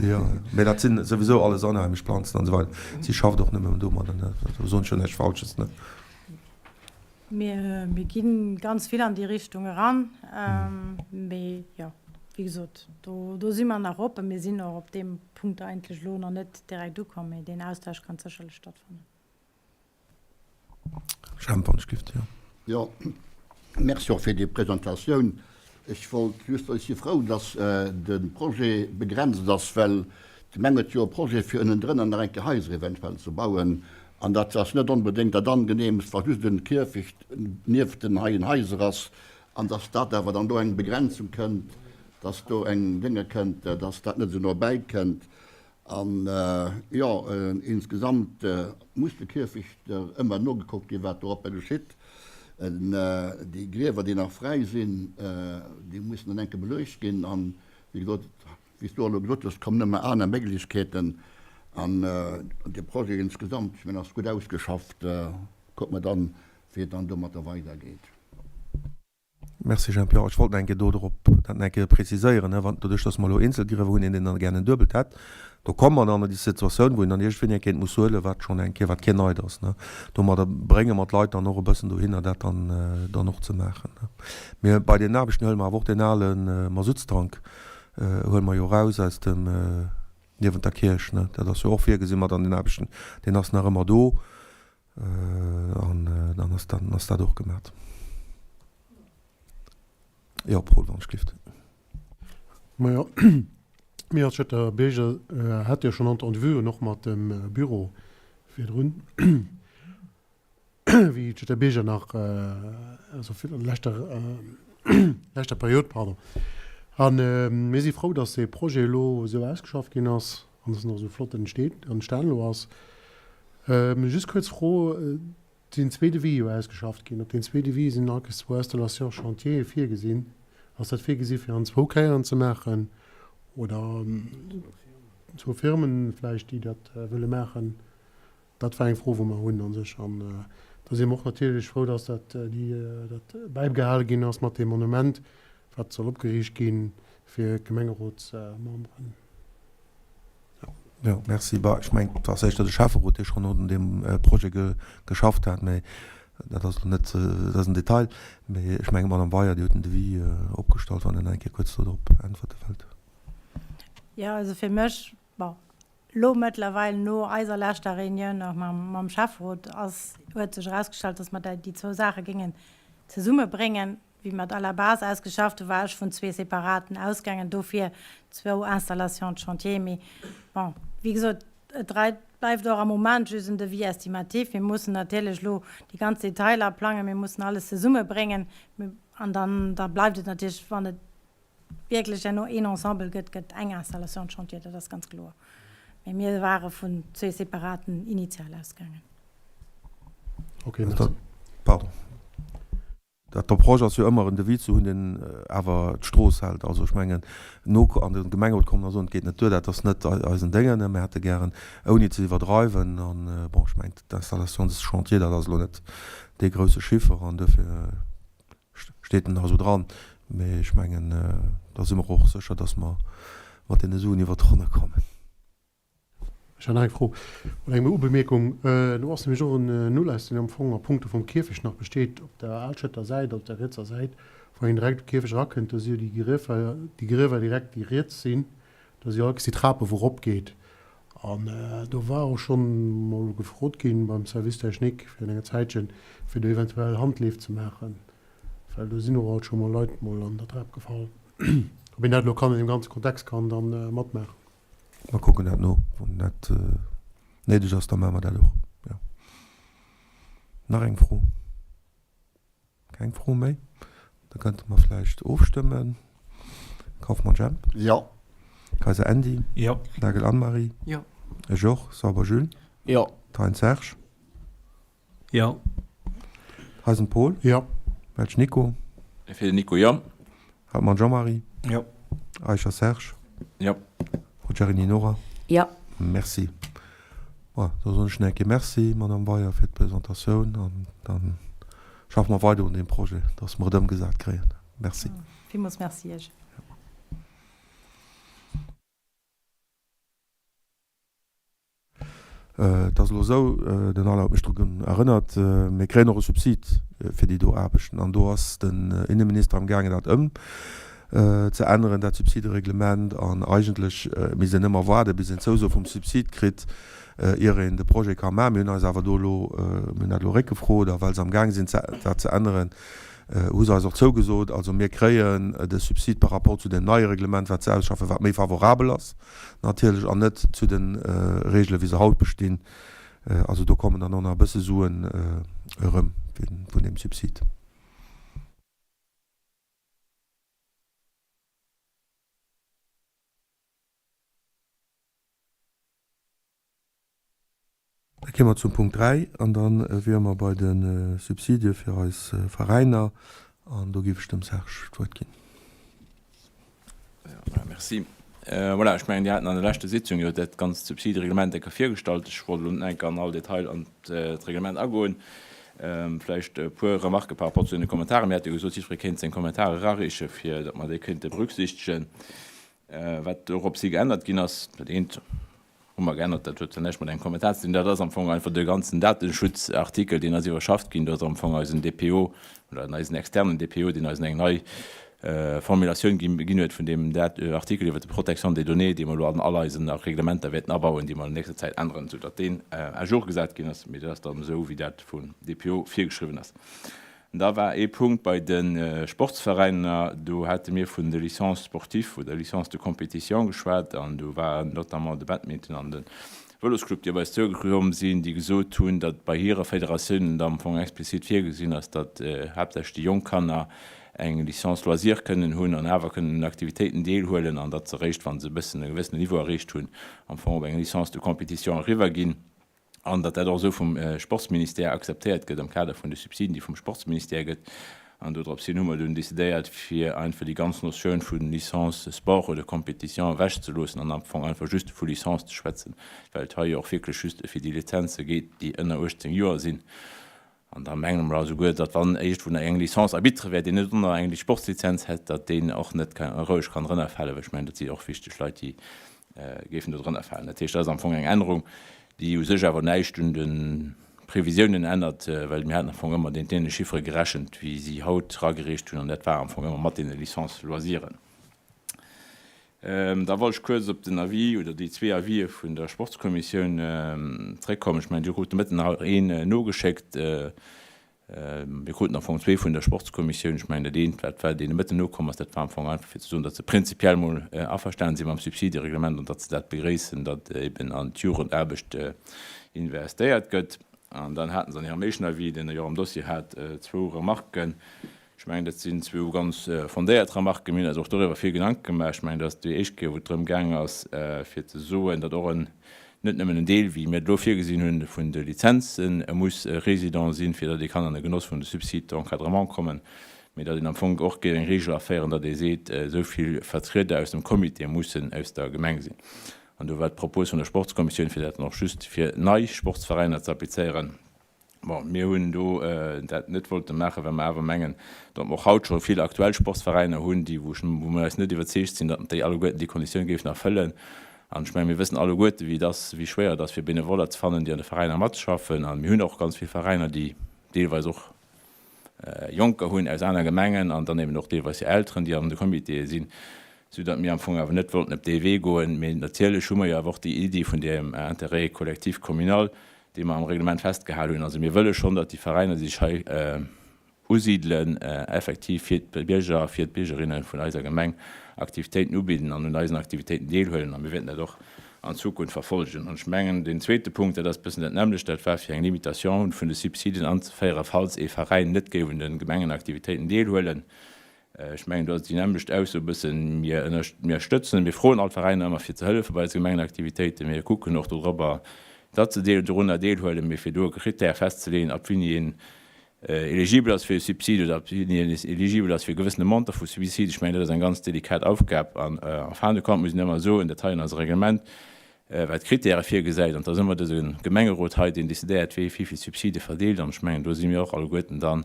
Jo, mä dat sinn souwisou alles anheimesch Planzen an esou weider. Si schafft och nëmme domadder, ne? Do soen ech jo näischt Falsches, ne? Mir, mir gi ganz vill an déi Richtung eran. Mee jo, wéi gesot, do, do si mer nach oppen. Mir sinn och op deem Punkt eigentlech elo nach net direkt ukomm, mee deen Austausch kann sécherlech stattfannen. Jemp, wann ech gift, jo. Jo, merci och fir déi Presentatioun. Ech wollt just, ech si frou, dass de Projet begrenzt ass, well d'Gemeng huet jo e Projet fir ënnendrënner nach eng Kéier Haiser eventuell ze bauen an dat ass net onbedéngt dat Angenehmst, wa just e Kierfecht nieft den heien Haiser ass an dass dat awer dann do eng Begrenzung kënnt, dass do eng Dénge kënnt, dass dat net esou no bäi kënnt. An jo, insgesamt muss de Kierfecht ëmmer nogekuckt ginn, wat doropper geschitt. Déi Griewer, déi nach fräi sinn, déi mussen dann enke beluecht ginn. An, wéi gesot, wéi s du och elo gesot hues, et kommen ëmmer aner Méiglechkeeten. An de Projet insgesamt, ech mengen, ass gutt ausgeschafft. Kucke mer dann, wéi et dann domatter weidergeet. Merci Jemp. Jo, ech wollt nach eng Kéier do drop dat nach eng Kéier preziséieren, ne, wann, doduerch dass mer elo Eenzelgriewer hunn, een deen dann gären en duebelt hätt, do komme mer dann an déi Situatioun, wou een dann iergendwéini eng Kéier muss huelen, wat schonn eng Kéier, wat keen neit ass, ne. Domadder brénge mer d'Leit dann och e bëssen dohinner, dat dann, dann och ze maachen, ne. Mir, bei deenen Aarbechten huele mer awer och deen ale Masuttstank huele mer jo eraus aus dem, niewent der Kierch, ne. Dat ass jo och virgesi mat an den Aarbechten. Deen ass nach ëmmer do. An dann ass dann ass dat och gemat. Jo, Paul, wann ech gift. Majo, mir als Schëtter Bierger hate jo schonn Entrevuen och mat dem Büro virdrun, wéi d'Schëtter Bierger nach, also an der leschter, leschter Period, pardon. A mir si frou, dass dee Projet elo esou ausgeschafft ginn ass an dass en och esou flott entsteet, entstanen elo ass. Just kuerz Fro, Et sinn zwee Devis jo ausgeschafft ginn. Op den zwee Devis sinn all zwou Installations chantier virgesinn. Ass dat virgesi fir an zwou Kéieren ze maachen oder zwou Firmen vläicht, déi dat wëlle maachen? Dat war eng Fro, wou mer hunn a sech. An da si mer och natierlech frou, dass dat dat bäibehale ginn ass mat deem Monument, wat soll opgeriicht gi fir d'Gemengerotsmemberen. Jo, merci. Bah, ech mengen, et ass éischter de Schäfferot, dee schonn un deem Projet geschafft hat, mä dat ass elo net, dat ass en Detail. Mä ech mengen, d'Madame Weyer, déi huet den Devis opgestallt, wann Der nach eng Kéier kuerz dodrop äntwerte wëllt. Jo, also fir mech, bon, elo mëttlerweil no eiser leschter Reunioun och mam Schäfferot ass, huet sech erausgestallt, dass mer déi zwou Saache géingen zesummebréngen. Wéi mer et à la base ausgeschafft hu war ech vun zwee separaten ausgaangen, dofir zwou Installations de chantier. Mee bon, wéi gesot, et bleift och am Moment just en Devis estimatif. Mir mussen natierlech elo déi ganz Detailer plangen, mir mussen alles zesummebréngen an dann da bleift et natierlech, wann et wierklech herno een Ensemble gëtt, gëtt eng Installation de chantier, dat ass ganz kloer. Mee mir ware vun zwee separaten initial ausgaangen. Okay, merci. Pardon. D'Approche ass jo ëmmer en Devis ze hunn, deen awer d'Strooss hält. Also ech mengen, no an de Gemengerot kommen a soen, et geet net duer, dat ass net eisen Déngen. Mir hätte gären, ouni ze iwwerdreiwen, an bon, ech mengen d'Installation de ce chantier, dat ass elo net dee grousse Chiffer an duerfir steet en nach esou dran. Mee ech mengen, da si mer och sécher, datt mer mat deene Suen iwwert d'Ronne kommen. Ech hat nach eng Fro oder eng Ubemierkung. Do ass nämlech och en Nolass, deen am Fong a Punkto vum Kierfecht nach besteet, op der Alschëtter Säit, op der rietser Säit, wou een direkt op de Kierfecht erakënnt. Do si jo déi Griewer, déi Griewer direkt, déi riets sinn. Do si jo all déi Trape wou erop geet. An do war och schonn mol gefrot ginn beim Service technique virun enger Zäitchen, fir do eventuell Handleef ze maachen, well do sinn och alt scho mol Leit mol an der Trap gefall. Ob een dat elo kann an deem ganze Kontext kann dann matmaachen. Mer kucken dat no. Wann dat néideg ass, da maache mer dat och, jo. Nach eng Fro? Keng Fro méi? Da kënnte mer vläicht ofstëmmen. Kauffmann Jemp? Jo. Kayser Andy? Jo. Nagel Anne-Marie? Jo. Ech och. Sauber Jules? Jo. Thein Serge? Jo. Theisen Paul? Jo. Welsch Nico? Fir den Nico, jo. Hartmann Jean-Marie? Jo. Eicher Serge? Jo. Ruggerini Nora? Jo. Merci. Voilà, da soen ech nach eng Kéier Merci, Madame Weyer, fir d'Presentatioun an da schaffe mer weider un deem Projet, dass mer et ëmgesat kréien. Merci. Villmools Merci Iech. Et ass elo esou, den Alain huet mech dru erënnert, mir kréien och e Subsid fir déi do Aarbechten. An do ass den Inneminister amgaangen, dat ëm ze änneren, dat Subsidereglement. An eigentlech misst een ëmmer waarden, bis een d'Zouso vum Subsid kritt, ier een de Projet ka maachen. Mir hunn eis awer do elo, mir hunn dat elo réckgefrot, a well se amgaang sinn, dat ze änneren, hu se eis och zougesot, also mir kréien de Subsid par rapport zu deem neie Reglement, wat se ausschaffen, wat méi favorabel ass natierlech, an net zu de Regele wéi se haut bestinn. Also do kommen dann och nach e bësse Suen erëm vun deem Subsid. Da kéime mer zum Punkt 3 an da wiere mer bei de Subsidie fir eis Veräiner an do géif ech dem Serge d'Wuert ginn. Voilà, merci. Voilà, ech mengen, Dir haten an der leschter Sitzung jo dat ganzt Subsidereglement eng Kéier virgestallt. Ech wollt elo net enk an all Detail an d'Reglement agoen. Vläicht e puer Remarquë par rapport zu deene Kommentaren. Mir hate jo gesot, jiddweree kéint seng Kommentare erareeche fir datt mer déi kéinte berücksichtegen. Wat doropshi geännert ginn ass, dat eent hu mer geännert, dat huet zwar näischt mat engem Kommentar ze dinn, dat ass am Fong einfach de ganzen Datenschutzartikel, deen ass iwwerschafft ginn. Do ass am Fong eisen DPO oder eisen externen DPO, deen eis eng nei Formulatioun ginn huet vun deem Artikel iwwert d'Protection des données, dee mer elo an all eisen Reglementer wäerten abauen, déi mer an nächster Zäit änneren, soudatt deen à jour gesat ginn ass. Mee dat ass dann esou, wéi dat vum DPO virgeschriwwen ass. Da war ee Punkt bei de Sportsveräiner, do hate mir vun de Licences sportives oder Licences de compétition geschwat an do waren notamment de Badminton an de Vëlosclub, déi op eis zougekomm sinn, déi gesot hunn, datt bei hire Federatiounen et am Fong explizit virgesinn ass, datt haaptsächlech déi jonk Kanner eng Licence loisir kënnen hunn an awer kënnen un Aktivitéiten deelhuelen an datt se eréischt, wa se e bëssen e gewëssenen Niveau erreecht hunn, am Fong op eng Licence de compétition eriwwerginn. An datt dat och esou vum Sportsministère akzeptéiert gëtt am Kader vun de Subsiden, déi vum Sportsministère gëtt. An dodrops hin hu mer dunn decidéiert, fir einfach déi ganz Notioun vu Licence sport oder compétition ewechzeloossen an am Fong einfach just vu Licence ze schwätzen, well et hei jo och wierklech just fir déi Lizenze geet, déi ënner 18 Joer sinn. An da menge mer esouguer, datt wann iergendwou nach eng Licence arbitre wär, deen net ënner eng Sportslizenz hätt, datt deen och net roueg kann drënnerfalen, well ech mengen, dat si och wichteg Leit, déi géifen do drënnerfalen. Dat heescht, dat ass am Fong eng Ännerung, déi u sech awer näischt un de Previsiounen ännert, well mir haten am Fong ëmmer deene Chiffere gerechent, wéi si haut eragereecht hunn, an dat war am Fong ëmmer mat deene Licences loisiren. Da wollt ech kuerz op den Avis oder déi zwee Avisë vun der Sportskommissioun zréckkommen. Ech mengen, Dir krut de Mëtten nach een nogeschéckt. Mir kruten am Fong zwee vun der Sportskommissioun. Ech mengen, dat eent, wat war deen de Mëtten nokomm ass, dat war am Fong einfach fir ze soen, datt se prinzipiell mol averstanen si mam Subsidereglement an datt se dat begréissen, datt eben an d'Jugendaarbecht investéiert gëtt. An dann haten se an hirem éischten Avis, deen Der jo och am Dossier hat, zwou Remarken. Ech mengen, dat sinn zwou ganz fondéiert Remarken. Mir hunn eis och doriwwer vill Gedanke gemaach. Ech mengen, dat ass déi éischt Kéier, wou et drëm gaang ass, fir ze soen, datt och en, net nëmmen en Deel, wéi mir et elo virgesinn hunn, vun de Lizenzen muss Résident sinn, fir datt ee kann an de Genoss vun de Subsides d'encadrement kommen, mee datt een am Fong och géif eng Regel aféieren, datt ee seet, esou vill Vertrieder aus dem Comité mussen aus der Gemeng sinn. An do war d'Propos vun der Sportskommissioun, fir dat dann och just fir nei Sportsveräiner ze applizéieren. Bon, mir hunn do dat net wollte maachen, well mer awer mengen, datt mer och haut scho vill aktuell Sportsveräiner hunn, déi, wou ech, wou mer eis net iwwerzeegt sinn, datt déi alleguerten déi Konditioun géifen erfëllen. An ech mengen, mir wëssen alleguerte wéi et ass, wéi schwéier et ass fir Benevoller ze fannen, déi an de Veräiner matschaffen. A mir hunn och ganz vill Veräiner, déi deelweis och Jonker hunn aus aner Gemengen an dann eben och deelweis hir Elteren, déi an de Comitéë sinn, soudatt mir am Fong awer net wollten op dee Wee goen. Mee natierlech hu mer jo awer och déi Iddi vun deem Intérêt collectif communal, dee mer am Reglement festgehal hunn. Also mir wëlle schonn, datt déi Veräiner, déi sech hei usidelen, effektiv fir d'Bierger a fir d'Biergerinne vun eiser Gemeng Aktivitéiten ubidden an un eisen Aktivitéiten deelhuelen. A mir wäerten dat och an Zukunft verfolgen. An ech mengen, deen zweete Punkt, dat ass e bëssen dat nämmlecht, dat war fir eng Limitation vun de Subsiden anzeféieren, falls ee Veräin net géif un de Gemengenaktivitéiten deelhuelen. Ech mengen, do ass et déi nämmlecht Ausso e bëssen. Mir mir stëtzen, mir froen all d'Veräiner ëmmer fir ze hëllefe bei eise Gemengenaktivitéiten. Mir kucken och dodrobber, datt se deel dorunner deelhuelen. Mee fir do e Krittär festzeleeën, ab wéini een eligibel ass fir e Subsid oder ab wéini een eligibel ass fir e gewëssene Montant vu Subsid, ech mengen, dat ass eng ganz delikat Aufgab. An en fin de compte muss een ëmmer soen, dat hei an eise Reglement, wat d'Krittäre virgesäit, an et ass ëmmer dëse Gemengerot hei, deen decidéiert, wee wéi vill Subside verdeelt. An ech mengen, do si mir och alleguerten da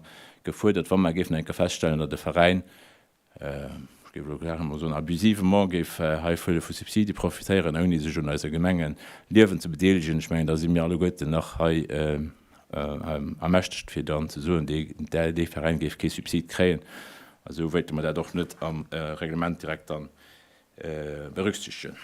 gefuerdert, wa mer géifen eng Kéier feststellen, datt e Veräin, ech géif elo gare mol soen, abusivement géif hei vu Subside profitéieren, ouni sech un eiser Gemengeliewen ze bedeelegen. Ech mengen, da si mir alleguerten nach hei ermächtegt, fir dann ze soen, dee Veräin géif kee Subsid kréien. A sou wéilte mer dat och net am Reglement direkt dann berücksichtegen.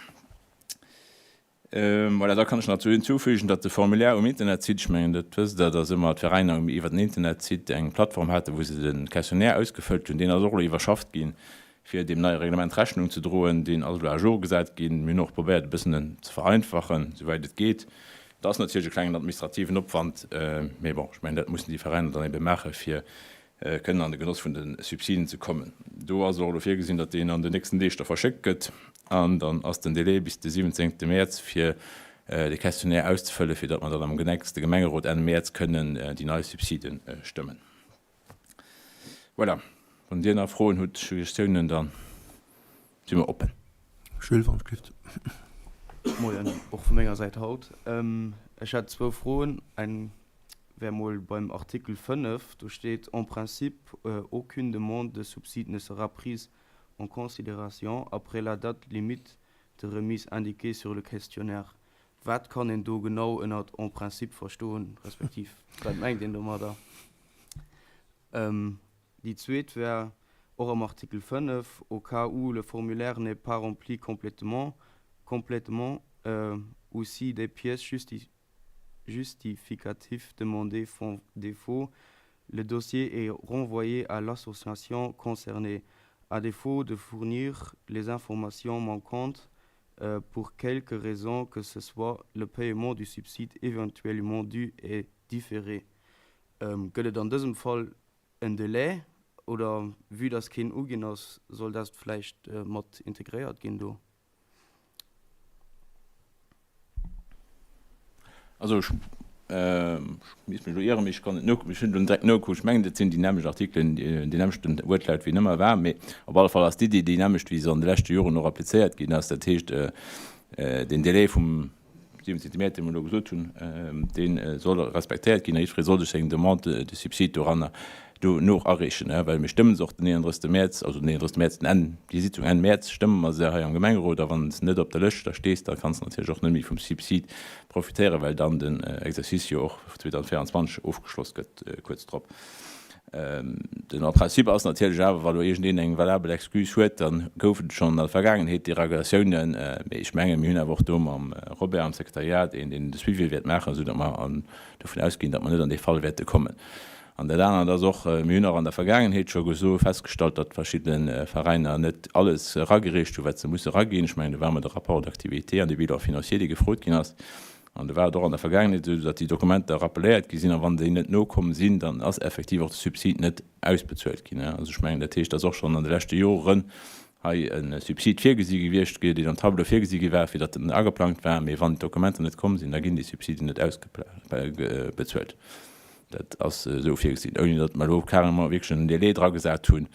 Voilà, da kann ech nach hinzufügen, datt de Formulaire um Internetsite, ech mengen, dat wësst Der, datt ëmmer d'Veräiner um iwwer den Internetsite eng Plattform haten, wou se de Questionnaire ausgefëllt hunn, deen ass och elo iwwerschafft ginn, fir deem neie Reglement Rechnung ze droen. Deen ass elo à jour gesat ginn. Mir hunn och probéiert, e bëssen en ze vereinfachen, souwäit et geet. Et ass natierlech e klengen administrativen Opwand, mee bon, ech mengen, dat mussen déi Veräiner dann ebe maachen, fir kënnen an de Genoss vun de Subsiden ze kommen. Do ass och elo virgesinn, datt deen an den nächsten Deeg da verschéckt gëtt an dann ass den Délai bis de 17. Mäerz fir de Questionnaire auszefëllen, fir datt mer dann am nächste Gemengerot Enn Mäerz kënnen déi nei Subside stëmmen. Voilà, wann Dir nach Froen hutt, Suggestiounen, da si mer oppen. Jules, wann et klifft. Moien och vu menger Säit haut. Ech hätt zwou Froen. Eng wär mol beim Artikel 5, do steet, En principe, aucune demande de subside ne sera prise en considération après la date limite de remise indiquée sur le questionnaire. Wat kann een do genau ënnert en principe verstoen, respektiv wat mengt een domadder? Déi zweet wär och am Artikel 5, Au cas où le formulaire n'est pas rempli complètement, complètement ou si des pièces justificatives demandées font défaut. Le dossier est renvoyé à l'association concernée. À défaut de fournir les informations manquantes pour quelque raison que ce soit, le paiement du subside éventuellement dû est différé. Gëtt et an dësem Fall en Delai oder vue dass keen uginn ass, soll dat vläicht mat integréiert ginn do? Also ech misst mech elo ieren, mee ech kann et no, ech hunn elo direkt nogekuckt, ech mengen dat sinn déi nämmlecht Artikelen, deen nämmlechten Wuertlaut wéi en ëmmer war, mee op alle Fall ass d'Iddi déi nämmlecht wéi se an de leschte Joren och applizéiert ginn ass. Dat heescht, deen Délai vum 17 Mäerz, dee mer elo gesot hunn, dee soll respektéiert ginn a jiddweree soll sech seng Demande de subside doranner do och areechen, well mir stëmmen se och den 31. Mäerz, also den 31. Mäerz, den Enn, déi Sitzung Enn Mäerz stëmme mer se hei am Gemengerot a wann s de net op der Lëscht da stees, da kanns de natierlech och net méi vum Subsid profitéieren, well dann den Exercice jo och 2024 ofgeschloss gëtt kuerz drop. Den en principe ass natierlech awer, wa lo iergendeen eng valabel Excuse huet, da gouf et schonn an der Vergaangenheet Derogatiounen. Mee ech mengen, mir hunn awer och do mam Robert am Sekretariat een, deen de Suivi wäert maachen, esou datt mer dovun ausginn, datt mer net an dee Fall wäerte kommen. An dat anert ass och, mir hunn och an der Vergaangenheet scho geso festgestallt, datt verschidde Veräiner net alles eragereecht hunn, wat se musse eraginn. Ech mengen, do war emol de Rapport d'activité an de Bilan financier, dee gefrot ginn ass. An do war et och an der Vergaangenheet esou, datt déi Dokumenter rappelléiert gi sinn, a wann déi net nokomm sinn, dann ass effektiv och de Subsid net ausbezuelt ginn. Also ech mengen, dat heescht, datt och schonn an de leschte Joren hei e Subsid virgesi gewiescht wier, deen am Tableau virgesi gi war, fir datt en ageplangt war, mee wann d'Dokumenter net komm sinn, da ginn déi Subsiden net ausbezuelt. Dat ass esou virgesinn, ouni datt mer elo carrément wierklech en Délai dragesat hunn.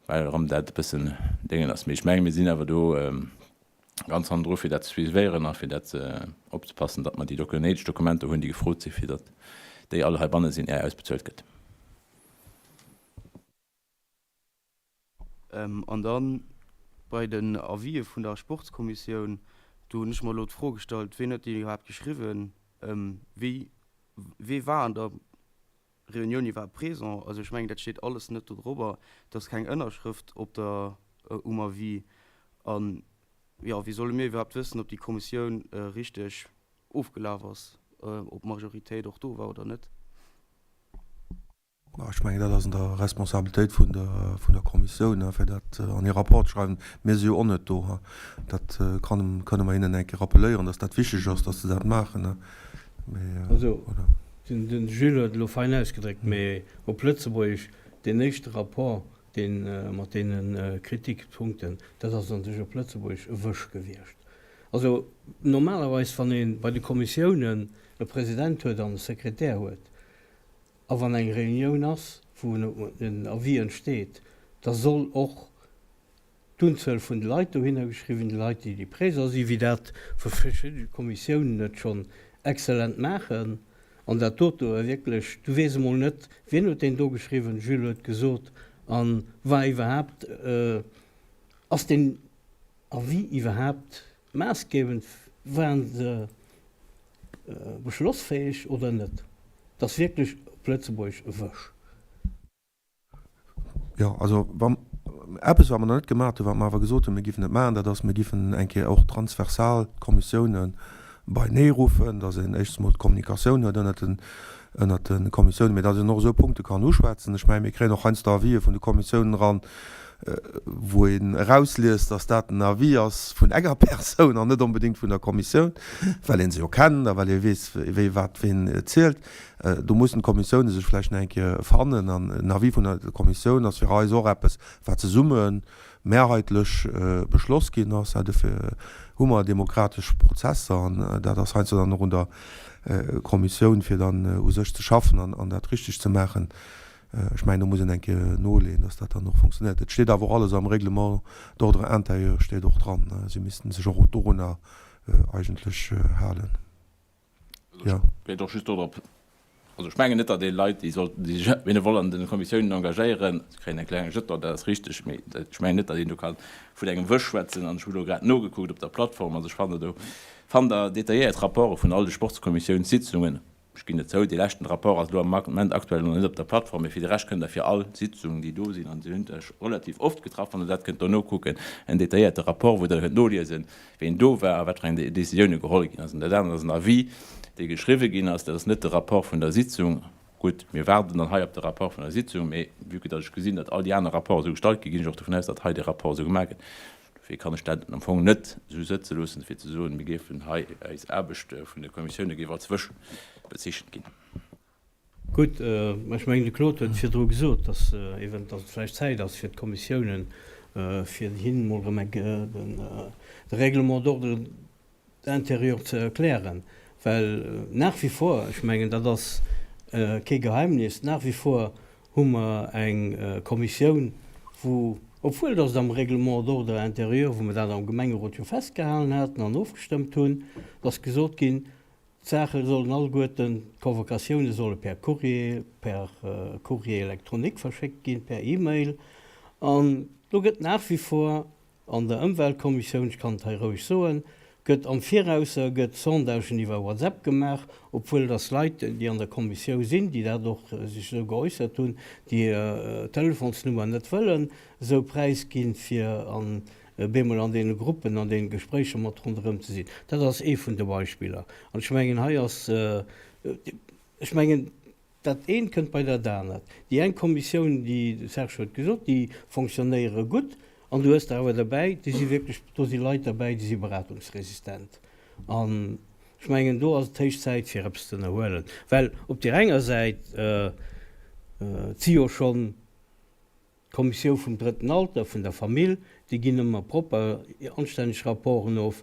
Well erëm dat e bëssen Déngen ass. Mee ech mengen, mir sinn awer do ganz hannendru fir dat ze suivéieren a fir dat opzepassen, datt mer déi néideg Dokumenter hunn, déi gefrot sinn, fir datt déi all heibanne sinn, är ausbezuelt gëtt. An da bei den Avisë vun der Sportskommissioun, do hunn ech mer elo d'Fro gestallt, Wien huet déi iwwerhaapt geschriwwen? Wie, wie war an der Reunioun iwwerhaapt présent? Also ech mengen, dat steet alles net do drobber. Et ass keng Ënnerschrëft op der, um Avis. An, jo, wéi solle mir iwwerhaapt wëssen, ob déi Kommissioun richteg ofgelaf ass, ob d'Majoritéit och do war oder net? Ech mengen, dat ass an der Responsabilitéit vun der, vun der Kommissioun, fir dat an hir Rapport ze schreiwen. Mir si jo och net do. Dat kann, kënne mer hinnen eng Kéier rappeléieren, dass dat wichteg ass, dass se dat maachen. Mee, Also, voilà. den Jules huet et elo fein ausgedréckt, mee op Lëtzebuergesch, deen éischte Rapport, dee mat deene Kritikpunkten, dat ass an sech op Lëtzebuergesch e Wësch gewiescht. Also normalerweis, wann ee bei de Kommissiounen e President huet an e Sekretär huet, a wann eng Reunioun ass, wou en Avis entsteet, da soll och d'Unzuel vun de Leit dohinner geschriwwen, déi Leit, déi déi présent sinn, wéi dat verschidde Kommissiounen et schonn exzellent maachen. An dat dote war wierklech, du weess emol net, wien huet deen do geschriwwen, Jules huet gesot, a war iwwerhaapt, ass deen Avis iwwerhaapt maassgebend, waren se beschlossfäeg oder net? Et ass wierklech op Lëtzebuergesch e Wësch. Jo, also wa eppes, wat mer nach net gemaach hunn, wat mer awer gesot hunn, mir géifen et maachen, dat ass, mir géifen eng Kéier och transversal d'Kommissiounen beienee ruffen, dass een éischtens emol d'Kommunikatioun huet ënnert den, ënnert de Kommissiounen, mee dass een och esou Punkte kann uschwätzen. Ech mengen, mir kréien och heiansdo Avisë vun de Kommissiounen eran, wou een erausliest, dass dat en Avis ass vun enger Persoun an net onbedéngt vun der Kommissioun, well ee se jo kennt a well ee weess, wéi wat ween zielt. Do mussen d'Kommissioune sech vläicht nach eng Kéier fannen. An en Avis vun der Kommissioun ass fir eis och eppes, wat zesumme mehrheitlech beschloss ginn ass. Dofir hu mer demokratesch Prozesser an dat ass heiansdo dann och un der Kommissioun, fir dann u sech ze schaffen an dat richteg ze maachen. Ech mengen, do muss een eng Kéier noleeën, dass dat dann och funktionéiert. Et steet awer och alles am Règlement d'ordre intérieur steet och dran. Si missten sech och dorunner eigentlech halen. Jo. Vläicht och just dodrop, also ech mengen net, datt ee Leit, déi sollten déi sech benevol an den Kommissiounen engagéieren, se kréien e klenge Jeton, dat ass richteg, mee ech mengen net, datt een do ka vun engem Wësch schwätzen. An ech hu elo grad nogekuckt op der Plattform, also ech fannen do fannt Der detailléiert Rapporte vun all de Sportskommissiounssitzungen. Ech ginn et zou, dee leschten Rapport ass elo am Moment aktuell nach net op der Plattform, mee fir de Rescht kënnt Der fir all Sitzung, déi do sinn, an se hunn sech relativ oft getraff, wann Der dat kënnt do nokucken, en detailléierte Rapport, wou Der kënnt noliesen, ween do war a wat fir eng Décisioune geholl ginn ass. An dat anert ass en Avis, dee geschriwwe ginn ass. Dat ass net de Rapport vun der Sitzung. Gutt, mir waarden dann hei op de Rapport vun der Sitzung, mee vue que datt ech gesinn, datt all déi aner Rapporte esou gestallt ginn, ginn ech och dovun aus, datt hei dee Rapport esou gemaach gëtt. Dofir kann ech dat am Fong net esou sëtze loossen, fir ze soen, mir géifen hei eis Aarbecht vun de Kommissioune géif als wësch bezeechent ginn. Gutt, mä ech mengen, de Claude huet virdru gesot, datt event datt et vläicht Zäit ass fir d'Kommissiounen, fir hinnen emol erëm eng de Règlement d'ordre intérieur ze erklären, well nach wie vor, ech mengen, dat ass kee Geheimnis, nach wie vor hu mer eng Kommissioun, wou, obwuel datt et am Règlement d'ordre intérieur, wou mer dat am Gemengerot jo festgehalen haten an ofgestëmmt hunn, ass gesot ginn, d'Saache sollen alleguerten, d'Convocatioune solle per Courrier, per Courrier électronique verschéckt ginn, per E-Mail, an do gëtt nach wie vor An der Ëmweltkommissioun, ech kann et hei roueg soen, gëtt am Virausser gëtt Sondagen iwwer WhatsApp gemaach, obwuel dass Leit, déi an der Kommissiou sinn, déi dat och sech esou geäussert hunn, déi hir Telefonsnummer net wëllen esou präisginn, fir an bemol an deene Gruppen, an deene Gespréicher mat ronderëm ze sinn. Dat ass ee vun de Beispiller. An ech mengen, hei ass, ech mengen, Dat eent kënnt bei dat anert. Déi eng Kommissioun, déi, de Serge huet gesot, déi fonctionnéiere gutt, an du hues der awer derbäi, déi si wierklech, do si Leit derbäi, déi si beratungsresistent. An ech mengen, do ass et héich Zäit, fir eppes ze ënnerhuelen, well op där enger Säit, et si jo schonn, D'Kommissiou vum drëtten Alter, vun der Famill, déi ginn ëmmer propper, anstänneg Rapporten of.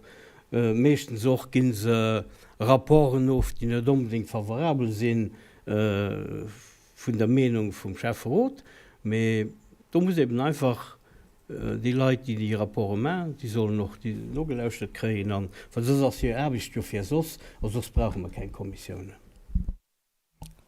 Meeschtens och gi se Rapporten of, déi net onbedéngt favorabel si vun der Meenung vum Schäfferot. Mee do muss eben einfach déi Leit, déi déi Rapporte maachen, déi sollen och nogelauschtert kréien. An, well soss ass hir Aarbecht jo fir soss, a soss brauche mer keng Kommissiounen.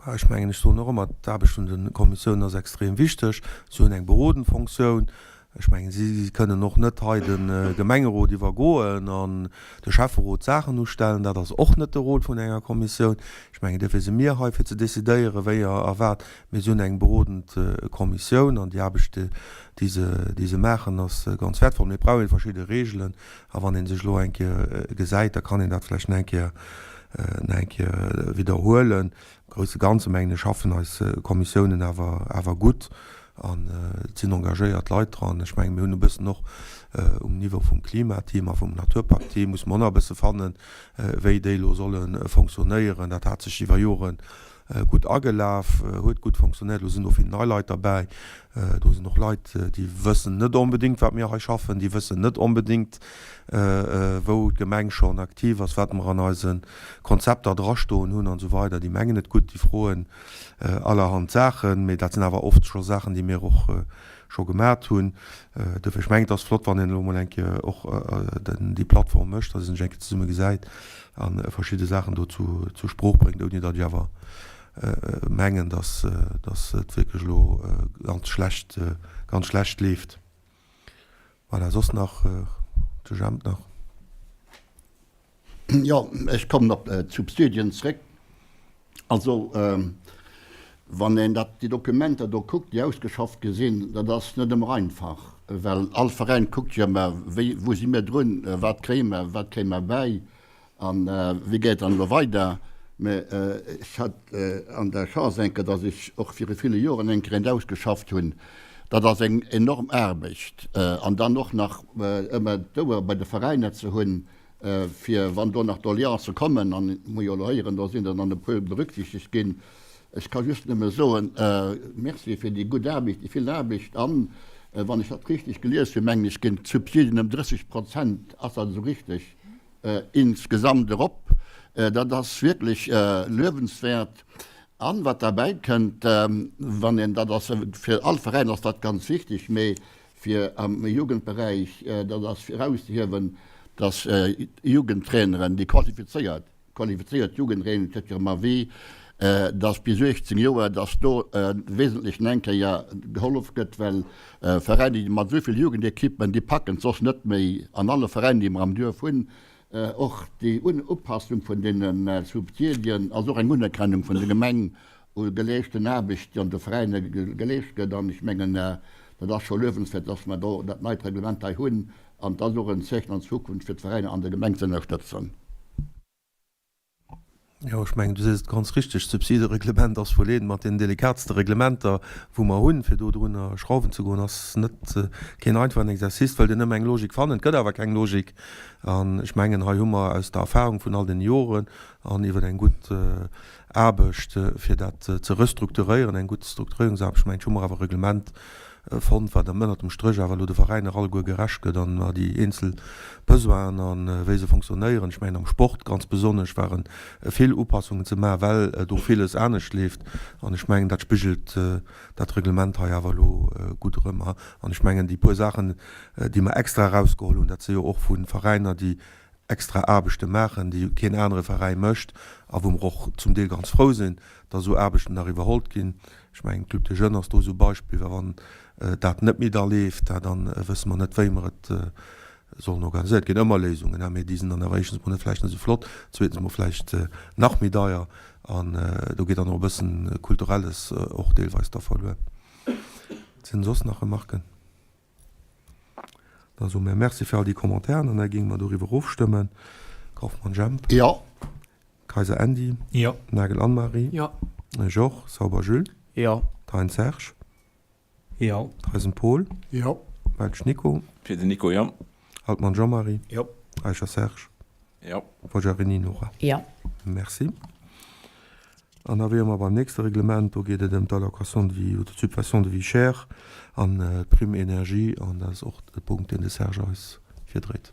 Ech mengen, ech soen och ëmmer, d'Aarbecht vun de Kommissiounen ass extrem wichteg. Si hunn eng berodend Fonctioun. Ech mengen, si kënnen och net hei de Gemengerot iwwergoen an de Schäfferot Saachen ustellen. Dat ass och net de Rôle vun enger Kommissioun. Ech mengen, duerfir si mir hei, fir ze decidéieren, wéi a wat. Mee si hunn eng berodend Kommissioun an déi Aarbecht, déi se, déi se maachen, ass ganz wäertvoll. Mir brauchen verschidde Regeln A wann ee sech elo eng Kéier gesäit, da kann een dat vläicht nach eng Kéier, nach eng Kéier widderhuelen. Am grousse Ganze mengen ech, schaffen eis Kommissiounen awer, awer gutt an et sinn engagéiert Leit dran. Ech mengen, mir hunn e bëssen och um Niveau vum Klimateam a vum Naturpaktteam musse mer och nach e bësse fannen, wéi déi elo solle fonctionnéieren. Dat hat sech iwwer Jore gutt agelaf, huet gutt fonctionnéiert. Elo sinn do vill nei Leit derbäi. Do sinn och Leit, déi wëssen net onbedéngt, wat mir hei schaffen. Déi wëssen net onbedéngt, wou d'Gemeng schonn aktiv ass, wat mer an eise Konzepter drastoen hunn an esou weider. Déi mengen et gutt, déi froen allerhand Saachen, mee dat sinn awer oft scho Saachen, déi mir och scho gemat hunn. Duerfir, ech mengen, et ass flott, wann een elo emol eng Kéier och déi Plattform mécht, datt ee sech eng Kéier zesumme gesäit a verschidde Saachen do zur Sprooch bréngt, ouni datt ech awer mengen, datt et wierklech elo ganz schlecht, ganz schlecht leeft. Voilà, soss nach de Jemp nach. Jo, ech kommen op d'Subsidien zréck. Also, wann een dat, déi Dokumenter do kuckt, déi ausgeschafft gi sinn, dat ass net ëmmer einfach, well all Veräin kuckt jo ëmmer, wéi, wou si mir drun, wat kréie mer, wat kréie mer bäi a wéi geet et dann elo weider. Mä ech hat an der Chance eng Kéier, datt ech och viru ville Joren eng Kéier eent ausgeschafft hunn. Dat ass eng enorm Aarbecht an dann och nach ëmmer d'Ouer bei de Veräiner ze hunn, fir wann do nach Doleancë kommen, an ech hu jo elo héieren, do sinn der dann e puer berücksichtegt ginn. Ech ka just nëmme soen, Merci fir déi gutt Aarbecht, déi vill Aarbecht. An, wann ech dat richteg gelies hunn, mengen ech, ginn d'Subsiden ëm 30 Prozent, ass dat esou richteg, insgesamt erop. Dat ass wierklech luewenswäert. An wat derbäi kënnt, wann een, dat ass fir all Veräin ass dat ganz wichteg, mee Fir am Jugendberäich, dat ass erauszehiewen, dass Jugendtraineren, déi qualifizéiert, qualifizéiert Jugendtraineren, dat gëtt jo ëmmer wéi, dass bis 18 Joer, dass do wesentlech nach eng Kéier gehollef gëtt, well Veräiner, déi mat esou vill Jugendekippen, déi packen et soss net méi an alle Veräiner, déi mer am Duerf hunn. Och déi Upassung vun deene Subsidien ass och eng Unerkennung vun der Gemeng u geleeschten Aarbecht, déi an de Veräiner geleescht gëtt. An ech mengen, dat ass scho luewenswäert, dass mer do dat neit Reglement hei hunn. An et ass och en Zeechen an d'Zukunft, fir d'Veräiner an der Gemeng ze ënnerstëtzen. Jo, ech mengen, du sees et ganz richtig, D'Subsidereglement ass wuel eent mat deenen delikatste Reglementer, wou mer hunn. Fir dodrunner schrauwen ze goen, ass net keen einfachen Exercice, wëllt een ëmmer eng Logik fannen. Et gëtt awer keng Logik. An ech mengen, hei hu mer aus der Erfahrung vun all deene Joren an iwwer eng gutt Aarbecht, fir dat ze restrukturéieren, eng gutt Strukturéierungsaarbecht, mengen ech, hu mer awer e Reglement fonnt, wat am ënnert dem Stréch awer elo de Veräiner alleguer gerecht gëtt an mer déi eenzel Besoinen a wéi se fonctionnéieren, ech mengen am Sport ganz besonnesch ware vill Upassungen ze maachen, well do villes anescht leeft an ech mengen dat spigelt dat Reglement hei awer elo gutt erëm. An ech mengen déi puer Saachen, déi mer extra erausgeholl hunn, dat si jo och vu Veräiner, déi extra Aarbechte maachen, déi keen anere Veräi mécht a wou mer och zum Deel ganz frou sinn, datt esou Aarbechten nach iwwerhollt ginn. Ech mengen, d'Club des Jeunes ass do esou e Beispill, well wann dat net méi da leeft, da wësse mer net, wéi mer et sollen organiséieren. Et ginn ëmmer Léisungen, mee déi sinn dann awer éischtens mol net vläicht net esou flott, zweetens mol vläicht nach méi deier an do geet dann och e bëssen Kulturelles och deelweis da verluer. Sinn soss nach Remarken? Da soe mir Merci fir all déi Commentairen an da géinge mer doriwwer ofstëmmen. Kauffmann Jemp. Jo. Kayser Andy. Jo. Nagel Anne-Marie. Jo. Georges. Sauber Jules. Jo. Thein Serge. Jo. Theisen Paul. Jo. Welsch Nico. Fir den Nico, jo. Altmann Jean-Marie. Jo. Eicher Serge. Jo. Forgiarini Nora. Jo. Merci. An da wiere mer beim nächste Reglement. Do geet et ëm d'Allocation de vie oder d'Subvention de vie chère an d'Prime énergie. An dat ass och e Punkt, deen de Serge eis virdréit.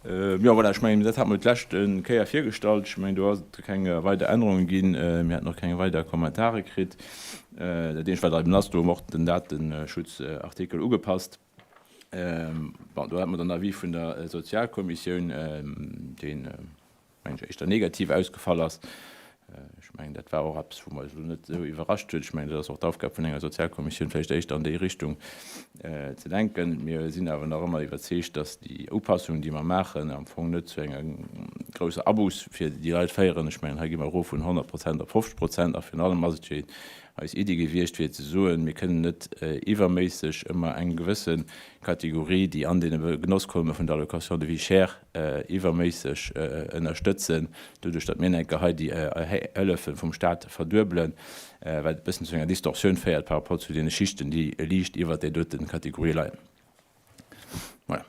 Jo, voilà, ech mengen, dat hate mer d'lescht Kéier virgestallt. Ech mengen, do ass et keng weider Ännerunge ginn. Mir haten och keng weider Kommentare kritt. Dat eenzegt, wat eben ass, do hu mer och den Dateschutzartikel ugepasst. Bon, do hate mer den Avis vun der Sozialkommissioun, deen, mengen ech, éischter negativ ausgefall ass. Ech mengen, dat war och eppes, wou mer eis elo net esou iwwerrascht huet. Ech mengen, dat ass och d'Aufgab vun enger Sozialkommissioun, vläicht éischter an déi Richtung ze denken. Mir sinn awer nach ëmmer iwwerzeegt, dass déi Upassungen, déi mer maachen, am Fong net zu enger grousser Abus fir déi Leit féieren. Ech mengen, hei gi mer erof vun 100 Prozent op 50 Prozent. A virun allem ass et jo eis Iddi gewiescht, fir ze soen, mir kënnen net iwwerméisseg ëmmer eng gewësse Kategorie, déi an deene Genoss komme vun der Allocation de vie chère, iwwerméisseg ënnerstëtzen, doduerch datt mir enker hei déi Hëllefe vum Stat verduebelen, wat e bëssen zu enger Distorsioun féiert par rapport zu deene Schichten, déi liicht iwwert där dote Kategorie leien. Voilà.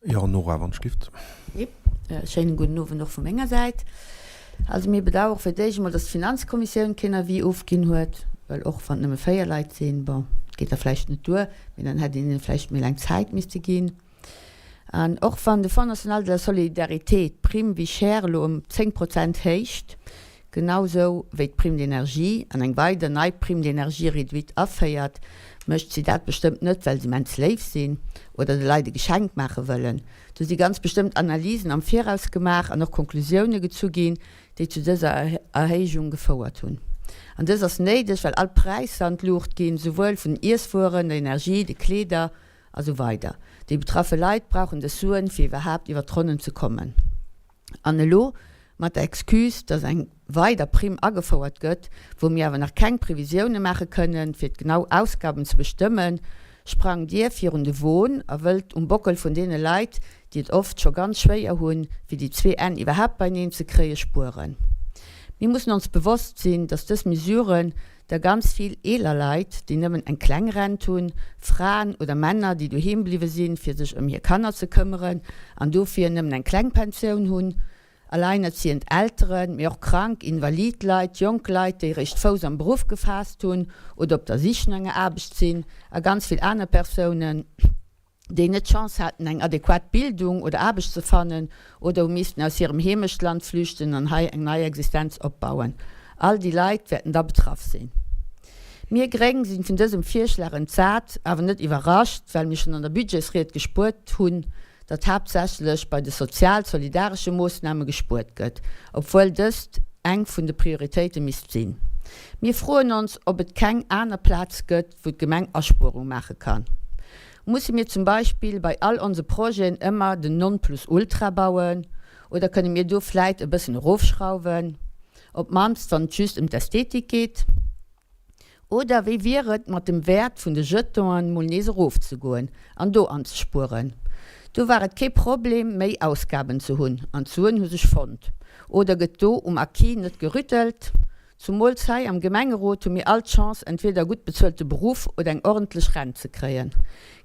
Jo, Nora, wann d'Stift. Jep, schéinen gudden Owend och vu menger Säit. Also mir bedauere fir d'éischt emol, dass d'Finanzkommissioun keen Avis ofginn huet, well och wann et nëmme 4 Leit sinn, bon, et geet da vläicht net duer, mee dann hätt een hinne vläicht méi laang Zäit misste ginn. An och wann de Fonds national de la solidarité d'Prime vie chère elo ëm 10 Prozent héicht, genau sou wéi d'Prime d'énergie, an eng weider nei Prime d'énergie réduite aféiert, mécht si dat bestëmmt net, well se immens léif sinn oder de Leit e Geschenk maache wëllen. Do si ganz bestëmmt Analysen am Viraus gemaach an och Konklusioune gezu ginn, déi zu dëser Erhéijung gefouert hunn. An dës ass néideg, well all d'Präisser an d'Luucht ginn, souwuel vun den Iesswueren, der Energie, de Kleeder a sou weider. Déi betraffe Leit brauchen dës Suen, fir iwwerhaapt iwwer d'Ronnen ze kommen. An elo mat der Excuse, dass eng weider Primm agefouert gëtt, wou mir awer nach keng Previsioune maache kënnen, fir d'genau Ausgaben ze bestëmmen, sprangt Dir virun de Won a wëllt um Bockel vun deene Leit, déi et oft scho ganz schwéier hunn, fir déi zwee Enn iwwerhaapt beineen ze kréien, spueren. Mir mussen ons bewosst sinn, dass dës Mesuren der ganz vill eeler Leit, déi nëmmen eng kleng Rent hunn, Fraen oder Männer, déi doheem bliwwe sinn, fir sech ëm hir Kanner ze këmmeren an dofir nëmmen eng kleng Pensioun hunn, alleinerziehend Elteren, mee och krank, invalid Leit, jonk Leit, déi eréischt Fouss am Beruff gefaasst hunn oder op der Sich no enger Aarbecht sinn, a ganz vill aner Persounen. déi net d'Chance haten eng adequat Bildung oder Aarbecht ze fannen oder hu missten aus hirem Heemechtland flüchten an hei eng nei Existenz opbauen. All déi Leit wäerten da betraff sinn. Mir Gréng sinn vun dësem Virschlag entsat, awer net iwwerrascht, well mir schonn an der Budgetsried gespuert hunn, datt haaptsächlech bei de sozial-solidaresche Moossname gespuert gëtt, obwuel dëst eng vun de Prioritéite misst sinn. Mir froen ons, ob et keng aner Plaz gëtt, wou d'Gemeng Aspuerung maache kann. Musse mir zum Beispill bei all onse Projeten ëmmer den Nonplusultra bauen oder kënne mir do vläit e bëssen erofschrauwen, op d'mannst wann et just ëm d'Ästhetik geet? Oder wéi wier et mat dem Wäert vun de Jetonen mol nees erofzegoen an do anzespueren? Do war et kee Problem méi Ausgaben ze hunn an d'Suen hu sech fonnt. Oder gëtt do um Acquis net gerüttelt? Zumools hei am Gemengerot hu mir all d'Chance entweder e gutt bezuelte Beruff oder eng ordentlech Rent ze kréien.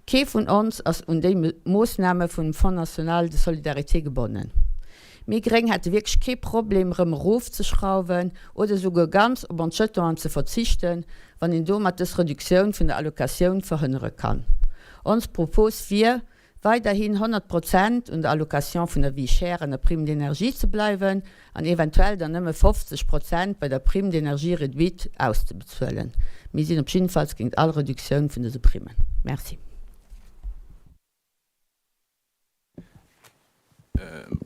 Kee vun ons ass un déi Moossname vum Fonds national de solidarité gebonnen. Mir Gréng hätte wierklech kee Problem rëm erofzeschrauwen oder esouguer ganz op ons Jetonen ze verzichten, wann een domat dës Reduktioun vun der Allocatioun verhënnere kann. Ons Propos wier, weiderhin 100 Prozent un der Allocation vun der Vie chère an der Prime d'énergie ze bleiwen an eventuell dann nëmme 50 Prozent bei der Prime d'énergie réduite auszebezuelen. Mir sinn op jiddefalls géint all Reduktioun vun dëse Primmen. Merci.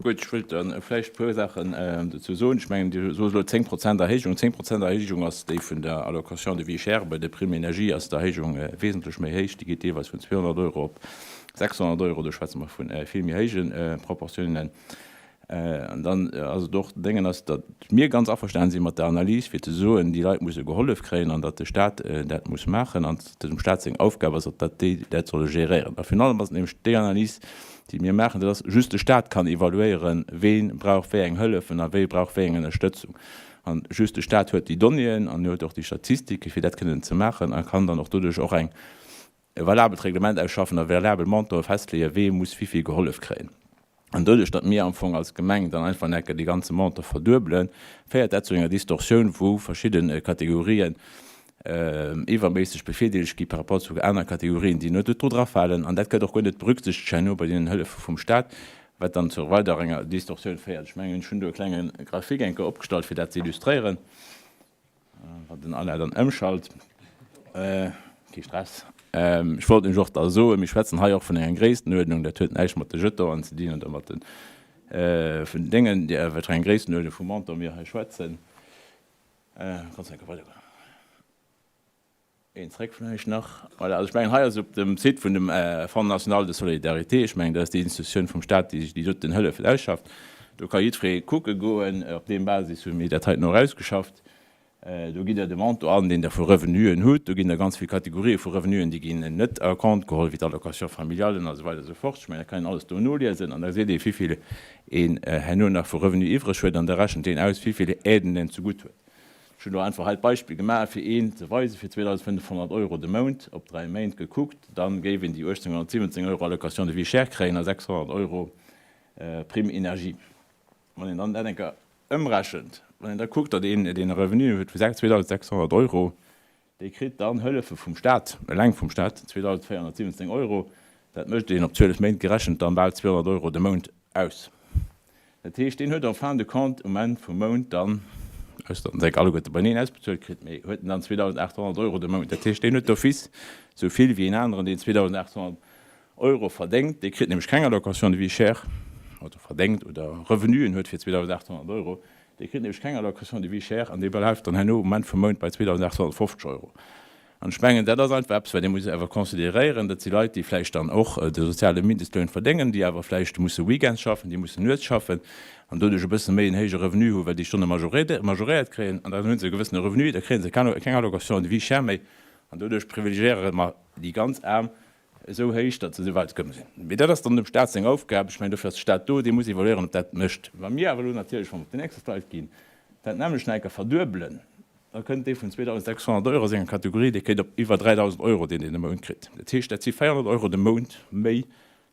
Gutt, ech wëllt dann vläicht e puer Saachen dozou soen. Ech mengen, Dir sot elo 10 Prozent Erhéijung. 10 Prozent Erhéijung ass déi vun der Allocation de vie chère. Bei der Prime énergie ass d'Erhéijung wesentlech méi héich. Déi geet deelweis vun 200 Euro op 600 Euro. Do schwätze mer vu vill méi héije Proportiounen. An dann ass et och, Déngen ass, datt mir ganz averstanen si mat der Analys, fir ze soen, déi Leit musse gehollef kréien an datt de Stat dat muss maachen an datt et dem Stat seng Aufgab ass, datt déi dat solle géréieren. A virun allem ass et nämlech déi Analys, déi mir maachen, dat ass, just de Stat kann evaluéieren, wee brauch wéi eng Hëllefen a wee brauch wéi eng Ënnerstëtzung. A just de Stat huet déi Donnéeën an huet och déi Statistike fir dat kënnen ze maachen a kann dann och doduerch och eng e valabelt Reglement ausschaffen a valabel Montantë festleeën, wee muss wéi vill gehollef kréien. An doduerch, datt mir am Fong als Gemeng dann einfach enke dee ganze Montant verduebelen, féiert dat zu enger Distorsioun, wou verschidde Kategorien iwwerméisseg bevirdeelegt gi par rapport zu aner Kategorien, déi net do drafalen. An dat gëtt och guer net berücksichtegt herno bei deenen Hëllefe vum Stat, wat dann zu weider enger Distorsioun féiert. Ech mengen, ech hunn do e klenge Graphique enke opgestallt, fir dat ze illustréieren. Wann den Alain dann ëmschalt. Kee Stress. Ech wollt nämlech och da soen, mir schwätzen hei och vun enger Gréisstenuerdnung, dat huet näischt mat de Jetonen ze dinn oder mat de vun Déngen, wat fir eng Gréisstenuerdnung vu Montant mir hei schwätzen. Kanns du eng Kéier weidergoen? Een zréck vläicht nach. Voilà, also ech mengen, hei ass op dem Site vun dem Fonds national de solidarité, ech mengen, dat ass déi Institutioun vum Stat, déi sech déi doten Hëllefen ausschafft, do ka jiddweree kucke goen. Op deem Basis hu mir dat heiten och ausgeschafft. Do gitt Der de Montant an, deen Der vu Revenuen hutt. Do ginn der ganz vill Kategorië vu Revenuen, déi ginn net a Compte geholl, wéi d'Allocation familiale an esou weider esou fort. Ech mengen, dat kann een alles do noliesen an da gesäit ee, wéivill een herno nach vu Revenu iwwreg huet an da rechent een aus, wéivill Aiden en zegutt huet. Ech hunn elo einfach hei d'Beispill gemaach, fir een ze weisen, fir 2.500 Euro de Mount op dräi Méint gekuckt, da géif een déi 1.817 Euro Allocation de vie chère kréien a 600 Euro Prime énergie. Wann een dann dat eng Kéier ëmrechent, wann een da kuckt, datt een, deen e Revenu huet vu 2.600 Euro, dee kritt dann Hëllefe vum Staat, eleng vum Staat, 2.417 Euro, dat mécht een op 12 Méint gerechent dann bal 200 Euro de Mount aus. Dat heescht, deen huet en fin de compte um Enn vum Mount dann, ausser datt en se alleguerte beineen ausbezuelt kritt, mee huet en dann 2.800 Euro de Mount. Dat heescht, deen huet d'office esou vill wéi een aneren, deen 2.800 Euro verdéngt. Dee kritt nämlech keng Allocation de vie chère, also verdéngt oder Revenuen huet fir 2.800 Euro, dee kritt nämlech keng Allocation de vie chère an dee bleift dann herno um Enn vum Mount bei 2.850 Euro. An ech mengen, dat ass einfach eppes, wat ee muss awer consideréieren. Dat si Leit, déi vläicht dann och de soziale Mindestloun verdéngen, déi awer vläicht musse weekends schaffen, déi mussen nuets schaffen an doduerch e bësse méi en héije Revenu hu well déi Stonne majoréiert kréien. An dann hu se e gewëssene Revenu, da kréie se keng Allocation de vie chère méi an doduerch privilegiéiere mer déi ganz Aarm esou héich, datt se esou wäit komm sinn. Mee dat ass dann dem Stat seng Aufgab. Ech mengen, dofir ass de Stat do, dee muss evaluéieren, ob dat mécht. Wa mir awer elo natierlech, wa mer op déi nächste Slide ginn, dat nämmlecht nach eng Kéier verduebelen, da kënnt dee vun 2.600 Euro a senger Kategorie, dee kéint op iwwer 3.000 Euro, deen deen de Mount kritt. Dat heescht, dat si 400 Euro de Mount méi,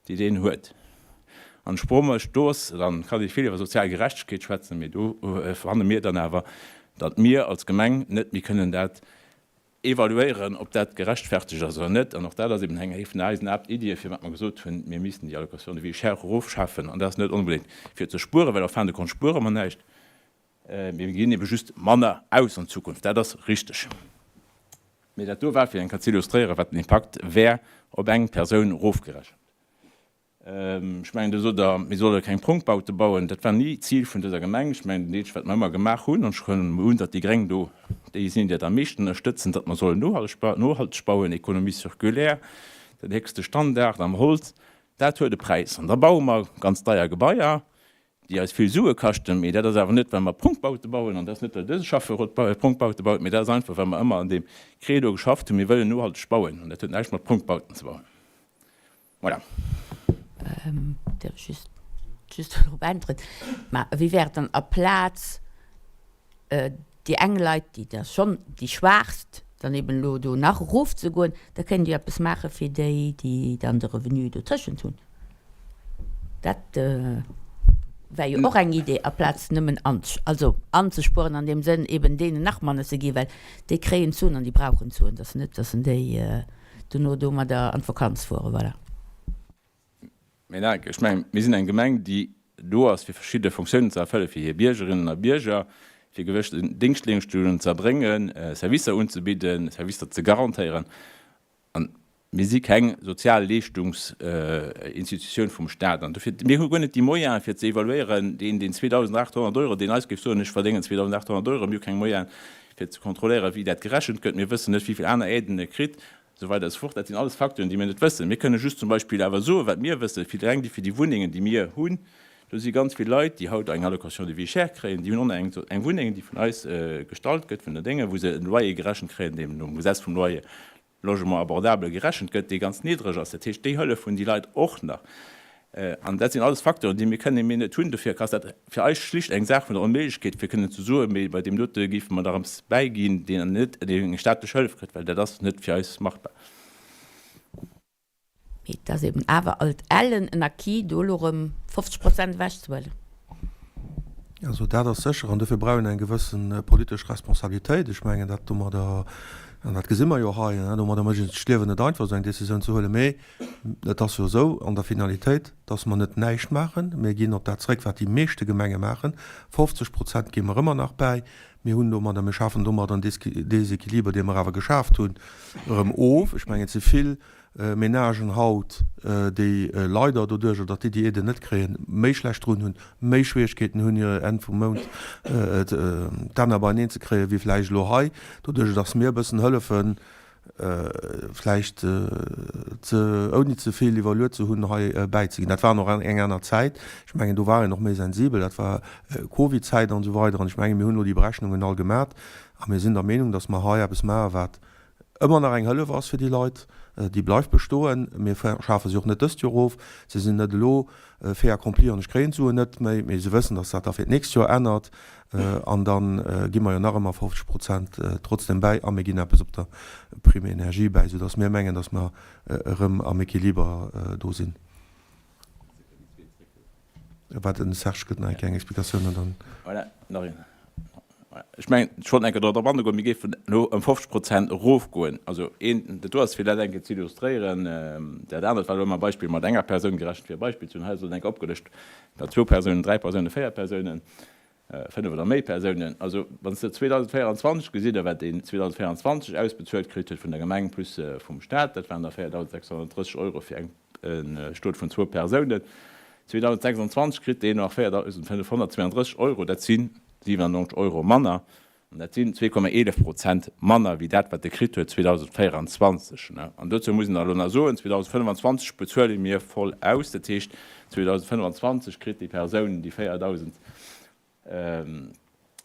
déi deen huet. An ech froe mech, do ass, dann kann ee vill iwwer sozial Gerechtegkeet schwätzen, mee do fanne mir dann awer, datt mir als Gemeng net méi kënnen dat evaluéieren, ob dat gerechtfertegt ass oder net. An och dat ass eben eng vun eisen Haaptiddien, firwat mer gesot hunn, mir missten déi Allocation de vie chère erofschafen. An dat ass net onbedéngt fir ze spueren, well en fin de compte spuere mer näischt, mee mir ginn ebe just manner aus an Zukunft. Dat ass richteg. Mee dat do war fir eng Kéier ze illustréieren, wat den Impakt wär op eng Persoun erofgerechent. Ech mengen, do sot Der, mir solle keng Prunkbaute bauen. Dat war ni d'Zil vun dëser Gemeng. Ech mengen, dat eenzegt, wat mer ëmmer gemaach hunn, an ech huelen emol un, datt déi Gréng do déi sinn, déi dat am meeschten ënnerstëtzen, datt mer sollen nohalteg bauen, Économie circulaire, den héchste Standard am Holz, dat huet e Präis. An da baue mer ganz deier Gebaier. déi eis vill Sue kaschten, mee dat ass awer net, well mer Prunkbaute bauen, an dat ass net, well dëse Schafferot Prunkbaute baut, mee dat ass einfach, well mer ëmmer an deem Credo geschafft hunn, mir wëllen nohalteg bauen, an dat huet näischt mat Prunkbauten ze bauen. Voilà. Däerf ech just, just drop äntweren? Mä wéi wär et dann aplaz déi eng Leit, déi da schonn déi Schwaachst, dann eben elo do nach erofzegoen, da kéint Dir eppes maache fir déi, déi dann de Revenu dotëschent hunn. Dat wär jo och eng Idee, aplaz nëmmen an, also anzespueren an deem Sënn, eben deenen nach manner ze ginn, well déi kréien d'Suen an déi brauchen d'Suen. Et ass net, datt en déi dono domadder an d'Vakanz fueren. Voilà. Mee nach eng Kéier, ech mengen, mir sinn eng Gemeng, déi do ass, fir verschidde Fonctiounen ze erfëlle fir hir Biergerinnen a Bierger, fir gewëssen Déngschtleeschtungen ze erbréngen, Servicer unzebidden, Servicer ze garantéieren. A mir si keng Sozialleeschtungsinstitutioun vum Stat. An dofir, mir hu guer net déi Moyene fir ze evaluéieren, deen, deen 2.800 Euro, deen eis géif soen, ech verdéngen 2.800 Euro, mir hu keng Moyene fir ze kontrolléieren, wéi dat gerechent gëtt, mir wëssen net, wéi vill aner Aiden e kritt, esou weider esou fort. Dat sinn alles Facteuren, déi mir net wëssen. Mir kënnen just zum Beispill awer soen, wat mir wëssen, fir reng déi fir déi Wunnengen, déi mir hunn, do si ganz vill Leit, déi haut eng Allocation de vie chère kréien, déi hunn och eng eng Wunneng, déi vun eis gestallt gëtt, vun der Dénge, wou se en Loyer gerechent kréien, deem nom Gesetz vum Loyer Logement abordable gerechent gëtt, dee ganz niddreg ass. Dat heescht, déi Hëllef hunn déi Leit och nach. An dat sinn alles Facteuren, déi mir kënnen, mir net hunn. Dofir ass dat fir eis schlicht eng Saach vun der Onméiglechkeet, fir kënnen ze soen, mee bei deem dote géife mer nach eppes bäiginn, deen net eng staatlech Hëllef kritt, well dat ass net fir eis machbar. Mee et ass eben awer alt ellen en Acquis, do elo erëm 50 Prozent ewechzehuelen. Also dat ass sécher, an dofir brauch een eng gewësse politesch Responsabilitéit. Ech mengen, dat domadder, an dat gesi mer jo hei, domadder mécht een sech d'Liewen net einfach, esou eng Décisioun ze huelen. Mee et ass jo esou an der Finalitéit, dass mer net näischt maachen. Mir ginn op dat zréck, wat déi meeschte Gemenge maachen. 50 Prozent gi mer ëmmer nach bäi. Mir hunn domadder, mir schafen domadder en Déséquiliber, dee mer awer geschaaft hunn, erëm of. Ech mengen, et si vill Menagen haut, déi leider doduerjer, datt déi déi Aiden net kréien, méi schlecht drun hunn, méi Schwierigkeeten hunn, hir Enn vum Mount d'Enner beieneen ze kréien, wéi vläicht elo hei. Doduerjer, datt mir e bëssen hëllefen, vläicht ze, ouni ze vill iwwerluet ze hunn, hei bäizeginn. Dat war och eng aner Zäit. Ech mengen, do war een och méi sensibel. Dat war Covid-Zäit an esou weider. An ech mengen, mir hunn elo déi Berechnungen all gemat a mir sinn der Meenung, datt mer hei eppes maachen, wat ëmmer nach eng Hëllef ass fir déi Leit, déi bleift bestoen. Mir schafe se och net dëst Joer of. Se sinn net elo fait accompli an ech kréien d'Suen net méi, mee se wëssen, datt dat da fir d'nächst Joer ännert. An da gi mer jo nach ëmmer 50 Prozent trotzdem bäi a mir ginn eppes op der Prime énergie bäi, soudatt mir mengen, datt mer erëm am Equiliber do sinn. Wat den Serge gëtt nach eng kleng Explikatioun an dann. Voilà, nach een. Ech mengen, ech wollt eng Kéier drop angoen, mir géifen elo ëm 50 Prozent erofgoen. Also een, dat do ass fir dat eng Kéier ze illustréieren. Dat anert war elo ëmmer e Beispill mat enger Persoun gerechent, fir e Beispill ze hunn. Hei ass elo eng Kéier opgelëscht mat zwou Persounen, dräi Persounen, véier Persounen, fënnef oder méi Persounen. Also wann s de 2024 gesitt, a wat een 2024 ausbezuelt kritt huet vun der Gemeng plus vum Stat, dat waren da 4.630 Euro fir eng e Stot vun zwou Persounen. 2026 kritt deen nach 4.532 Euro, dat si 97 Euro manner. An dat sinn 2,11 Prozent manner wéi dat, wat e kritt huet 2024. An dozou muss een da elo nach soen, 2025 bezuele mir voll aus. Dat heescht, 2025 kritt déi Persoun déi 4.000,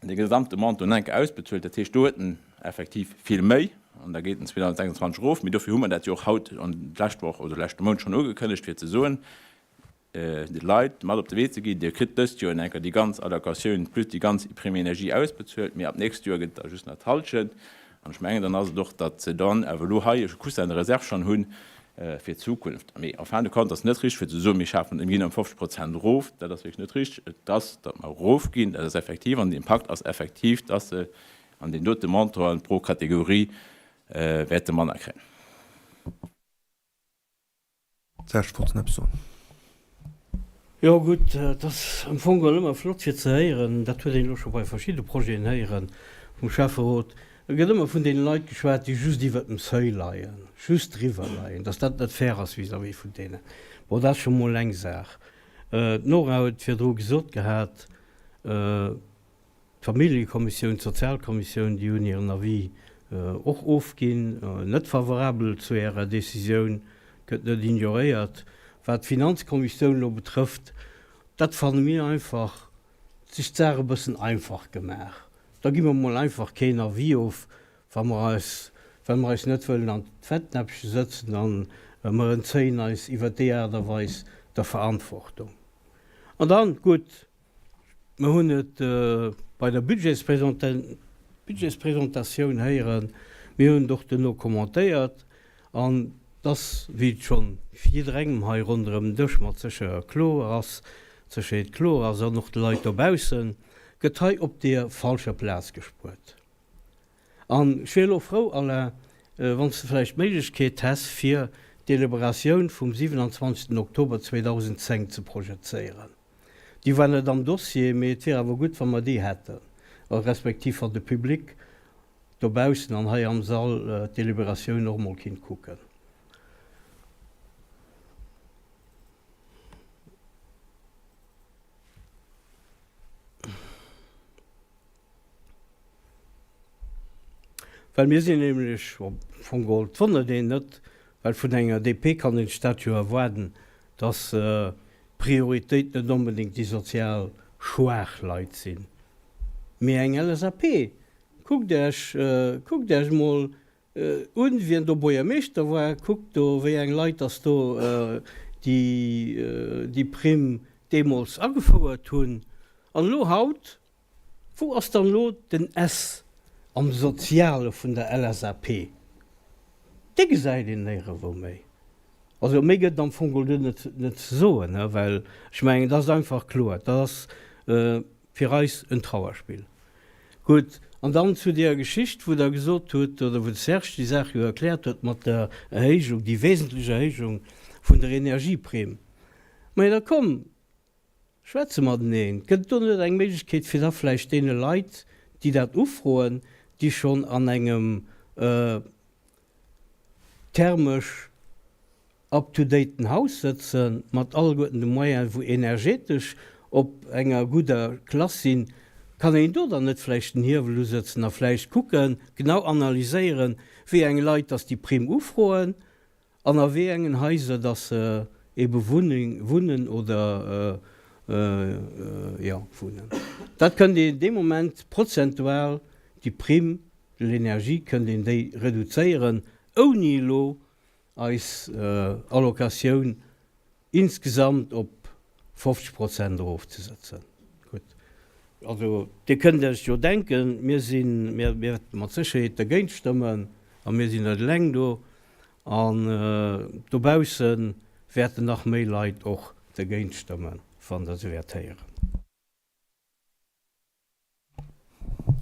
de gesamte Montant enk ausbezuelt. Dat heescht, do huet en effektiv vill méi an da geet en 2026 erof. Mee dofir hu mer dat jo och haut an d'lescht Woch oder leschte Mount schonn ugekënnegt, fir ze soen, de Leit mat op de Wee ze ginn, Dir kritt dëst Joer enker déi ganz Allocatioun plus déi ganz Prime énergie ausbezuelt, mee ab d'nächst Joer gëtt et da just nach d'Hallschent. An ech mengen, dann ass et och, datt se dann awer elo hei e Coussin de réserve schonn hunn fir d'Zukunft. Mee en fin de compte ass et net richteg, fir ze soen, mir schafen, mir ginn ëm 50 Prozent erof. Dat ass wierklech net richteg. Et ass, datt mer erofginn, dat ass effektiv. An den Impakt ass effektiv, datt se an deenen dote Montanten pro Kategorie wäerte manner kréien. Serge, wollts de eppes soen? Jo gutt, et ass am Fong geholl ëmmer flott fir ze héieren, dat huet een elo scho bei verschidde Projeten héieren vum Schäfferot, et gëtt ëmmer vun deene Leit geschwat, déi just iwwert dem Seuil leien, just driwwer leien, datt dat net fair ass vis-à-vis vun deenen. Bon, dat ass scho mol eng Saach. D'Nora huet virdru gesot gehat, D'Familljekommissioun, d'Sozialkommissioun, déi hunn hiren Avis och ofginn, net favorabel zu Ärer Décisioun, gëtt net ignoréiert. Wat d'Finanzkommissioun elo betrëfft, Dat fanne mir einfach, sech d'Saach e bëssen einfach gemaach. Da gi mer mol einfach keen Avis of, wa mer eis, well mer eis net wëllen an d'Fettnäppche sëtzen an mer entzéien eis iwwert déi Aart a Weis der Verantwortung. An dann, gutt, Mer hunn et bei der Budgetspresentatioun héieren, mir hunn et och duerno commentéiert, an dass, wéi et scho jidderengem hei ronderëm den Dësch mat sécher kloer ass, Sécherheet kloer ass, an och de Leit dobaussen, gëtt hei op deer falscher Plaz gespuert. An ech wier elo frou, Alain, wann s de vläicht d'Méiglechkeet häss, fir d'Deliberatioun vum 27. Oktober 2010 ze projezéieren. Déi war net am Dossier, mee et wier awer gutt, wa mer déi hätten, respektiv wann de Public dobaussen an hei am Sall d'Deliberatioun och emol kinnt kucken. Well mir sinn nämlech, am Fong geholl, et wonnert een net, well vun enger DP kann een sech dat jo erwaarden, dass d'Prioritéit net onbedéngt déi sozial schwaach Leit sinn, mee eng LSAP, kuckt Iech, kuckt Iech emol un, wien do Buergermeeschter war, kuckt do, wéi eng Leit dass do déi, déi Primm deemools agefouert hunn. An elo haut Wou ass dann elo den S am Soziale vun der LSAP? Dee gesäit een néierewou méi. Also méi gëtt et am Fong geholl do net net ze soen, well ech mengen, dat ass einfach kloer, dat ass fir eis en Trauerspill. Gutt, an dann zu deeër Geschicht, wou Der gesot hutt, oder wou de Serge déi Saach jo erkläert huet mat der Erhéijung, déi wesentlech Erhéijung vun der Energieprime. Majo, da komm, Schwätze mateneen. Gëtt et do net eng Méiglechkeet, fir da vläicht deene Leit, déi dat ufroen, déi schonn an engem thermesch up-to-daten Haus sëtzen, mat alleguerten de Moyenen, wou energetesch op enger gudder Klass sinn, kann een do dann net vläicht den Hiewel usëtzen a vläicht kucken, genau analyséieren, wéi eng Leit dass déi Primm ufroen An a wéi engen Haiser dass se ebe wunnen oder jo wunnen. Dat kënnt een dee Moment prozentual, déi Prime de l'énergie kënnt een déi reduzéieren, ouni elo eis Allocatioun insgesamt op 50 Prozent erofzesëtzen. Gutt, also Dir kënnt Iech jo denken, mir sinn, mir wäerte mat Sécherheet dergéint stëmmen a mir sinn net eleng do an dobausse wäerten nach méi Leit och dergéint stëmmen, wann Der se wäert héieren.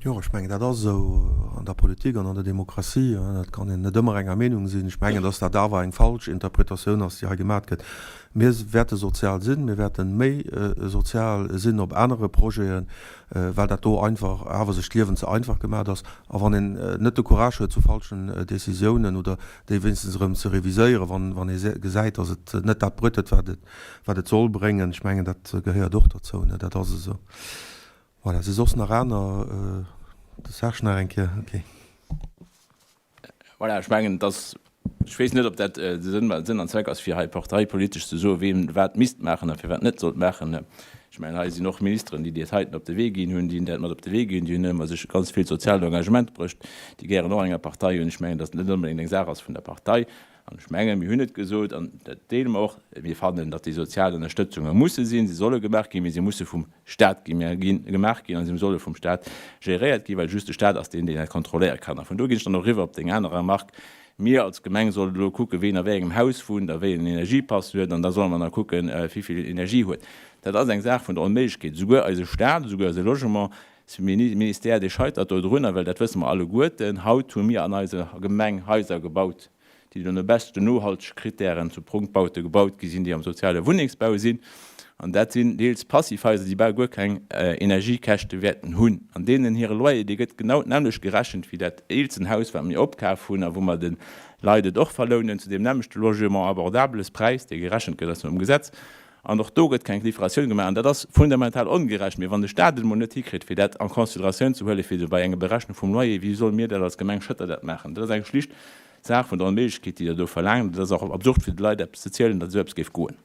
Jo, ech mengen, dat ass esou an der Politik an an der Demokratie. Et kann een net ëmmer enger Meenung sinn. Ech mengen, datt dat awer eng falsch Interpretatioun ass, déi hei gemat gëtt. Mir wäerte sozial sinn, mir wäerte méi sozial sinn op anere Projeten, well dat do einfach awer sech d'Liewen ze einfach gemat ass. A wann een net de Courage huet zu falschen Décisiounen oder déi wéinstens erëm ze reviséieren, wann ee gesäit, datt et net dat bruet huet, wat et soll bréngen, ech mengen, dat gehéiert och derzou, dat ass esou. Voilà, si soss nach aner? De Serge nach eng Kéier, okay. Voilà, ech mengen, et ass, ech weess net, ob dat de Sënn, Sënn an Zweck ass, fir hei parteipolitesch ze soen, ween wat misst maachen a firwat net sollt maachen. Ech mengen, hei sinn och Ministeren, déi dat heiten op de Wee ginn hunn, déi dat mat op de Wee ginn, déi hunn ëmmer sech ganz vill soziaalt Engagement bruecht, déi gehéieren och enger Partei un. Ech mengen, datt et net onbedéngt eng Saach ass vun der Partei. An ech mengen, mir hunn et gesot, an dat deele mer och, mir fannen, datt déi sozial Ënnerstëtzunge musse sinn, se solle gemaach ginn, mee se musse vum Stat gemaach ginn a se solle vum Stat géréiert ginn, well just de Stat ass deen, deen dat kontrolléiere kann. A vun do ginn ech dann och eriwwer op deng aner Remarque, Mir als Gemeng sollen elo kucken, ween a wéi engem Haus wunnt a wéi en Energiepass huet, an da solle mer nach kucken, wivill Energie huet. Dat ass eng Saach vun der Onméiglechkeet. Esouguer eise Stat, esouguer eise Logement, Ministère, dee scheitert dodrunner, well dat wësse mer alleguerten, haut hu mir an eiser Gemeng Haiser gebaut, déi no de beschten nohaltege Kritären zu Prunkbaute gebaut gi sinn, déi am soziale Wunnengsbau sinn. An dat sinn deels Passivhaiser, déi bal guer keng Energiekäschte wäerten hunn. An deenen hire Loyer, dee gëtt genau d'nämmlecht gerechent wéi dat eelsten Haus, wat mir opkaf hunn a wou mer de Leit et och verlounen, zu deem nämmlechte Logement abordables Präis, dee gerechent gëtt ass nom Gesetz. An och do gëtt keng Differentioun gemaach. An dat ass fundamental ongerecht. Mee wann de Stat et emol net hikritt, fir dat en considératioun ze huelen, fir bei enger Berechnung vum Loyer, wéi solle mir dat als Gemeng Schëtter dat maachen? Dat ass eng schlicht Saach vun der Onméiglechkeet, déi Der do verlaangt. Et ass och absurd, fir de Leit eppes ze zielen, datt esou eppes géif goen.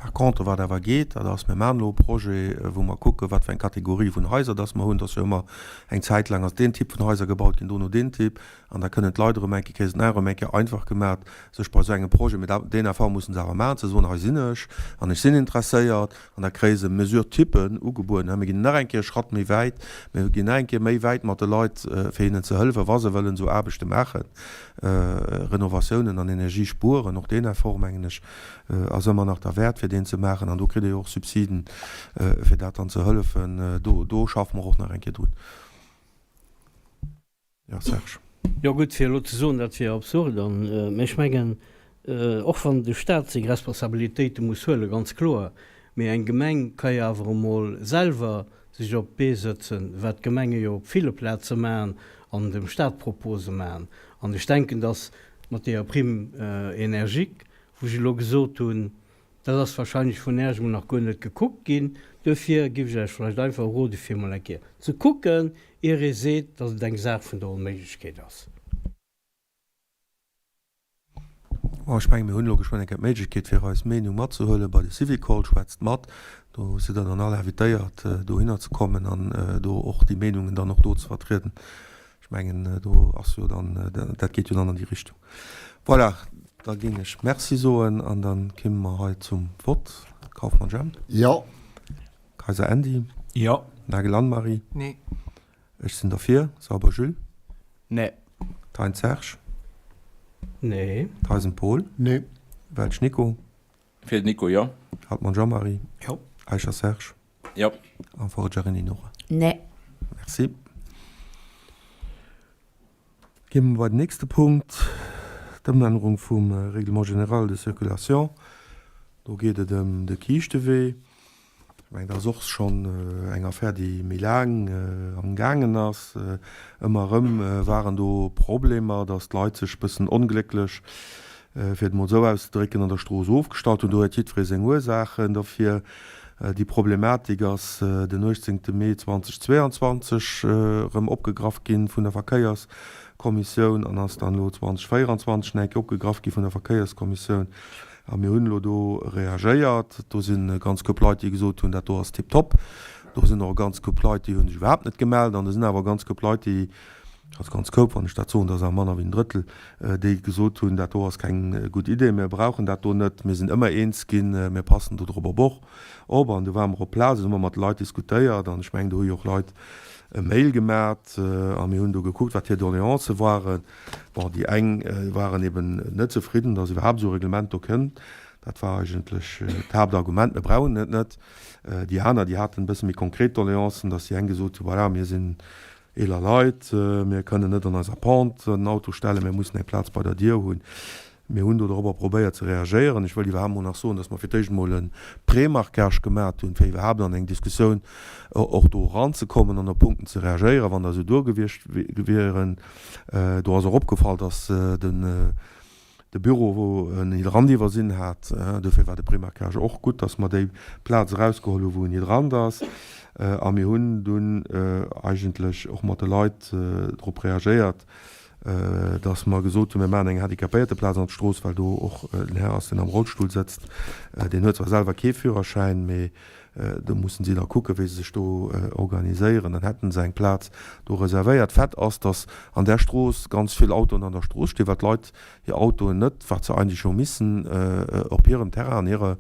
Par contre, wat awer geet, dat ass, mir maachen elo e Projet, wou mer kucken, wat fir eng Kategorie vun Haiser dass mer hunn. Et ass jo ëmmer eng Zäit laang ass deen Typ vun Haiser gebaut ginn, dono deen Typ. An da kënnen d'Leit erëm eng Kéier, kréie se et nach erëm eng Kéier einfach gemaat, sech bei esou engem Projet, mee dat, deen Effort mussen se awer maachen, ze soen, hei sinn ech an ech sinn interesséiert. An da kréie se Mesure-typen ugebueden. Mir ginn nach eng Kéier e Schratt méi wäit, mir ginn nach eng Kéier méi wäit mat de Leit, fir hinnen ze hëllefen, wa se wëllen esou Aarbechte maachen, Renovatiounen an Energie spueren. Och deen Effort, mengen ech, ass ëmmer nach derwäert fir deen ze maachen an do kritt ee jo och Subsiden fir dat dann ze hëllefen. Do, do schaffe mer och nach eng Kéier drun. Jo, Serge. Jo gutt, fir elo ze soen, dat wier absurd an, mä ech mengen, och wann de Stat seng Responsabilitéite muss huelen, ganz kloer, mee eng Gemeng ka jo awer emol selwer sech op d'Bee sëtzen, wat d'Gemenge jo op ville Plaze maachen an dem Stat Propose maachen. An ech denken, datt mat deeër Prime énergique, wou ech elo gesot hunn, dat ass wahrscheinlech vun Äech emol nach guer net gekuckt ginn, duerfir giff ech Äech vläicht einfach rode fir emol eng Kéier ze kucken, ier ee seet, datt et eng Saach vun der Onméiglechkeet ass. Bon, ech mengen, mir hunn elo geschwënn eng Kéier d'Méiglechkeet, fir eis Meenung matzehuelen bei de Syvicol. Schwätzt mat, do sidd Der dann all invitéiert, dohinner ze kommen an do och déi Meenungen dann och do ze vertrieden. Ech mengen, do ass jo dann, dat geet jo dann an déi Richtung. Voilà, da géing ech Merci soen an da kimme mer hei zum Vott. Kauffmann Jemp. Jo. Kayser Andy. Jo. Nagel Anne-Marie. Nee. Ech sinn derfir. Sauber Jules. Nee. Thein Serge. Nee. Theisen Paul. Nee. Welsch Nico. Fir den Nico, jo. Hartmann Jean-Marie. Jo. Eicher Serge. Jo. A Forgiarini Nora. Nee. Merci. Gi mer bei den nächste Punkt, d'Ëmännerung vum Règlement général de circulation. Do geet et ëm de Kiischtewee. Ech mengen, dat ass och schonn eng Affär, déi méi laang amgaangen ass. Ëmmer erëm waren do Problemer, datt d'Leit sech e bëssen onglécklech, fir et emol esou auszedrécken, an der Strooss ofgestallt hunn. Do huet jiddweree seng Ursaachen derfir. Déi Problematik ass den 18 Mee 2022 erëm opgegraff gi vun der Verkéierskommissioun an ass dann elo 2024 nach eng Kéier opgegraff gi vun der Verkéierskommissioun. A mir hunn elo do reagéiert. Do sinn e ganz Koup Leit, déi gesot hunn, dat do ass tiptop. Do sinn och e ganz Koup Leit, déi hu sech iwwerhaapt net gemellt. An do sinn awer e ganz Koup Leit, déi, also ganz Koup, wann ech dat soen, dat ass awer manner wéi en Drëttel, déi gesot hunn, dat do ass keng gutt Idee, mir brauchen dat do net, mir sinn ëmmer eens ginn, mir passen do drop op och op. An du ware mer op Plaz, hu mer mat de Leit diskutéiert an ech mengen, do hu jo och Leit e Mail gemat a mir hunn do gekuckt, wat hir Doleancë waren. Bon, déi eng waren eben net zefridden, datt iwwerhaapt esou e Reglement do kënnt. Dat war eigentlech d'Haaptargument, mir brauchen et net. Déi aner, déi haten e bësse méi konkret Doleancen, datt déi eng gesot hunn, voilà, mir sinn eeler Leit, mir kënnen net an eiser Pente den Auto stellen, mir mussen eng Plaz bei der Dier hunn. Mir hunn do dorobber probéiert ze reagéieren. Ech wëll iwwerhaapt mol nach soen, dass mer fir d'éischt emol e Prémarquage gemat hunn, fir iwwerhaapt an eng Diskussioun och do eranzekommen an op Punkten ze reagéieren, wann der esou do gewiescht wieren. Do ass och opgefall, dass den de Büro en Hydrant iwwersinn hat. Dofir war de Prémarquage och gutt, dass mer déi Plaz erausgeholl hu wou en Hydrant ass. A mir hunn dunn eigentlech och mat de Leit drop reagéiert, dass mer gesot hunn, mir maachen eng Handicapéierteplaz an d'Strooss, well do och en Här ass, deen am Rollstull sëtzt. Deen huet zwar selwer kee Führerschäin, mee do mussen si da kucken, wéi se sech do organiséieren. Dann hätten se eng Plaz do reservéiert. Fait ass, dass an där Strooss ganz vill Autoen an der Strooss stinn, well d'Leit hir Autoen net, wat se eigentlech jo missen, op hirem Terrain, an hirer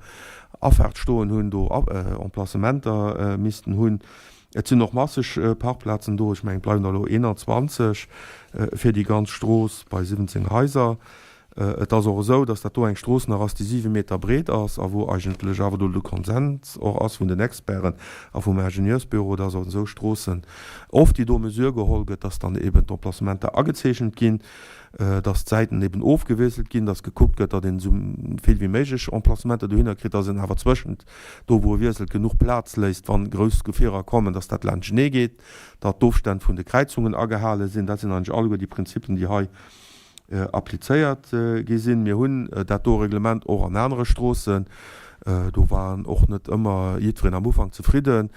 Afaart stoen hunn, do Emplacementer missten hunn. Et sinn och masseg Parkplazen do, ech mengen et bleiwen der elo 21 fir déi ganz Strooss bei 17 Haiser. Et ass och esou, datt dat do eng Strooss nach ass, déi 7 Meter breet ass a wou eigentlech awer do de Konsens och ass vun den Experten a vum Ingenieursbüro, datt an esou Stroossen oft déi do Mesure geholl gëtt, datt dann eben d'Emplacementer agezeechent ginn, datt d'Säiten eben ofgewiesselt ginn, datt gekuckt gëtt, datt een esou vill wéi méiglech Emplacementer dohinner kritt, datt een awer zwëschent do wou e wiesselt genuch Plaz léisst, wann grouss Gefierer kommen, datt dat laanschtenee geet, datt d'Ofstänn vun de Kräizungen agehale sinn. Dat sinn eigentlech alleguer déi Prinzipien, déi hei applizéiert gi sinn. Mir hunn dat do Reglement och an anere Stroossen. Do war och net ëmmer jiddwereen am Ufank zefridden.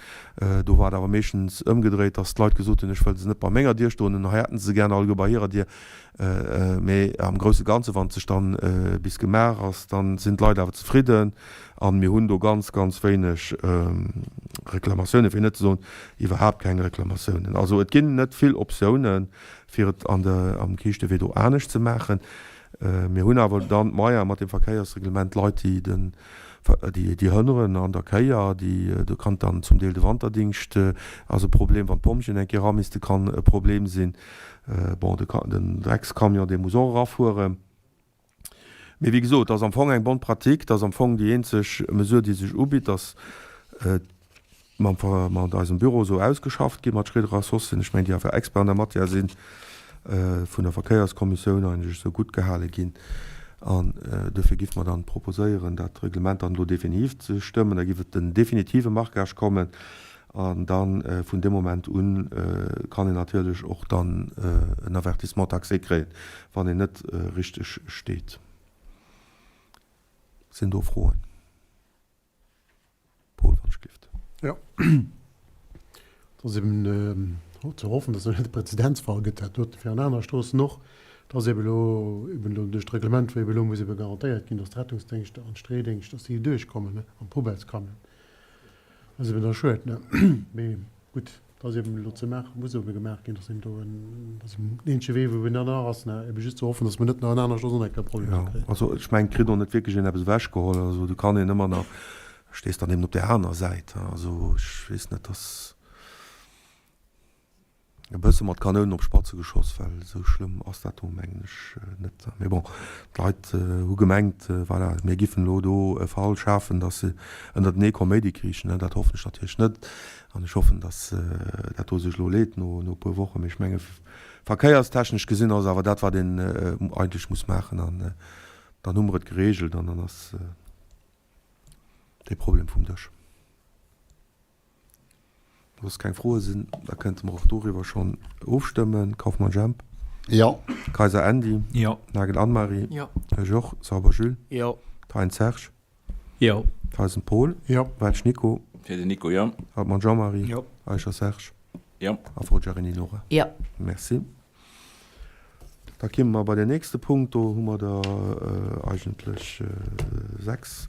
Do war et awer meeschtens ëmgedréit, dass d'Leit gesot hunn, ech wëll se net bei menger Dier stoen hunn, hei hätten se se gären alleguer bei hirer Dier. Mee am grousse Ganze, wann et sech dann bis gemaach ass, dann sinn d'Leit awer zefridden a mir hunn do ganz, ganz wéineg Reklamatiounen, fir net ze soen iwwerhaapt keng Reklamatiounen. Also et ginn net vill Optiounen, fir et an der, am Kiischtewee do anescht ze maachen. Mir hunn awer dann d'Moyene mat dem Verkéiersreglement, Leit, déi den, déi, déi hënneren an der Kéier, déi, do kann dann zum Deel de Wanterdingscht ass e Problem, wann d'Pompjeeën eng Kéier era misste, kann e Problem sinn. Bon, de, den Dreckscamion, dee muss och erafueren. Mee wéi gesot, et ass am Fong eng bonne pratique, et ass am Fong déi eenzeg Mesure, déi sech ubitt, dass mam, mat eisem Büro esou ausgeschafft ginn, mat Schréider a Soss, ech mengen, déi awer Expert an der Matière sinn, vun der Verkéierskommissioun eigentlech esou guttgehale ginn. An duerfir giff mer dann proposéieren, dat Reglement dann elo definitiv ze stëmmen. Da giff et den definitive Marquage kommen. An da vun deem Moment un kann een natierlech och dann en Avertissement taxé kréien, wann een net richteg steet. Sinn do Froen? Paul, wann ech gelift. Jo, et ass eben ze hoffen, dass et net e Präzedenzfall gëtt, dat doten fir an aner Stroossen och. Et ass eben elo eben elo duerch d'Reglement, wou eben elo muss ebe garantéiert ginn, dass d'Rettungsdéngschter an d'Streedéngscht, dass déi duerchkommen, an d'Poubellescamionen. Ass eben da schued, ne? Mee gutt, et ass eben elo ze maachen, muss ebe gemaach ginn, dass eben do en, dass eben den eenzege Wee, wou eben dann nach ass, ne, ebe just ze hoffen, dass mer net nach an aner Stroossen och eng Kéier Problemer Jo, kréien. also ech mengen, et kritt och net wierklech een eppes ewechgeholl. Also do kann een ëmmer nach, stees dann eben op där aner Säit. Also ech weess net, dass. E bësse mat Kanounen op Spatze geschoss, well esou schlëmm ass dat do mengen ech net. Mee bon, d'Leit hu gemengt, voilà, mir giffen elo do e Fall schafen, datt se ënnertenee Koméidi kriichen. Dat hoffen ech natierlech net an ech hoffen, datt dat do sech elo leet no e puer Wochen. Mee ech menge verkéierstechnesch gesinn ass awer dat, wat een eigentlech muss maachen an dann hu mer et geregelt an dann ass dee Problem vum Dësch. Wa keng Froe sinn, da kënnte mer och doriwwer schonn ofstëmmen. Kauffmann Jemp. Jo. Kayser Andy. Jo. Nagel Anne-Marie. Jo. Ech och. Sauber Jules. Jo. Thein Serge. Jo. Theisen Paul. Jo. Welsch Nico. Fir den Nico, jo. Hartmann Jean-Marie. Jo. Eicher Serge. Jo. A Forgiarini Nora. Jo. Merci. Da kimme mer bei den nächste Punkt. Do hu mer der eigentlech 6.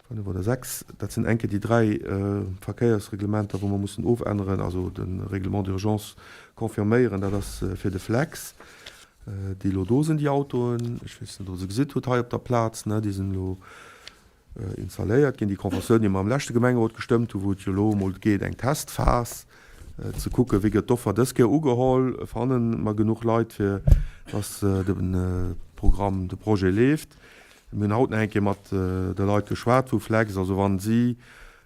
5 oder 6, dat sinn eng Kéier déi 3 Verkéiersreglementer, wou mer mussen ofänneren, also de Règlement d'urgence confirméieren, dat ass fir de Flex, déi elo do sinn, déi Autoen, ech weess net, ob Der se gesitt hutt hei op der Plaz, ne, déi sinn elo installéiert ginn. Déi Conventioun, déi mer am leschte Gemengerot gestëmmt hunn, wou et jo elo emol geet, eng Testphas ze kucken, wéi gëtt d'Offer dës Kéier ugeholl, fanne mer genuch Leit, fir dass de Programm, de Projet leeft. Mir hunn haut nach eng Kéier mat de Leit geschwat vu Flex. Also wa si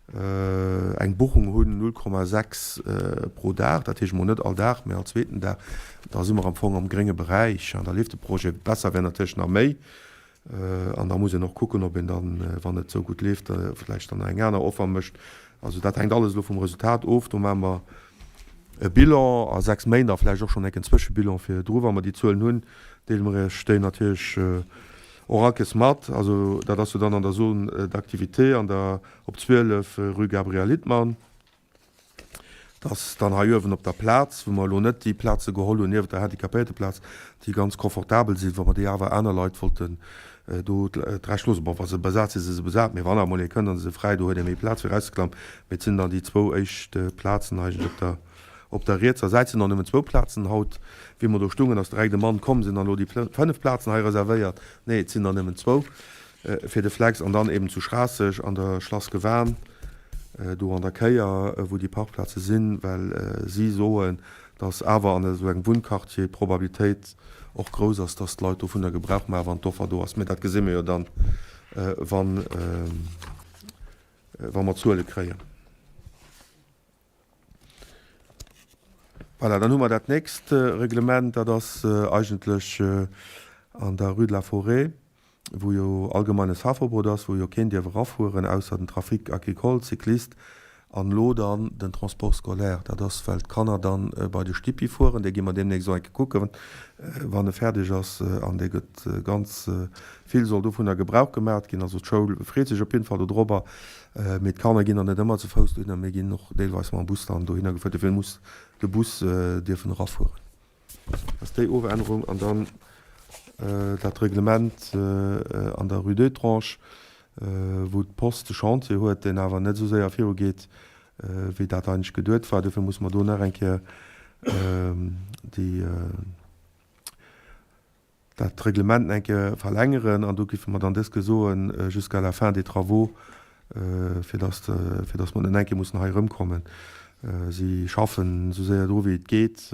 eng Buchung hunn, 0,6 pro Dag, dat heescht emol net all Dag, mä all zweeten Dag, da si mer am Fong am grénge Beräich an da leeft de Projet. Besser wär natierlech nach méi. An da muss een och kucken, ob een dann, wann et esou gutt leeft, vläicht dann nach eng aner Offer mécht. Also dat hänkt alles elo vum Resultat of. Do maache mer e Bilan a 6 Méint a vläicht och schonn enk en Zwëschebilan virdru. Wa mer déi Zuelen hunn, deele mer Iech déi natierlech och all Kéiers mat. Also dat ass jo dann an der Zone d'activité an der op 12 rue Gabriel Littmann. Dat ass dann hei uewen op der Plaz, wou mer elo net déi Plaze geholl hunn niewent der Handicapéierteplaz, déi ganz confortabel sinn, wa mer déi awer aner Leit wollten do d'Recht loossen. Bon, wa se besat sinn, si se besat, mee wann awer emol ee kënnt, dann si se fräi, do huet ee méi Plaz fir erauszeklammen. Mee et sinn dann déi zwou éischt Plazen eigentlech op der op der rietser Säit sinn och nëmmen zwou Plazen haut. Wéi mer do stungen, ass direkt e Mann komm, sinn dann elo déi 5 Plazen hei reservéiert? Nee, et sinn der nëmmen zwou fir de Flex an dann eben zu Schraasseg an der Schlass Gewan, do an der Kéier, wou déi Parkplaze sinn, well si soen, dass awer an esou engem Wunnquartier d'Probabilitéit och grouss ass, dass d'Leit dovunner Gebrauch maachen, wann d'Offer do ass. Mä dat gesi mir jo dann, wann, wa mer Zuele kréien. Voilà, dann hu mer dat nächst Reglement, dat ass eigentlech an der Rue de la Forêt, wou jo allgemeines Fahrverbot ass, wou jo keen dierf erafueren, ausser den Trafic agricole, d'Cycliste. An elo dann den Transport scolaire, dat ass well d'Kanner dann bei de Stippi fueren, dee gi mer deemnächst och eng Kéier kucken, wann e fäerdeg ass, an dee gëtt ganz vill soll dovunner Gebrauch gemaacht ginn. Also d'Schoul freet sech op jidden Fall dodrobber, mee d'Kanner ginn dann net ëmmer ze Fouss dohinner, mee ginn och deelweis mam Bus dann dohinner gefuert, dofir muss de Bus dierfen erafueren. Ass déi Ofännerung an dann dat Reglement an der Rue d'Étrange, wou d'Post de Chantier huet, deen awer net esou séier virugeet, wéi dat eigentlech geduet war. Dofir musse mer do nach eng Kéier déi, dat Reglement eng Kéier verlängeren an do géife mer dann dës Kéier soen, jusqu'à la fin des travaux, fir dass, fir dass mer net eng Kéier mussen hei erëmkommen. Si schaffen esou séier dru wéi et geet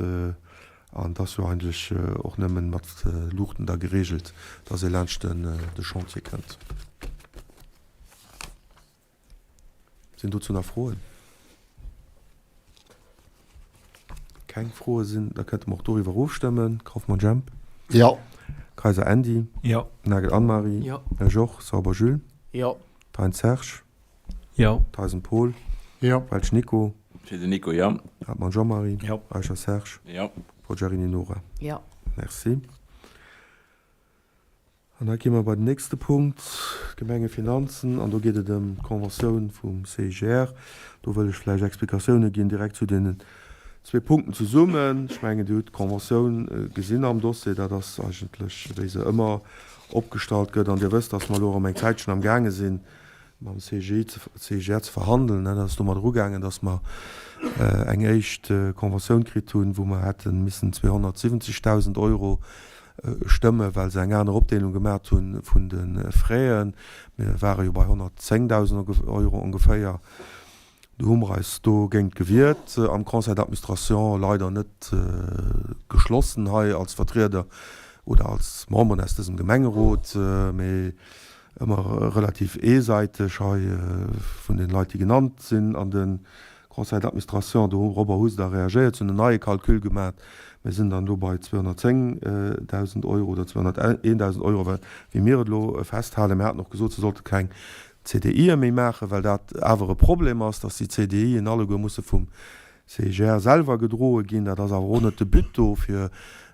an et ass jo eigentlech och nëmmen mat Luuchten da geregelt, dass ee laanscht de Chantier kënnt. Sinn dozou nach Froen? Keng Froe sinn, da kënnte mer och doriwwer ofstëmmen. Kauffmann Jemp? Jo. Kayser Andy? Jo. Nagel Anne-Marie? Jo. Georges Sauber Jules? Jo. Thein Serge? Jo. Theisen Paul? Jo. Welsch Nico? Fir den Nico, jo. Hartmann Jean-Marie? Jo. Eicher Serge? Jo. Forgiarini Nora? Jo. Merci. An da gi mer bei den nächste Punkt, d'Gemengefinanzen. An do geet et ëm d'Conventioun vum CIGR. Do wëll ech vläicht Explikatioune ginn direkt zu deenen zwee Punkten zesummen. Ech mengen, Dir hutt d'Conventioun gesinn am Dossier. Dat ass eigentlech, wéi se ëmmer opgestallt gëtt. An Dir wësst, dass mer elo erëm eng Zäitchen amgaange sinn, mam CIGR ze verhandelen. Dat ass domat erugaangen, dass mer eng éischt Conventioun kritt hunn, wou mer hätte missen 270.000 Euro stëmmen, well se eng aner Opdeelung gemaacht hu vun de Fräen. Mir ware jo bei 110.000 Euro ongeféier. Du hu mer eis dogéint gewiert am Conseil d'administration, leider net geschlossen hei als Vertrieder oder als Memberen aus dësem Gemengerot, mee ëmmer relativ eesäiteg hei vun den Leit, déi genannt sinn an de Conseil d'administration. Dorobber hu se da reagéiert, se hunn en neie Calcul gemaach. Mir sinn dann elo bei 210.000 Euro oder 201.000 Euro, wéi mir et elo festhalen. Mir haten och gesot, se sollte keng CDIe méi maachen, well dat awer e Problem ass, dass déi CDIen alleguer musse vum CIGR selwer gedroe ginn. Dat ass awer och net de But do, fir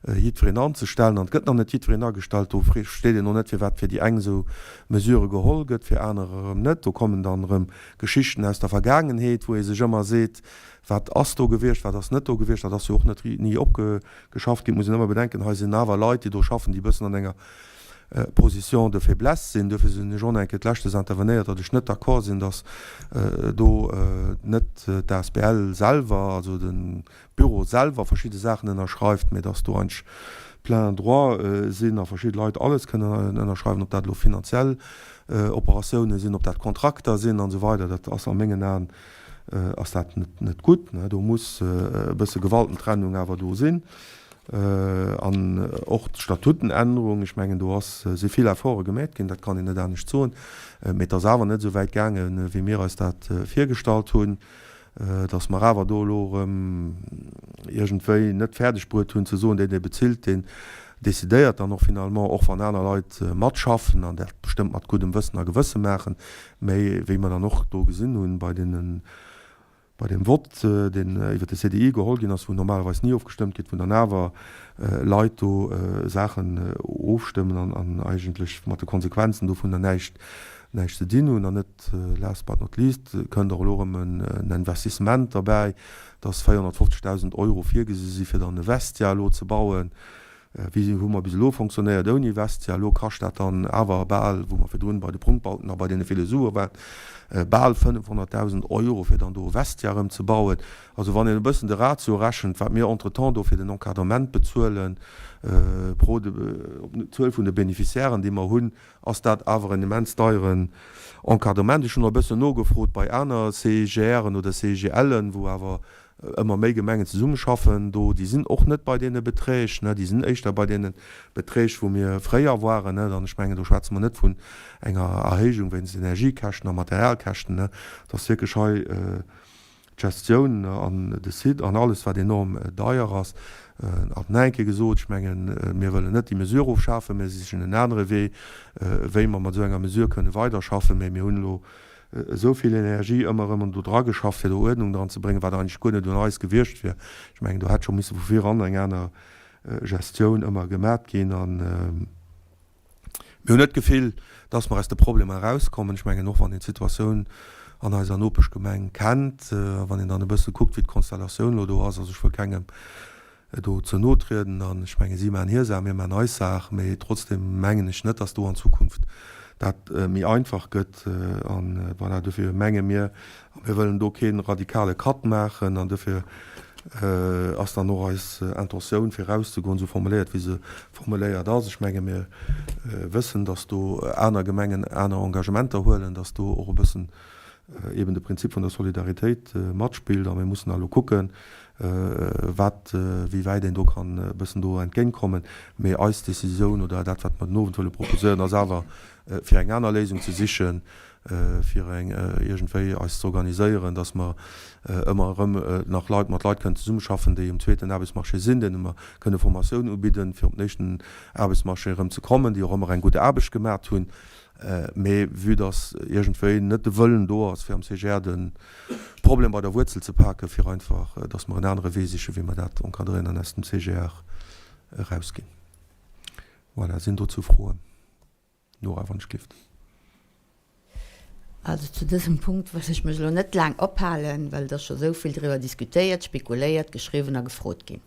jiddwereen anzestellen. An et gëtt nach net jiddwereen agestallt. Do versteet een och net, firwat fir déi eng esou Mesure geholl gëtt, fir anerer erëm net. Do kommen dann erëm Geschichten aus der Vergaangenheet, wou ee sech ëmmer seet, Wat ass do gewiescht, wat ass net do gewiescht? Dat ass jo och net ni opgeschafft ginn. Et muss een ëmmer bedenken, hei sinn awer Leit, déi do schaffen, déi e bëssen an enger Position de faiblesse sinn. Duerfir sinn ech och nach eng Kéier d'lescht intervenéiert, datt ech net d'accord sinn, datt do net d'ASBL selwer, also de Büro selwer verschidde Saachen ënnerschreift, mä datt do eigentlech plein droit sinn a verschidde Leit alles kënnen ënnerschreiwen, ob dat elo finanziell Operatioune sinn, ob dat Kontrakter sinn an esou weider. Dat ass a mengen Aen ass dat net gutt. Do muss e bësse Gewaltentrennung awer do sinn. An och d'Statutenännerung, ech mengen, do ass, si vill Efforte gemeet ginn, dat kann een net anescht soen, mee et ass awer net esou wäit gaangen, wéi mir eis dat virgestallt hunn, datt mer awer do elo erëm iergendwéi net fäerdeg bruet hunn ze soen, deen, dee bezilt, deen decidéiert dann och finalement, och wann aner Leit matschaffen an dat bestëmmt mat guddem Wëssen a Gewësse maachen, mee wéi mer dann och do gesinn hunn bei deenen, Bei deem Vott, deen iwwer de CDI geholl ginn ass, wou normalerweis ni ofgestëmmt gëtt, wou dann awer Leit do Saachen ofstëmmen an eigentlech mat de Konsequenzen dovunner näischt näischt ze dinn hunn. An net last but not least kënnt och elo erëm en Investissement derbäi, dass 450.000 Euro virgesi si fir dann e Vestiaire elo ze bauen. Wéi hu mer bis elo fonctionnéiert ouni Vestia? Elo kascht dat dann awer bal, wou mer virdrun bei de Prunkbauten a bei deene ville Sue waren, bal 500.000 Euro, fir dann do e Vestiaire erëm ze bauen. Also wann een e bëssen de Ratio rechent, wat mir entretemps do fir den Encadrement bezuelen, pro op d'Zuel vun de Bénéficiairen, déi mer hunn, ass dat awer en immens deieren Encadrement. Ech hunn och e bëssen nogefrot bei aner CIGRen oder CIGLen, wou awer ëmmer méi Gemengen zesummeschaffen do, déi sinn och net bei deene Beträg, déi sinn éischter bei deene Beträg, wou mir fréier waren. An ech mengen, do schwätze mer net vun enger Erhéijung wéinst Energiekäschten a Materialkäschten. Et ass wierklech hei d'Gestioun an de Site an alles, wat enorm deier ass. An nach eng Kéier gesot, ech mengen, mir wëllen net déi Mesure ofschafen, mir sichen en anere Wee, wéi mer mat esou enger Mesure kënne weiderschaffen. Mä mir hunn elo. esou vill Energie ëmmer erëm do dra geschafft, fir do Uerdnung dran ze bréngen, wat eigentlech guer net un eis gewiescht wier. Ech mengen, do hätt scho misse vu viran eng aner Gestioun ëmmer gemat ginn. A mir hunn net d'Gefill, dass mer aus de Problemer erauskommen. Ech mengen, och wann een d'Situatioun an eiser Nopeschgemeng kennt, a wann een dann e bësse kuckt, wéi d'Konstellatioun elo do ass, also ech wëll kengem do ze no trieden an ech menge si maachen hir Saach, mir maachen eis Saach, mee trotzdem mengen ech net, datt do an Zukunft dat méi einfach gëtt an voilà, dofir menge mir, a mir wëllen do kee radikale Cut maachen an dofir ass dann och eis Intentioun fir erauszegoen esou formuléiert wéi se formuléiert ass. Ech menge mir wëssen, datt do aner Gemengen aner Engagementer huelen, datt do och e bëssen eben de Prinzip vun der Solidaritéit matspillt a mir mussen da elo kucken, wat, wéi wäit een do kann e bëssen do entgéintkommen. Mee eis Décisioun oder dat, wat mer den Owend wëlle proposéieren, ass awer, fir eng aner Léisung ze sichen, fir eng iergendwéi eis ze organiséieren, dass mer ëmmer erëm nach Leit, mat Leit kënnen zesummeschaffen, déi um zweeten Aarbechtsmarché sinn, deene mer kënne Formatioun ubidden, fir op den éischten Aarbechtsmarché erëm ze kommen, déi och ëmmer eng gutt Aarbecht gemaacht hunn. Mee vue dass iergendwéi net de Wëllen do ass, fir am CGR de Problem bei der Wuerzel ze paken, fir einfach, dass mer en anere Wee sichen, wéi mer dat encadréieren an aus dem CGR erausginn. Voilà, sinn dozou Froen? Nora, wann ech gift. Also zu dësem Punkt wëll ech mech elo net laang ophalen, well et ass scho sou vill driwwer diskutéiert, spekuléiert, geschriwwen a gefrot ginn.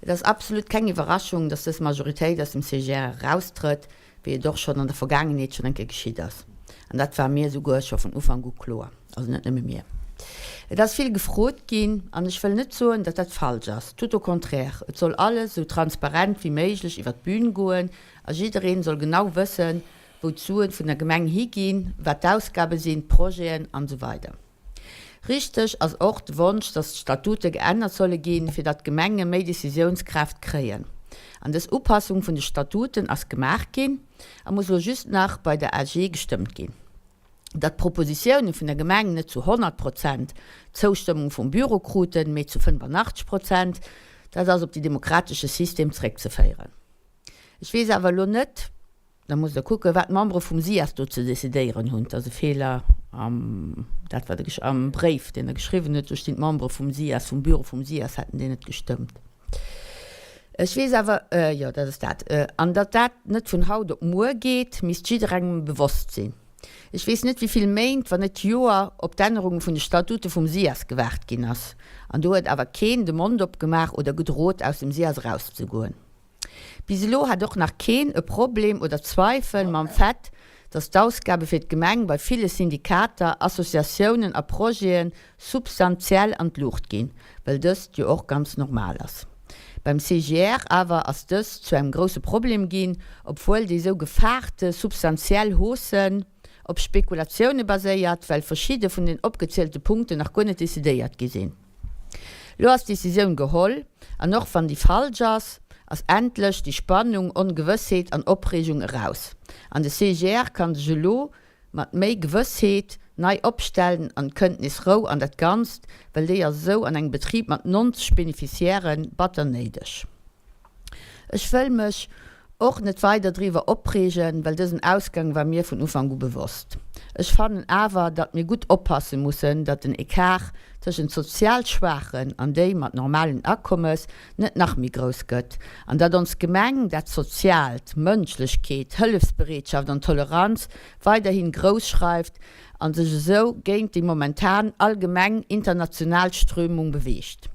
Et ass absolut keng Iwwerraschung, dass dës Majoritéit aus dem CGR eraustrëtt, wéi et och schonn an der Vergaangenheet schonn eng Kéier geschitt ass. An dat war mir esouguer scho vun Ufank u kloer, also net nëmme mir. Et ass vill gefrot ginn, an ech wëll net soen, datt dat falsch ass, tout au contraire, et soll alles esou transparent wéi méiglech iwwer d'Bün goen a jiddereen soll genau wëssen, wou d'Suen vun der Gemeng higinn, wat d'Ausgabe sinn, d'Projeten an esou weider. Richteg ass och de Wonsch, datt d'Statute geännert solle ginn, fir datt d'Gemenge méi Decisiounskraaft kréien. An dës Upassung vun de Statuten ass gemaach ginn a muss elo just nach bei der AG gestëmmt ginn. Datt d'Propositioune vun der Gemeng net zu 100 Prozent d'Zoustëmmung vum Büro kruten, mee zu 85 Prozent, dat ass op de demokratesche System zréckzeféieren. Ech weess awer elo net, Da musst Der kucken, wat d'Membere vum SIAS do ze decidéieren hunn. Et ass e Feeler am, dat wat e, am Bréif, deen e geschriwwen huet. Do stinn d'Membere vum SIAS, vum Büro vum SIAS hätten déi net gestëmmt. Ech weess awer, jo, dat ass dat. An datt dat net vun haut op muer geet, misst jidderengem bewosst sinn. Ech weess net, wéi vill Méint, wann net Joer, op d'Ännerunge vun de Statute vum SIAS gewaart ginn ass. An do huet awer keen de Mond opgemaach oder gedrot, aus dem SIAS erauszegoen. Bis elo hat och nach keen e Problem oder Zweifel mam Fait, datt d'Ausgabe fir d'Gemeng bei ville Syndikater, Associatiounen a Projete substantiell an d'Luucht ginn, well dëst jo och ganz normal ass. Beim CGR awer ass dëst zu engem grousse Problem ginn, obwuel déi sou gefaarte substantiell Hausse op Spekulatioune baséiert, well verschidde vun den opgezielte Punkten nach guer net decidéiert gi sinn. Lo ass d'Decisioun geholl, an och wann déi falsch ass, ass endlech déi Spannung, Ongewëssheet an Opreegung eraus. An de CGR kann sech elo mat méi Gewëssheet nei opstellen an et kënnt nees Rou an dat Ganzt, well déi ass esou an engem Betrib mat 90 Beneficiairen batter néideg. Ech wëll mech och net weider driwwer opreegen, well dësen Ausgang war mir vun Ufank u bewosst. Ech fannen awer, datt mir gutt oppasse mussen, datt den Ecart tëschent sozial Schwaachen an déi mat normalen Akommes net nach méi grouss gëtt an datt ons Gemeng dat Soziaalt, Mënschlechkeet, Hëllefsbereetschaft an Toleranz weiderhin grouss schreift a sech esou géint déi momentan allgemeng international Strömung beweegt.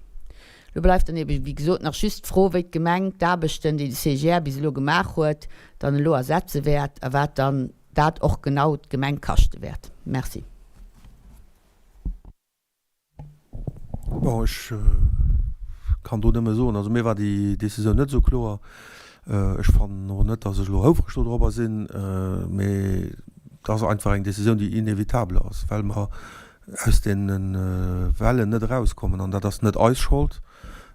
Lo bleift dann eben, wéi gesot, nach just d'Fro, wéi d'Gemeng d'Aarbechten, déi de CGR bis elo gemaach huet, dann elo ersetze wäert a wat dann dat och genau d'Gemeng kaschte wäert. Merci. Bon, ech kann do nëmme soen, also mir war déi Décisioun net esou kloer. Ech fannen och net, datt ech elo houfreg dodrobber sinn, mee et ass einfach eng Décisioun, déi inévitable ass, well mer aus deene Wellen net erauskommen. An dat ass net eis Schold,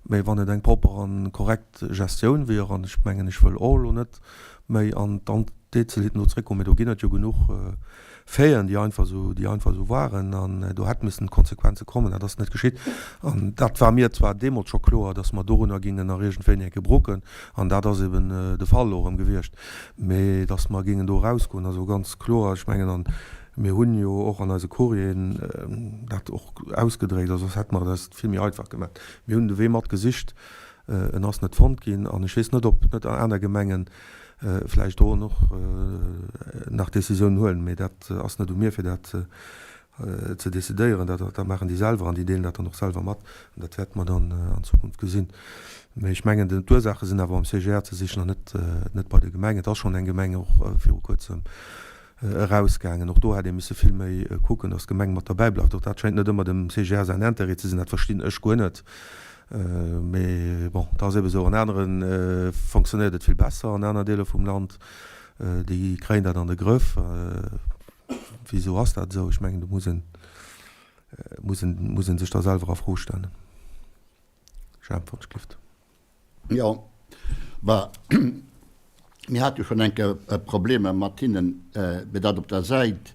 mä wann et eng propper a korrekt Gestioun wier, an ech mengen, ech wëll och elo net méi an d'Eezelheeten do zréckgoen, mä do ginn et jo genuch Faiten, déi einfach esou, déi einfach esou waren, an do hätt missen d'Konsequenze kommen. Dat ass net geschitt. An dat war mir zwar deemools scho kloer, datt mer dorunner gingen nach iergendwéini eng Kéier broken, an dat ass eben de Fall elo erëm gewiescht. Mä datt mer gingen do erausgoen, also ganz kloer, ech mengen, an. Mir hunn jo och an eise Courrieren dat och ausgedréckt, also soss hätte mer et eis vill méi einfach gemaach. Mir hunn de Wee mat gesicht, en ass net fonnt ginn an ech weess net, ob net aner Gemengen vläicht do och nach Décisiounen huelen, mee dat ass net u mir fir dat ze decidéieren. Dat maachen déi selwer an déi deelen dat dann och selwer mat an dat wäerte mer dann an Zukunft gesinn. Mee ech mengen, d'Ursaache sinn awer am CGR ze sichen an net bei de Gemengen. Et ass schonn eng Gemeng och viru kuerzem erausgaangen. Och do hätt ee misse vill méi kucken, datt d'Gemeng mat derbäi bleift. Och dat schéngt net ëmmer dem CGR säin Intérêt ze sinn. Dat verstinn ech guer net. Mee bon, et ass ebe sou. An anere fonctionnéiert et vill besser, an aner Deeler vum Land. Déi kréien dat an de Grëff. Wisou ass dat esou? Ech mengen, do muss een, muss een, muss ee sech da selwer a Fro stellen. Jemp, wann ech gelift. Jo, bah, mir hate jo schonn eng Kéier Problemer mat hinnen, mee dat op der Säit.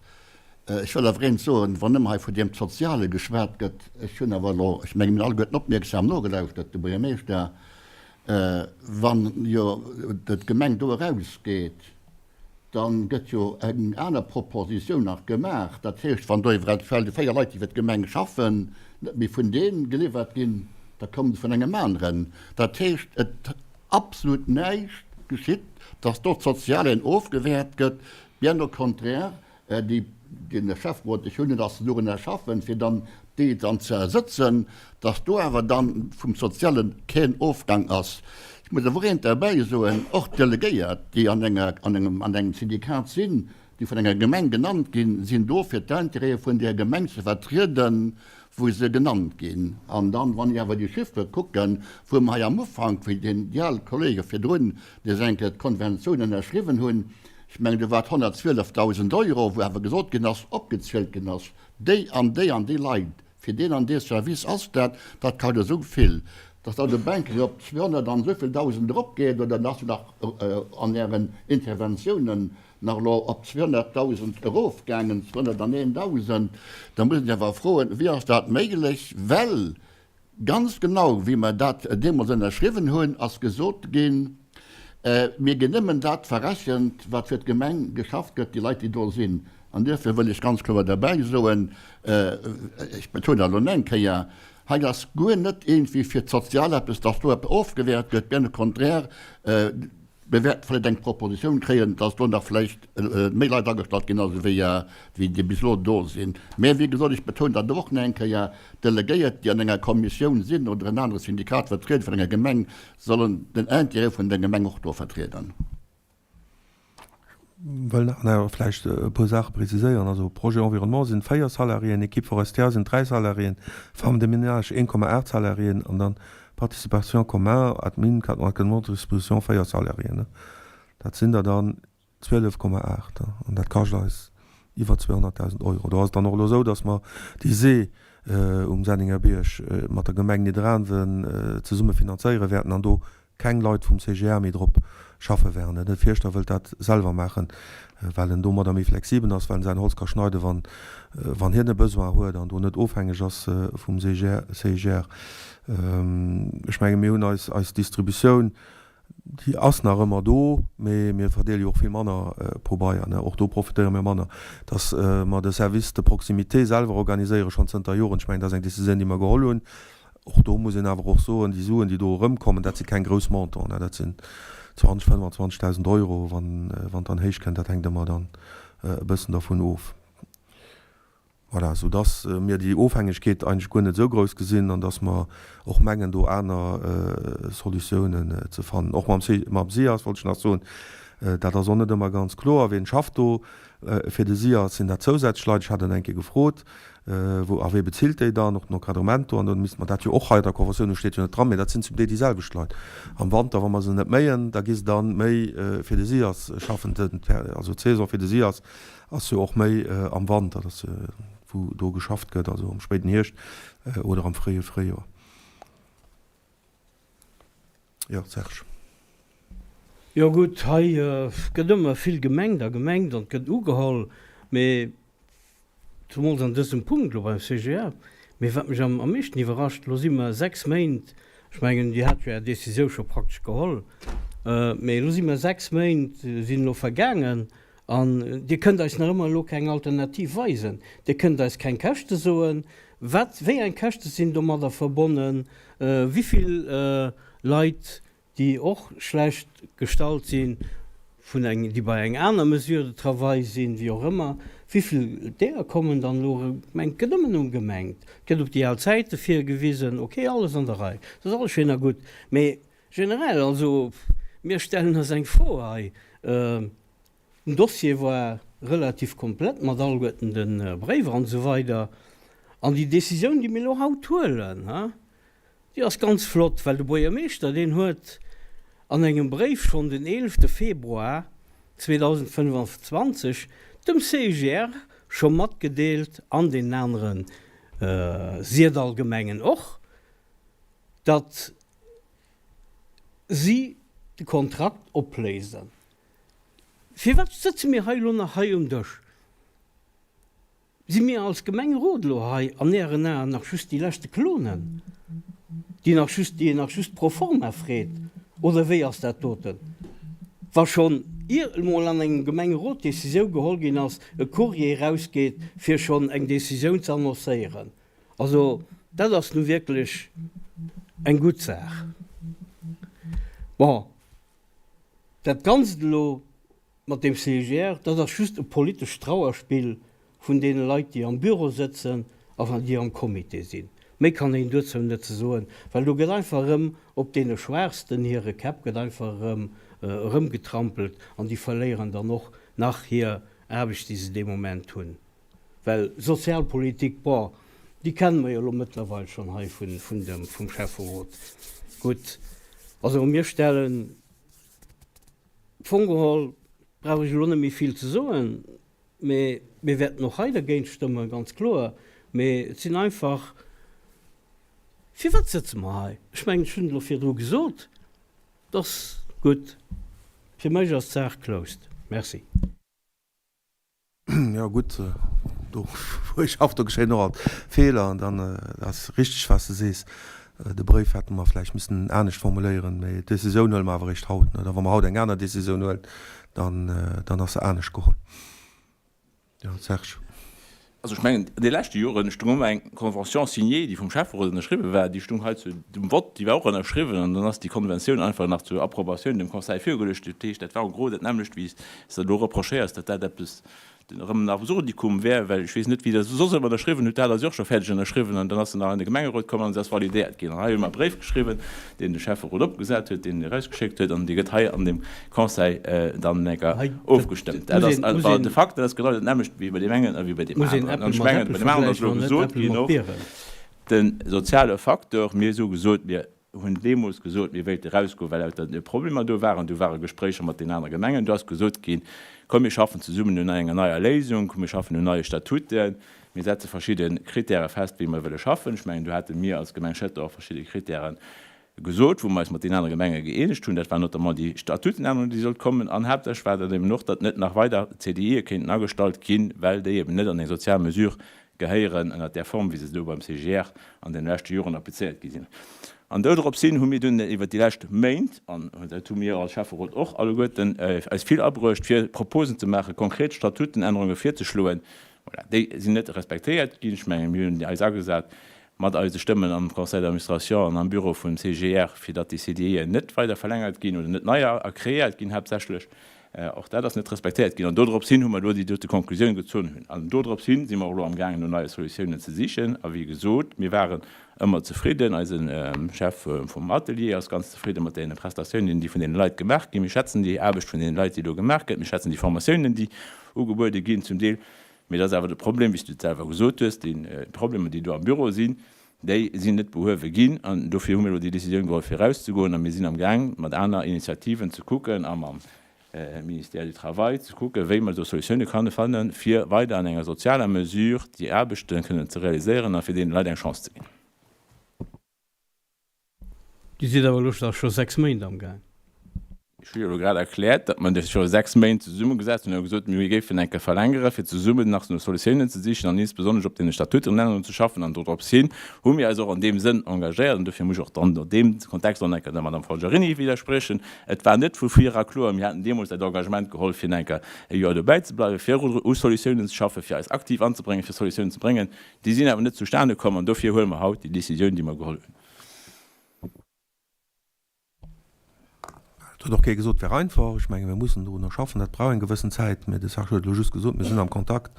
Ech wëll awer eent soen, wann ëmmer hei vun deem Soziale geschwat gëtt, ech hunn awer elo, ech menge mir hunn alleguerten opmierksam nogelauschtert, de Buergermeeschter, wann jo d'Gemeng do erausgeet, Dann gëtt jo eng aner Propositioun nach gemaach. Dat heescht, wann do eventuell déi 4 Leit, déi fir d'Gemeng schaffen, net méi vun deem geliwwert ginn, da kommen se vun engem aneren. Dat heescht, et absolut näischt geschitt, dass do d'Sozialen ofgewäert gëtt, bien au contraire, déi deen de Schäfferot, ech hunn et, ass dorunner schaffen, fir dann déi dann ze ersëtzen, dass do awer dann vum Soziale keen Ofgang ass. Ech muss awer och eent derbäi soen, Och d'Delegéiert, déi an enger, an engem, an engem Syndikat sinn, déi vun enger Gemeng genannt ginn, sinn do fir d'Intérêtë vun där Gemeng ze vertrieden, wou se genannt ginn. An dann, wann ech awer déi Chiffere kucken, wou mer hei am Ufank, wéi deen, déi al Kollege virdrun nees eng Kéier d'Konventioun ënnerschriwwen hunn, ech mengen, do war et 112.000 Euro, wou awer gesot ginn ass, opgezielt ginn ass, déi an déi an déi Leit, fir deen an dee Service ass dat, dat kascht esou vill, dass dat op eng Kéier op 200 an esou vill Dausend eropgeet oder nach an Ären Interventiounen nach elo op 200.000 erofgaangen, 201.000, da muss een sech awer froen, wéi ass dat méiglech, well ganz genau wéi mer dat deemools ënnerschriwwen hunn, ass gesot ginn, mir ginn nëmmen dat verrechent, wat fir d'Gemeng geschafft gëtt, déi Leit, déi do sinn. An duerfir wëll ech ganz kloer derbäi soen, ech betonen dat elo nach eng Kéier, hei ass guer net iergendwéi fir d'Sozial eppes, dass do eppes ofgewäert gëtt, bien au contraire, Mir wäerten vläicht eng Propositioun kréien, dass do nach vläicht méi Leit agestallt ginn also wéi wéi déi bis elo do sinn. Mä wéi gesot, ech betounen dat och nach eng Kéier, Delegéiert, déi an enger Kommissioun sinn oder en anere Syndikat vertrieden vun enger Gemeng, sollen den Intérêt vun der Gemeng och do vertrieden. Ech wëll nach awer vläicht e puer Saache preziséieren. Also Projet Environnement sinn 4 Salariéen, Équipe forestière sinn 3 Salariéen, Femme de ménage 1,8 Salariéen an dann Participation commun, Admin, Encadrement, Distribution 4 Salariéen. Dat sinn der dann 12,8 an dat kascht eis iwwer 200.000 Euro. Do ass et dann och elo esou, datt mer déi See um Sennengerbierg mat der Gemeng Nidderaanwen zesumme finanzéiere wäerten an do keng Leit vum CGR méi drop schaffe wären. Den Fierschter wëllt dat selwer maachen, well en domadder méi flexibel ass, well en säin Holz ka schneiden, wann wann hien e Besoin huet an do net ofhängeg ass vum CGR. Ech menge mir hunn eis eis Distributioun, déi ass nach ëmmer do, mee mir verdeele jo och vill manner Pobeier, ne. Och do profitéiere mir manner. Datt mer de Service de proximité selwer organiséiere schonn zënter Joren, ech mengen dat ass eng Decisioun, déi mer geholl hunn. Och do muss een awer och soen, déi Suen, déi do erëmkommen, dat si keng grouss Montanten, dat sinn 20, 25.000 Euro, wann et dann héich kënnt. Dat hänkt ëmmer dann e bëssen dervun of. Voilà, soudass mir déi Ofhängegkeet eigentlech guer net esou grouss gesinn an dass mer och mengen, do aner Solutiounen ze fannen. Och mam SIAS wollt ech nach soen, dat ass och net ëmmer ganz kloer, wien schafft do fir de SIAS. Sinn dat zousätzlech Leit? Ech hat dat eng Kéier gefrot. Wou a wee bezilt déi dann, och den Encadrement do? An dann misste mer dat jo och hei an der Conventioun, do steet jo net dran, mee dat sinn zum Deel déi selwecht Leit. Am Wanter, wa mer se net méien, da gi se dann méi fir de SIAS schaffen. Also d'Saison fir de SIAS ass jo och méi am Wanter, dass wou do geschafft gëtt, also am spéiden Hierscht oder am fréie Fréijoer. Jo, Serge. Jo gutt, hei gëtt ëmmer vill gemengt a gemengt an et gëtt ugeholl, mee zemools an dësem Punkt elo beim CGA. Mee wat mech am meeschten iwwerrascht, elo si mer 6 Méint, ech mengen Dir hat jo Är Décisioun scho praktesch geholl, mee elo si mer 6 Méint sinn elo vergaangen. An Dir kënnt eis nach ëmmer elo keng Alternativ weisen. Dir kënnt eis keng Käschte soen. Wat, wéi eng Käschte sinn domadder verbonnen? Wivill Leit, déi och schlecht gestallt sinn, vun eng, déi bei eng aner Mesure de travail sinn, wéi och ëmmer, wivill deeër kommen dann elo erëm? Ech mengen, et gëtt ëmmer nëmme gemengt, et gëtt op déi al Zäite virgewisen, okay, alles an der Rei, dat ass alles schéin a gutt, mee generell, also mir stellen eis eng Fro hei, Den Dossier war relativ komplett mat alleguerten de Bréiwer an esou weider. An déi Décisioun, déi mir elo haut huelen, déi ass ganz flott, well de Buergermeeschter, deen huet an engem Bréif schonn den 11 Februar 2025 dem CIGR scho matgedeelt an deenen anere Syrdall-Gemengen och, datt si de Kontrakt opléisen. Firwat sëtze mir hei elo nach hei um Dësch? Si mir als Gemengerot elo hei an Ären Aen nach just déi leschte Klonen, déi nach just, déi een nach just pro forma freet, oder wéi ass dat doten? Wa schonn ier emol an engem Gemengerot d'Decisioun geholl ginn ass, e Courrier erausgeet, fir schonn eng Decisioun ze annoncéieren. Also dat ass nu wierklech eng gutt Saach. Bon. Dat Ganzt elo mat deem CIGR, dat ass just e politescht Trauerspill vun deene Leit, déi am Büro sëtzen a déi am Comité sinn. Méi kann een duerzou net ze soen, well do gëtt einfach erëm op deene Schwaachsten hire Käpp gëtt einfach erëm erëmgetrampelt an déi verléieren dann och nach hir Aarbecht, déi se dee Moment hunn. Well Sozialpolitik, bon, déi kenne mer jo elo mëttlerweil schonn hei vun dem, vum Schäfferot. Gutt, also mir stellen, am Fong geholl brauch ech elo net méi vill ze soen, mä mir wäerten och hei dergéint stëmmen, ganz kloer. Mä et sinn einfach, firwat sëtze mer hei? Ech mengen, ech hunn et elo virdru gesot, et ass gutt, fir mech ass d'Saach closed. Merci. Jo gutt, do wou ech schaff, do geschéien och alt Feeler an dann ass richteg wat s de sees, de Bréif hätte mer vläicht missen anescht formuléieren, mee d'Decisioun huele mer awer eréischt haut, oder wa mer haut eng aner Decisioun huelen, dann dann ass se anescht geholl. Jo Serge. Also ech mengen, an de leschte Joren stung ëmmer eng Convention signée, déi vum Schäfferot ënnerschriwwen war, déi stung hei zu dem Vott, déi war och ënnerschriwwen an dann ass déi Konventioun einfach nach zur Approbatioun dem Conseil virgeluecht. Dat heescht, dat war en gros dat nämmlecht, wéi s de elo reprochéiers, datt dat eppes erëm en Absurdikum wär, well ech weess net, wéi Der se soss ëmmer ënnerschriwwen hutt. Dat ass jo och scho fäerdeg ënnerschriwwen an dann ass se nach an de Gemengerot komm an se ass validéiert ginn. An hei hu mer e Bréif geschriwwen, deen de Schäfferot opgesat huet, deen en erausgeschéckt huet an dee gëtt hei an dem Conseil dann enker ofgestëmmt. Dat ass einfach de Fakt, dat ass genau dat nämmlecht wéi bei deem engen a wéi bei deem aneren. An ech mengen, bei deem aneren ass elo gesot ginn och, de soziale Facteur, mir hu gesot, mir hunn deemools gesot, mir wéilte erausgoen, well lauter Problemer do waren. Do ware Gespréicher mat den anere Gemengen. Do ass gesot ginn, komm mir schaffen zesummen un enger neier Léisung, komm mir schaffen un neie Statuten, mir setze verschidde Kritäre fest, wéi mer wëlle schaffen. Ech mengen, do hate mir als Gemeng Schëtter och verschidde Kritären gesot, wou mer eis mat deenen anere Gemenge gëeenegt hunn. Dat war notamment déi Statutenännerung, déi sollt kommen. An haaptsächlech war dat eben och, datt net nach weider CDIe kéinten agestallt ginn, well déi eben net an eng sozial Mesure gehéieren, ënnert där Form, wéi se do beim CGR an deene leschte Joren applizéiert gi sinn. An dodropshin hu mir dunn iwwert déi lescht Méint, an dat hu mir als Schäfferot och alleguerten eis vill abruecht, fir Proposen ze maachen, konkret Statutenännerunge virzeschloen, voilà, déi sinn net respektéiert ginn. Ech mengen, mir hunn eis agesat mat eise Stëmmen am Conseil d'administration an am Büro vum CGR, fir datt déi CDIen net weider verlängert ginn oder net neier kreéiert ginn haaptsächlech. Och dat ass net respektéiert ginn. An dodrops hin hu mer elo déi dote Konklusioun gezunn hunn. An dodrops hin si mer och elo amgaangen, no neie Solutiounen ze sichen. A wéi gesot, mir waren ëmmer zefridden. Eise Chef vum Atelier ass ganz zefridde mat deene Prestatiounen, déi vun deene Leit gemaach ginn. Mir schätzen déi Aarbecht vun deene Leit, déi do gemaach gëtt. Mir schätzen déi Formatiounen, déi ugebuede ginn zum Deel. Mee et ass awer de Problem, wéi s du et selwer gesot hues, déi Problemer, déi do am Büro sinn, déi sinn net behuewe ginn. An dofir hu mir elo déi Décisioun geholl, fir erauszegoen. A mir sinn amgaang, mat aner Initiativen ze kucken a mam Ministère du Travail ze kucken, wéi mer do Solutioune kanne fannen, fir weider an enger sozialer Mesure déi Aarbechte kënnen ze realiséieren a fir deene Leit eng Chance ze ginn. Dir sidd awer elo scho 6 Méint amgaang. Ech hu jo elo grad erkläert, datt mer sech scho 6 Méint zesummegesetzt hunn a gesot hunn, mir géifen eng Kéier verlängere fir zesummen nach no Solutiounen ze sichen an insbesonnesch op deene Statutenännerungen ze schaffen. An dorops hin hu mir eis och an deem Sënn engagéiert. An dofir muss ech och dann an deem Kontext och nach eng Kéier der Madame Forgiarini widdersprechen. Et war net vu vir era kloer, mir haten deemools dat Engagement geholl, fir nach eng Kéier e Joer dobäi ze bleiwen, fir u Solutiounen ze schaffen, fir eis aktiv anzebréngen, fir Solutiounen ze bréngen. Déi sinn awer net zustane komm an dofir huele mer haut déi Décisioun, déi mer geholl hunn. Et huet och kee gesot, et wär einfach. Ech menge mir mussen dorunner schaffen, dat brauch eng gewëssen Zäit. Mä de Serge huet elo just gesot, mir sinn am Kontakt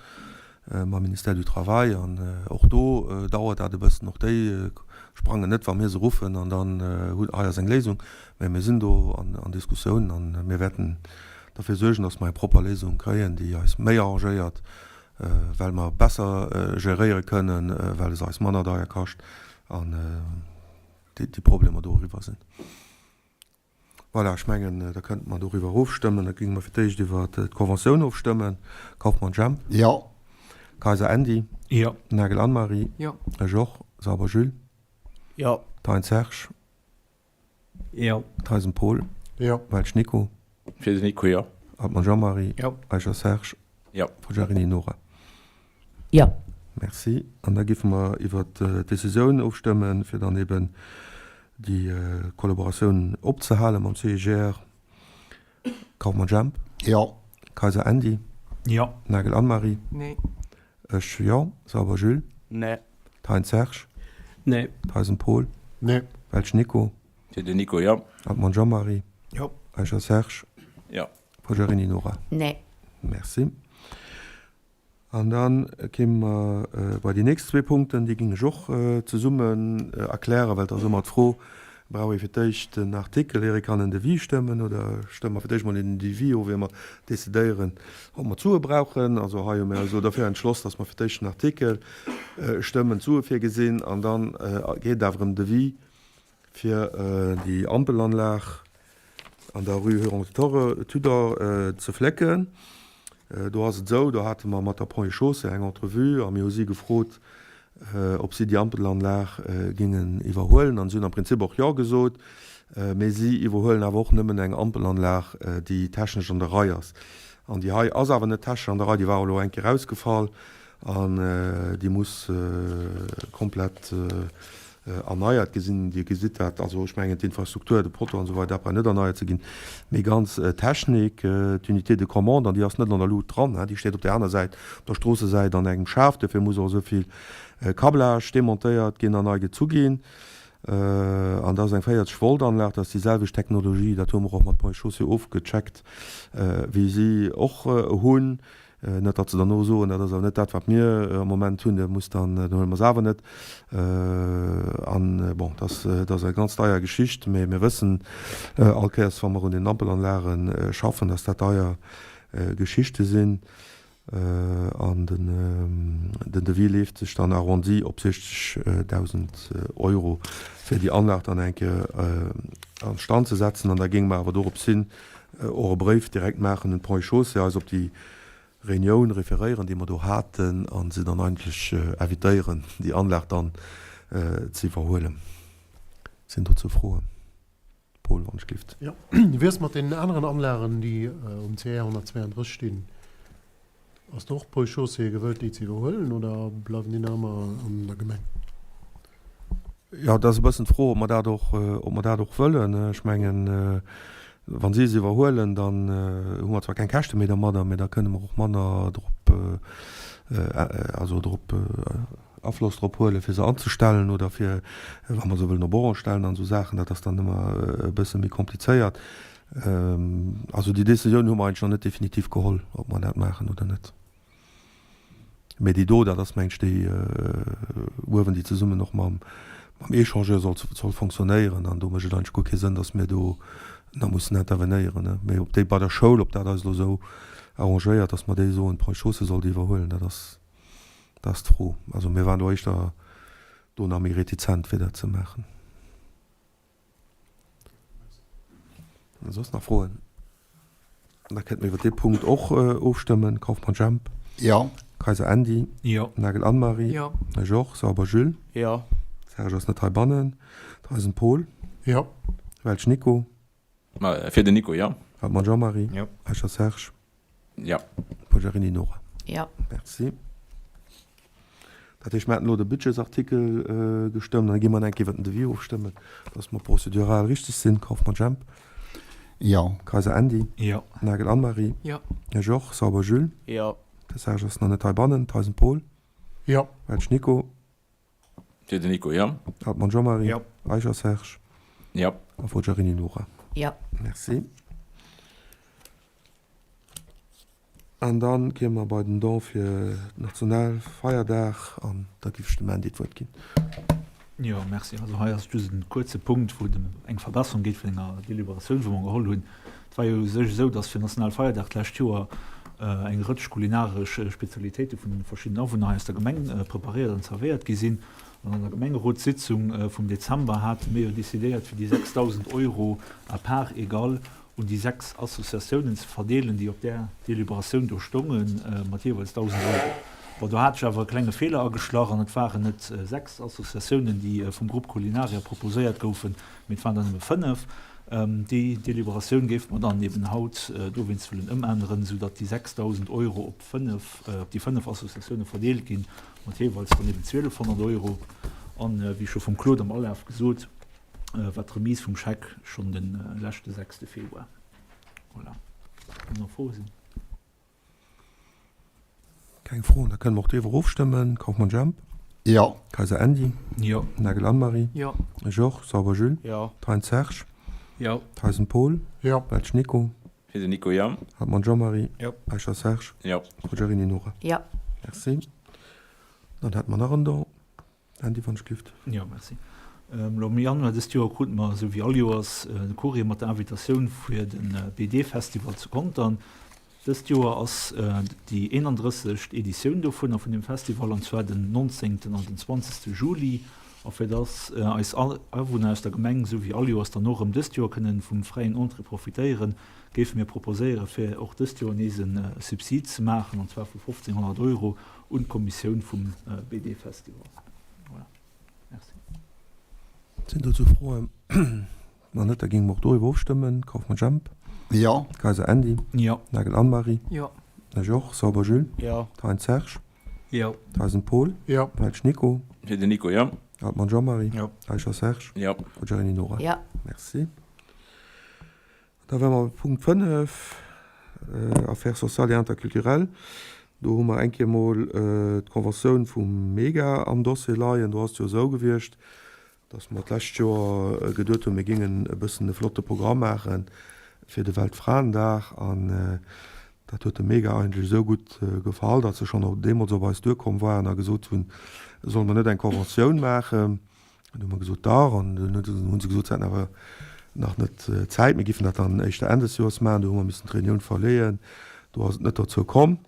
mam Ministère du Travail an och do dauert dat e bëssen. Och déi sprangen net, wa mir se ruffen an dann hunn, hei ass eng Léisung. Mä mir sinn do an Diskussioun an mir wäerten derfir suergen, datt mer eng propper Léisung kréien, déi eis méi arrangéiert, well mer besser geréiere kënnen, well se eis manner deier kascht an déi Problemer do eriwwer sinn. Voilà, ech mengen, da kënnte mer doriwwer ofstëmmen. Da géinge mer fir d'éischt iwwer d'Conventioun ofstëmmen. Kauffmann Jemp. Jo. Kayser Andy. Jo. Nagel Anne-Marie. Jo. Ech och. Sauber Jules. Jo. Thein Serge. Jo. Theisen Paul. Jo. Welsch Nico. Fir den Nico, jo. Altmann Jean-Marie. Jo. Eicher Serge. Jo. Forgiarini Nora. Jo. Merci. An da géife mer iwwert d'Decisioun ofstëmmen, fir dann eben déi Kollaboratioun opzehale mam CIGR. Kauffmann Jemp. Jo. Kayser Andy. Jo. Nagel Anne-Marie. Nee. Ech, jo. Sauber Jules. Nee. Thein Serge. Nee. Theisen Paul. Nee. Welsch Nico. Fir den Nico, jo. Altmann Jean-Marie. Jo. Eicher Serge. Jo. Poggiarini Nora. Nee. Merci. An da kéime mer bei déi nächst zwee Punkten. Déi géing ech och zesummen erklären, well et ass ëmmer d'Fro, Brauch ee fir d'éischt den Artikel, ier ee kann en Devis stëmmen, oder stëmme mer fir d'éischt mol en Devis of, ier mer decidéieren, ob mer d'Sue brauchen? Also hei hu mir eis elo derfir entschloss, dass mer fir d'éischt den Artikel stëmmen, d'Sue virgesinn, an da geet et awer ëm Devis fir déi Ampelanlag an der Rue Huron Tudor ze flécken. Do ass et esou, do hate mer mat der Ponts et Chaussées eng Entrevue a mir hu si gefrot, ob si déi Ampelanlag géingen iwwerhuelen. An si hunn am Prinzip och Jo gesot, mee si iwwerhuelen awer och nëmmen eng Ampelanlag, déi technesch an der Rei ass. An déi hei ass awer net technesch an der Rei, déi war elo eng Kéier ausgefall an déi muss komplett erneiert gesinn. Dir gesitt dat, also ech mengen d'Infrastruktur, de Poteau an esou weider, dat brauch net erneiert ze ginn, mee ganz d'Technik, d'Unité de commande, an déi ass net an der Lut dran, déi steet op där aner Säit, op der Stroossesäit an engem Schaf, duerfir muss och esou vill Câblage demontéiert ginn an nei gezu ginn. An dat ass eng 40 Volt Anlag, dat ass déi selwecht Technologie, dat hu mer och mat Ponts et Chaussées ofgecheckt, wéi si och hunn. Net datt se derno soen, dat ass awer net dat, wat mir am Moment hunn, dat muss dann, dann huele mer se awer net. An bon, dat ass, dat ass eng ganz deier Geschicht, mä mir wëssen all Kéiers, wa mer un den Ampelanlage schaffen, datt dat deier Geschichte sinn. An den, den Devis leeft sech dann arrondi op 60.000 Euro, fir déi Anlag dann eng Kéier an Stand ze setzen. An da géinge mer awer dorops hin och e Bréif direkt maachen un d'Ponts et Chaussées, eis op déi Reunioun referéieren, déi mer do haten, a se dann eigentlech invitéieren, déi Anlag dann ze iwwerhuelen. Sinn dozou Froen? Paul, wann ech gift. Jo. Wéi ass et mat deenen aneren Anlagen, déi um CR 132 stinn? Ass do och d'Ponts et Chaussées gewëllt, déi ze iwwerhuelen, oder bleiwen déi nach ëmmer an der Gemeng? Jo, dat ass e bëssen d'Fro, ob mer dat och, ob mer dat och wëllen. Ech mengen, wa si se iwwerhuelen, dann hu mer zwar keng Käschte méi dermadder, mä da kënne mer och manner drop, also drop Afloss drop huelen, fir se anzestellen oder fir, wa mer se wëllen op Orange stellen an esou Saachen. Dat ass dann ëmmer e bësse méi komplizéiert. Also déi Décisioun hu mer eigentlech nach net definitiv geholl, ob mer dat maachen oder net. Mee déi do, dat ass meng ech déi uewen, déi zesummen och mam Echangeur soll soll fonctionnéieren. An do mécht et eigentlech guer kee Sënn, datt mir do nach mussen intervenéieren. Mee ob déi bei der Schoul, ob dat eis elo esou arrangéiert, datt mer déi soen, d'Ponts et Chaussées soll déi iwwerhuelen, dat ass dat ass d'Fro. Also mir waren do éischter do nach méi retizent, fir dat ze maachen. Soss nach Froen? Da kéinte mer iwwer dee Punkt och ofstëmmen. Kauffmann Jemp. Jo. Kayser Andy. Jo. Nagel Anne-Marie. Jo. Georges Sauber Jules. Jo. Serge ass net heibannen. Theisen Paul. Jo. Welsch Nico. Fir den Nico, jo. Hartmann Jean-Marie. Jo. Eicher Serge. Jo. Poggiarini Nora. Jo. Merci. Dat heescht, mir haten elo de Budgetsartikel gestëmmt. Dann gi mer eng Kéier iwwert den Devis ofstëmmen, dass mer prozedural richtig sinn. Kauffmann Jemp. Jo. Kayser Andy. Jo. Nagel Anne-Marie. Jo. Georges Sauber Jules. Jo. De Serge ass nach net heibannen. Theisen Paul. Jo. Welsch Nico. Fir den Nico, jo. Hartmann Jean-Marie. Jo. Eicher Serge. Jo. A Forgiarini Nora. Jo. Merci. An da gi mer bei den Don fir Nationalfeierdag an da géif ech dem Andy d'Wuert ginn. Jo, merci. Also hei ass just en kuerze Punkt, wou et ëm eng Verbesserung geet vun enger Deliberatioun, wou mer geholl hunn. Et war jo u sech esou, dass fir Nationalfeierdag d'lescht Joer eng Rëtsch kulinaresch Spezialitéite vun de verschiddenen Awunner hei aus der Gemeng preparéiert an zerwéiert gi sinn. An an der Gemengerotssitzung vum Dezember hate mir jo decidéiert, fir déi 6.000 Euro à part égale un déi 6 Associatiounen ze verdeelen, déi op där Deliberatioun do stoungen, mat jeeweils 1.000 Euro. Bon, do hat ech awer e klenge Feeler ageschlach an et waren net 6 Associatiounen, déi vum Grupp Culinaria proposéiert goufen, mee et waren der nëmme 5. Déi Deliberatioun géife mer dann eben haut dowéinst wëllen ëmänneren, soudatt déi 6.000 Euro op 5, op déi 5 Associatioune verdeelt ginn, mat jeeweils dann eben 1.200 Euro. An, wéi scho vum Claude am Alaf gesot, war d'Remise vum Scheck schonn de leschte sechste Februar. Voilà. Wann nach Froe sinn. Keng Froen, da kënne mer och driwwer ofstëmmen. Kauffmann Jemp. Jo. Kayser Andy. Jo. Nagel Anne-Marie. Jo. Georges Sauber Jules. Jo. Thein Serge. Jo. Theisen Paul. Jo. Welsch Nico. Fir den Nico, jo. Hartmann Jean-Marie. Jo. Eicher Serge. Jo. Forgiarini Nora. Jo. Merci. Dann hätte mer nach en Don. Andy, wann ech gift. Jo, merci. Elo am Januar dëst Joer krute mer, esou wéi all Joers, de Courrier mat der Invitatioun fir de BD-Festival zu Contern. Dëst Joer ass déi 31. Editioun dovunner, vun deem Festival, an zwar den 19. an den 20. Juli. A fir dass eis Awunner aus der Gemeng, esou wéi all Joers, dann och erëm dëst Joer kënnen vum fräien Entrée profitéieren, géife mir proposéieren, fir och dëst Joer nees e Subsid ze maachen, an zwar vu 1.500 Euro un d'Kommissioun vum BD-Festival. Voilà. Merci. Sinn dozou Froen? Wann net, da géinge mer och doriwwer ofstëmmen. Kauffmann Jemp. Jo. Kayser Andy. Jo. Nagel Anne-Marie. Jo. Georges Sauber Jules. Jo. Thein Serge. Jo. Theisen Paul. Jo. Welsch Nico. Fir den Nico, jo. Altmann Jean-Marie. Jo. Eicher Serge. Jo. Forgiarini Nora. Jo. Merci. Da wäre mer bei Punkt 5, Affaires sociales et interculturelles. Do hu mer eng Kéier emol d'Conventioun vum MEGA am Dossier leien. Do ass et jo esou gewiescht, dass mer d'lescht Joer geduet hunn, mir géingen e bëssen e flotte Programm maache fir de Weltfraendag. An dat huet dem MEGA eigentlech esou gutt gefall, datt se schonn deemools op eis duerkomm waren a gesot hunn, solle mer net eng Conventioun maachen. An du hu mer gesot, dach. An dunn hu se gesot, se hätten awer nach net Zäit, mir giffen dat dann éischter Enn des Joers maachen. Du hu mer missen d'Reunioun verleeën. Do ass et net dozou komm.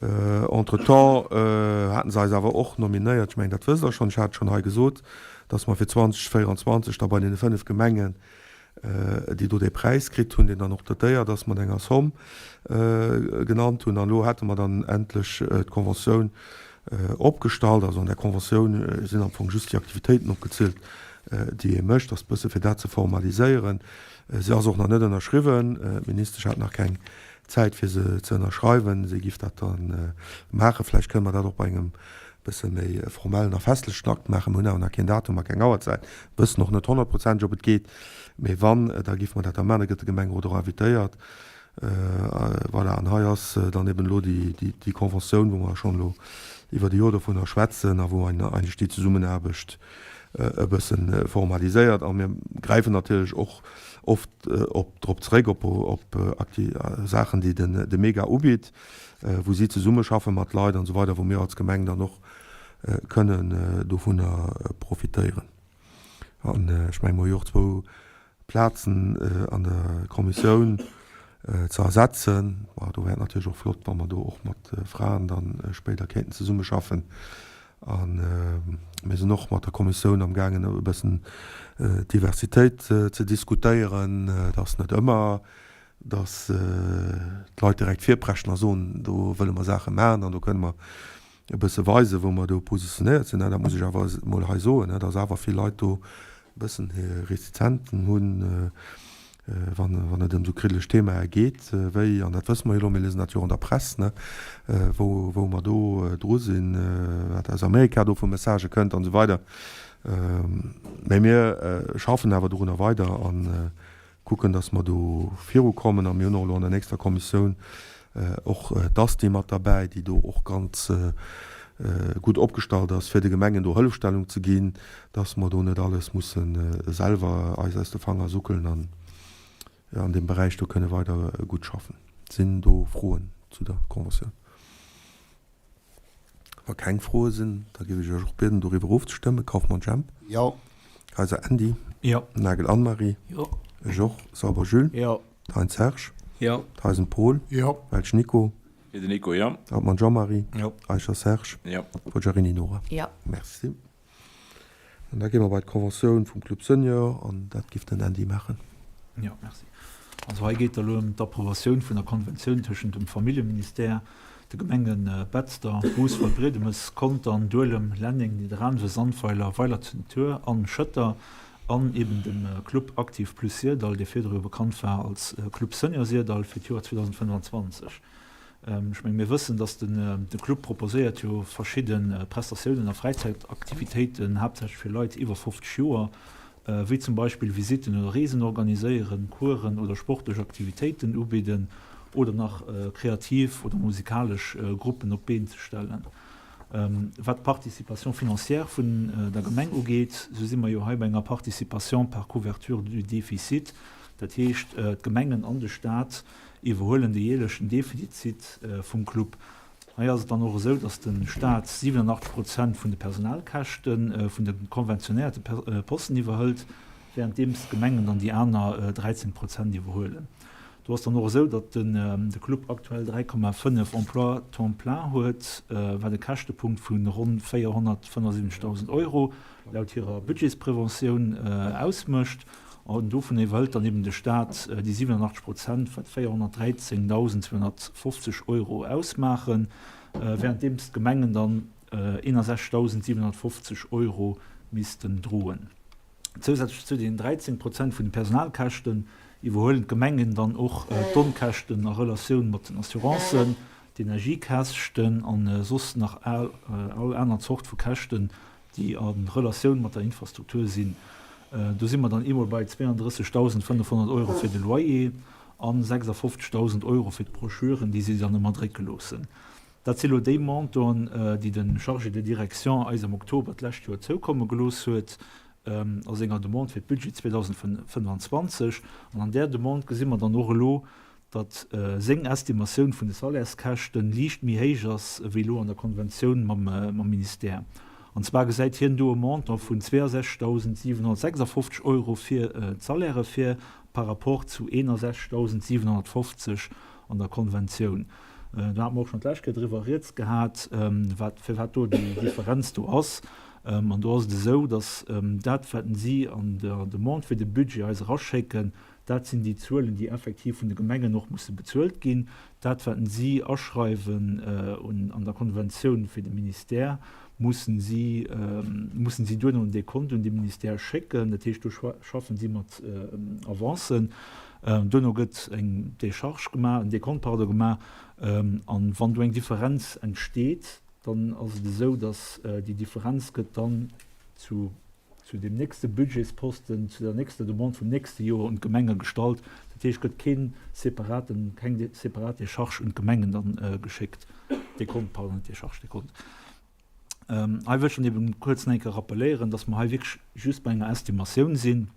Entretemps haten se eis awer och nominéiert, ech mengen, dat wësst Der schonn, ech hat et schonn hei gesot, datt mer fir 2024 da bei deene 5 Gemengen, déi do dee Präis kritt hunn, deen dann och dotéiert ass mat enger Somm, genannt hunn. An elo hätte mer dann endlech d'Conventioun opgestallt. Also an där Conventioun sinn am Fong just déi Aktivitéiten opgezielt, déi ee mécht. Ass bësse fir dat ze formaliséieren. Se ass och nach net ënnerschriwwen. D'Ministesch hat nach keng Zäit fir se ze ënnerschreiwen. Si giff dat da maachen. Vläicht kënne mer dat och bei engem bësse méi formellen a festlechen Akt maachen. Mir hunn awer nach keen Datum a keng Auerzäit, wëssen och net honnertprozenteg ob et geet. Mee wann, da giffe mer dat da maachen. Da gëtt de Gemengerot och invitéiert. Voilà, an hei ass dann eben elo déi Conventioun, wou mer schonn elo iwwert e Joer dovunner schwätzen a wou eigentlech déi Zesummenaarbecht e bësse formaliséiert. A mir gräifen natierlech och oft op drop zeréck, op op Saachen, déi de Mega ubitt, wou si zesummeschaffe mat Leit an esou weider, wou mir als Gemeng dann och kënnen dovunner profitéieren. An ech menge mer hu jo och zwou Plazen an der Kommissioun ze ersetzen. Bon, do wär et natierlech och flott, wa mer do och mat Fraen da spéider kéinten zesummeschaffen. A mir sinn och mat der Kommissioun amgaangen e bëssen d'Diversitéit ze diskutéieren. Et ass net ëmmer, datt d'Leit direkt virpreschen a soen, do wëlle mer Saache maachen an do kënne mer e bësse weisen, wou mer do positionéiert sinn. Dat muss ech awer emol hei soen, datt awer vill Leit do e bëssen hir Retizenzen hunn. Wann, wann et ëm esou kriddeleg Themae geet, wéi, an dat wësse mer jo elo, mir liesen dat jo och an der Press, ne, wou, wou mer do dru sinn, wat aus Amerika do vu Messagë kënnt an esou weider. Mä mir schaffen awer dorunner weider a kucken, datt mer do virukommen. A mir hunn och elo an der nächster Kommissioun och d'ASTI mat derbäi, déi do och ganz gutt opgestallt ass, fir de Gemengen do Hëllefstellung ze ginn, dass mer do net alles musse selwer eis aus de Fanger suckelen an an deem Beräich do kënne weider gutt schaffen. Sinn do Froen zu der Conventioun? Wa keng Froe sinn, da géif ech Iech och bieden, doriwwer ofzestëmmen. Kauffmann Jemp. Jo. Kayser Andy. Jo. Nagel Anne-Marie. Jo. Ech och. Sauber Jules. Jo. Thein Serge. Jo. Theisen Paul. Jo. Welsch Nico. Fir den Nico, jo. Hartmann Jean-Marie. Jo. Eicher Serge. Jo. Poggiarini Nora. Jo. Merci. An da gi mer bei d'Conventioun vum Club Senior an dat giff den Andy maachen. Jo, merci. Also hei geet et elo ëm d'Approvatioun vun der Konventioun tëschent dem Familljeministère, de Gemenge Betzder, Bous, Waldbriedemes, Contern, Duelem, Lenneng, Nidderaanwen, Sandweiler, Weiler-zur-Natur an Schëtter an eben dem Club Actif Plus Syrdall, dee virdru jo bekannt war als Club Senior Syrdall, fir d'Joer 2025. Ech menge mir wëssen, datt de Club proposéiert jo verschidde Prestatiounen a Fräizäitaktivitéiten, haaptsächlech fir Leit iwwer 50 Joer, wéi zum Beispill Visitten oder Reesen organiséieren, Coursen oder sportlech Aktivitéiten ubidden oder nach kreativ oder musikalesch Gruppen op d'Been ze stellen. Wat d'Participation financière vun der Gemeng ugeet, esou si mer jo hei bei enger Participation par couverture du déficit. Dat heescht, d'Gemengen an de Stat iwwerhuelen de jäerlechen Defizit vum Club. Hei ass et dann och esou, datt de Stat 87 Prozent vun de Personalkäschte vun de konventionéierte Posten iwwerhëlt, währenddeems d'Gemengen dann déi aner 13 Prozent iwwerhuelen. Do ass dann och esou, datt de Club aktuell 3,5 Emplois temps plein huet, wat e Käschtepunkt vu ronn 475.000 Euro laut hirer Budgetspréventioun ausmécht. An dovun iwwerhëlt dann eben de Staat déi 87 Prozent, wat 413.250 Euro ausmaachen, währenddeems d'Gemengen dann 61.750 Euro missten droen. Zousätzlech zu den 13 Prozent vun de Personalkäschten iwwerhuelen d'Gemengen dann och d'Onkäschten a Relatioun mat den Assurancen, d'Energiekäschten a soss nach all aner Zort vu Käschten, déi a Relatioun mat der Infrastruktur sinn. Do si mer dann eemol bei 32.500 Euro fir de Loyer a 56.000 Euro fir d'Broschüren, déi si dann ëmmer drécke loossen. Dat si lo déi Montanten, déi de Chargé de direction eis am Oktober d'lescht Joer zoukomme gelooss huet a senger Demande fir d'Budget 2025. An an där Demande gesi mer dann och elo, datt seng Estimatioun vun de Salaires-Käschte liicht méi héich ass wéi elo an der Konventioun mam Ministère. An zwar gesäit hien do e Montant vun 62.756 Euro fir d'Salairë vir, par rapport zu 61.750 an der Konventioun. Do hate mer och schonn d'lescht Kéier driwwer rieds gehat, wat, firwat do déi Differenz do ass. An do ass et esou, datt dat, wat si an der Demande fir de Budget eis eraschécken, Dat sinn déi Zuelen, déi effektiv vun de Gemengen och musse bezuelt ginn. Dat, wat si aschreiwen an der Konventioun fir de Ministère, mussen si, mussen si duerno en Dekont un de Ministère schécken. Dat heescht, do schaffen si mat Avancen. Duerno gëtt eng Décharge gemaach, en Dekont, pardon, gemaach. An wann do eng Differenz entsteet, dann ass et esou, datt déi Differenz gëtt dann zu zu deem nächste Budgetsposten, zu der nächster Demande vum nächste Joer un d'Gemenge gestallt. Dat heescht, et gëtt kee separaten, keng separat Décharge un d'Gemengen dann geschéckt, Dekont, pardon, net Décharge, Dekont. Hei wëll ech dann eben kuerz nach eng Kéier rappeléieren, dass mer hei wierklech just bei enger Estimatioun sinn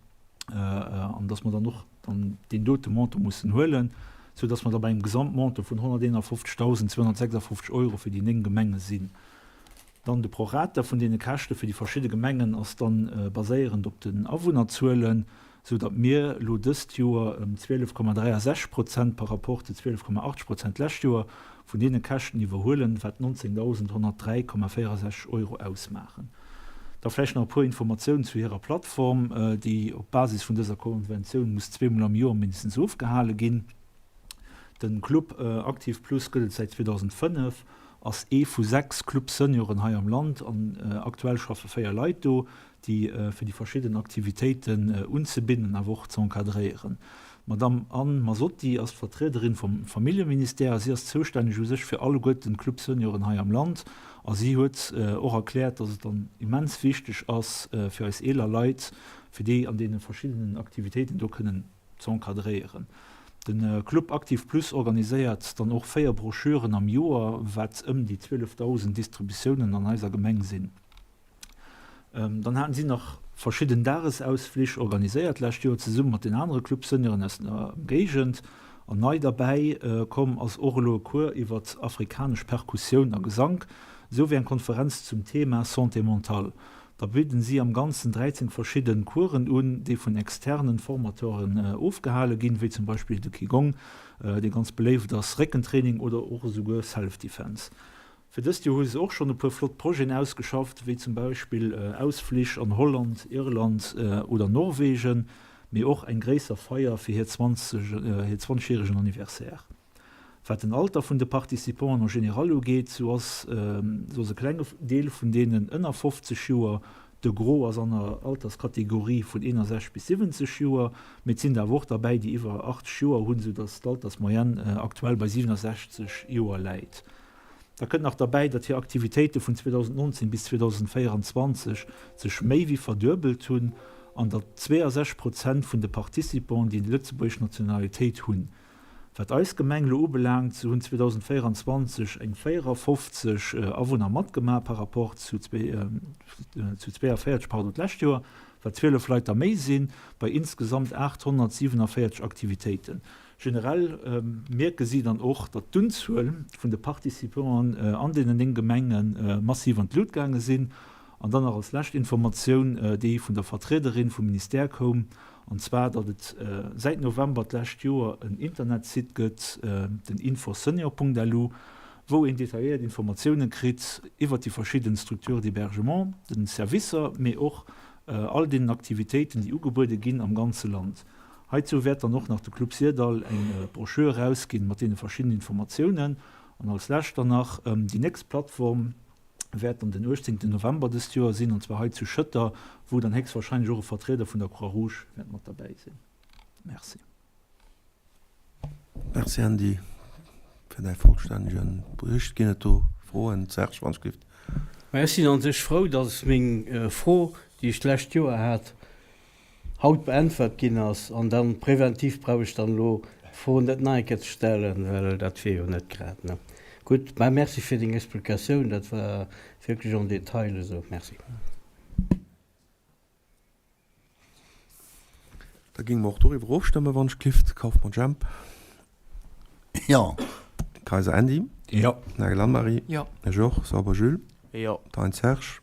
an dass mer dann och dann deen dote Montant mussen huelen, soudass mer da bei engem Gesamtmontant vun 151.256 Euro fir déi 9 Gemenge sinn. Dann de Prorata vun deene Käschte fir déi verschidde Gemengen ass dann baséierend op den Awunnerzuelen, sou datt mir elo dëst Joer ëm 12,63 Prozent par rapport zu 12,80 Prozent d'lescht Joer vun deene Käschten iwwerhuelen, wat 19.103,64 Euro ausmaachen. Da vläicht nach e puer Informatiounen zu hirer Plattform, déi op Basis vun dëser Konventioun muss zweemol am Joer mindestens ofgehale ginn. De Club Aktiv Plus gëtt et säit 2005 ass ee vu 6 Club Senioren hei am Land an aktuell schaffe 4 Leit do. déi fir déi verschidden Aktivitéiten unzebinden awer och ze encadréieren. D'Madamm Anne Masotti ass d'Vertriederin vum Familljeministère. Si ass zoustänneg u sech fir alleguerten d'Club Senioren hei am Land a si huet och erkläert, dass et dann immens wichteg ass fir eis eeler Leit, fir déi an deene verschiddenen Aktivitéiten do kënnen z'encadréieren. De Club Aktiv Plus organiséiert dann och 4 Broschüren am Joer, wat ëm déi 12.000 Distributiounen an eiser Gemeng sinn. Dann haten si nach verschidden Dagesausflich organiséiert d'lescht Joer zesumme mat den anere Club Senioren aus der Géigend. An nei derbäi komm ass och elo e Cours iwwert afrikanesch Perkussioun a Gesank, esou wéi eng Konferenz zum Thema Santé mentale. Da bidden si am Ganzen 13 verschidden Coursen un, déi vun externen Formateuren ofgehale ginn, wéi zum Beispill de Qigong, dee ganz beléift ass, Réckentraining oder och esouguer Self-Defense. Fir dëst Joer hu se och schonn e puer flott Projeten ausgeschafft, wéi zum Beispill Ausflich an Holland, Irland oder Norwegen, mee och eng gréisser Feier fir hir 20 järegen Anniversaire. Wat den Alter vun de Participanten en général ugeet, sou ass sou ass e klenge Deel vun deenen ënner 50 Joer, de Gros ass an der Alterskategorie vun 61 bis 70 Joer, mee et sinn der awer och derbäi, déi iwwer 80 Joer hunn, sou datt d'Altersmoyenne aktuell bei 67 Joer läit. Da kënnt nach derbäi, datt hir Aktivitéite vun 2019 bis 2024 sech méi wéi verduebelt hunn an datt 62 Prozent vun de Participanten déi lëtzebuergesch Nationalitéit hunn. Wat eis Gemeng elo ubelaangt, sou hunn 2024 eng 54 Awunner matgemaach par rapport zu 42 pardon d'lescht Joer, wat 12 Leit der méi sinn, bei insgesamt 847 Aktivitéiten. Generell mierke si dann och, datt d'Unzuel vun de Participanten an deenen 9 Gemenge massiv an d'Lut gaange sinn. An dann nach als lescht Informatioun, déi vun der Vertriederin vum Ministère koum, An zwar, datt et säit November d'lescht Joer en Internetsite gëtt, den infosenior.lu, wou een detailléiert Informatiounen kritt iwwert déi verschidden Structures d'hébergement, den Servicer, mee och all deenen Aktivitéiten, déi ugebuede ginn am ganze Land. Heizou wäert dann och nach de Club Syrdall eng Broschür erausginn mat deene verschiddenen Informatiounen. An als lescht dann nach déi nächst Plattform, wäert dann den 18 November dëst Joer sinn, an zwar hei zu Schëtter, wou dann héchstwahrscheinlech och e Vertrieder vun der Croix-Rouge wäert mat derbäi sinn. Merci. Merci Andy fir däi vollstännege Bericht. Ginn et do Froen? Serge, wann ech gelift. Mä ech sinn an sech frou, dass meng Fro, déi ech d'lescht Joer hat, haut beäntwert ginn ass, an dann präventiv brauch ech dann elo d'Fro net nach eng Kéier ze stellen, well dat wier jo net grad, ne? Gutt, mä merci fir deng Explikatioun, dat war wierklech en détail esou. Merci. Da géinge mer och doriwwer ofstëmmen, wann ech gelift. Kauffmann Jemp. Jo. Kayser Andy. Jo. Nagel Anne-Marie. Jo. Ech och. Sauber Jules. Jo. Thein Serge.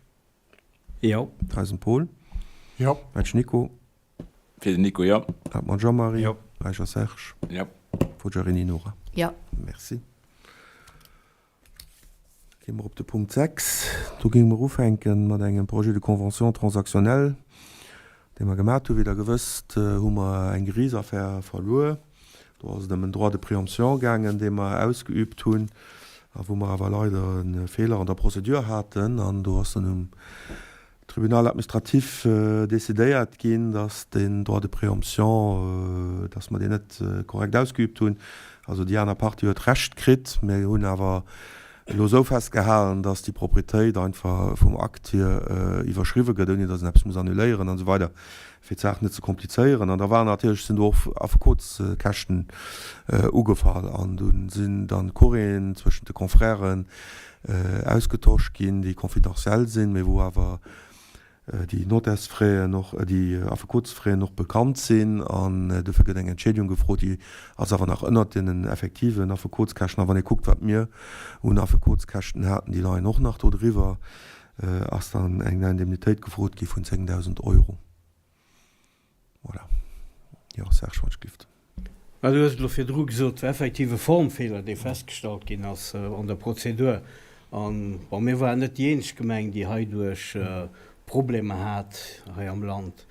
Jo. Theisen Paul. Jo. Metsch Nico. Fir den Nico, jo. Hartmann Jean-Marie. Jo. Eicher Serge. Jo. Forgiarini Nora. Jo. Merci. Gi mer op de Punkt 6. Do géinge mer ufänke mat engem Projet de convention transactionnelle, dee mer gemat hunn. Wéi Der gewësst, hu mer eng Geriichtsaffär verluer. Do ass et ëm en Droit de préemption gaangen, dee mer ausgeübt hunn a wou mer awer leider e Feeler an der Procédure haten. An do ass dann um Tribunal administratif decidéiert ginn, dass deen Droit de préemption, dass mer deen net korrekt ausgeübt hunn. Also déi aner Partie huet Recht kritt. Mir hunn awer elo esou festgehalen, dass déi Propriétéit einfach vum Akt hier iwwerschriwwe gëtt, ouni dass een eppes muss annuléieren an esou weider. fir d'Saach net ze komplizéieren. An da waren natierlech, sinn do och Affekotskäschten ugefall an do sinn dann Courrieren zwëschent de Confrèren ausgetosch ginn, déi confidentiel sinn, mee wou awer déi Notairsfraisen och, déi Affekotsfraisen och bekannt sinn. An dofir gëtt eng Entschädigung gefrot, déi ass awer nach ënnert deenen effektiven Affekotskäschten. A wann ee kuckt, wat mir un Affekotskäschten haten, déi leien och nach do driwwer. Ass dann eng Indemnitéit gefrot gi vun 10.000 Euro. Voilà. Jo, Serge, wann ech gift. Mä du hues et elo virdru gesot, et war effektiv e Formfeeler, dee festgestallt ginn ass an der Prozedur. An, bon, mir waren net déi eenzeg Gemeng, déi heiduerch Problemer hat hei am Land.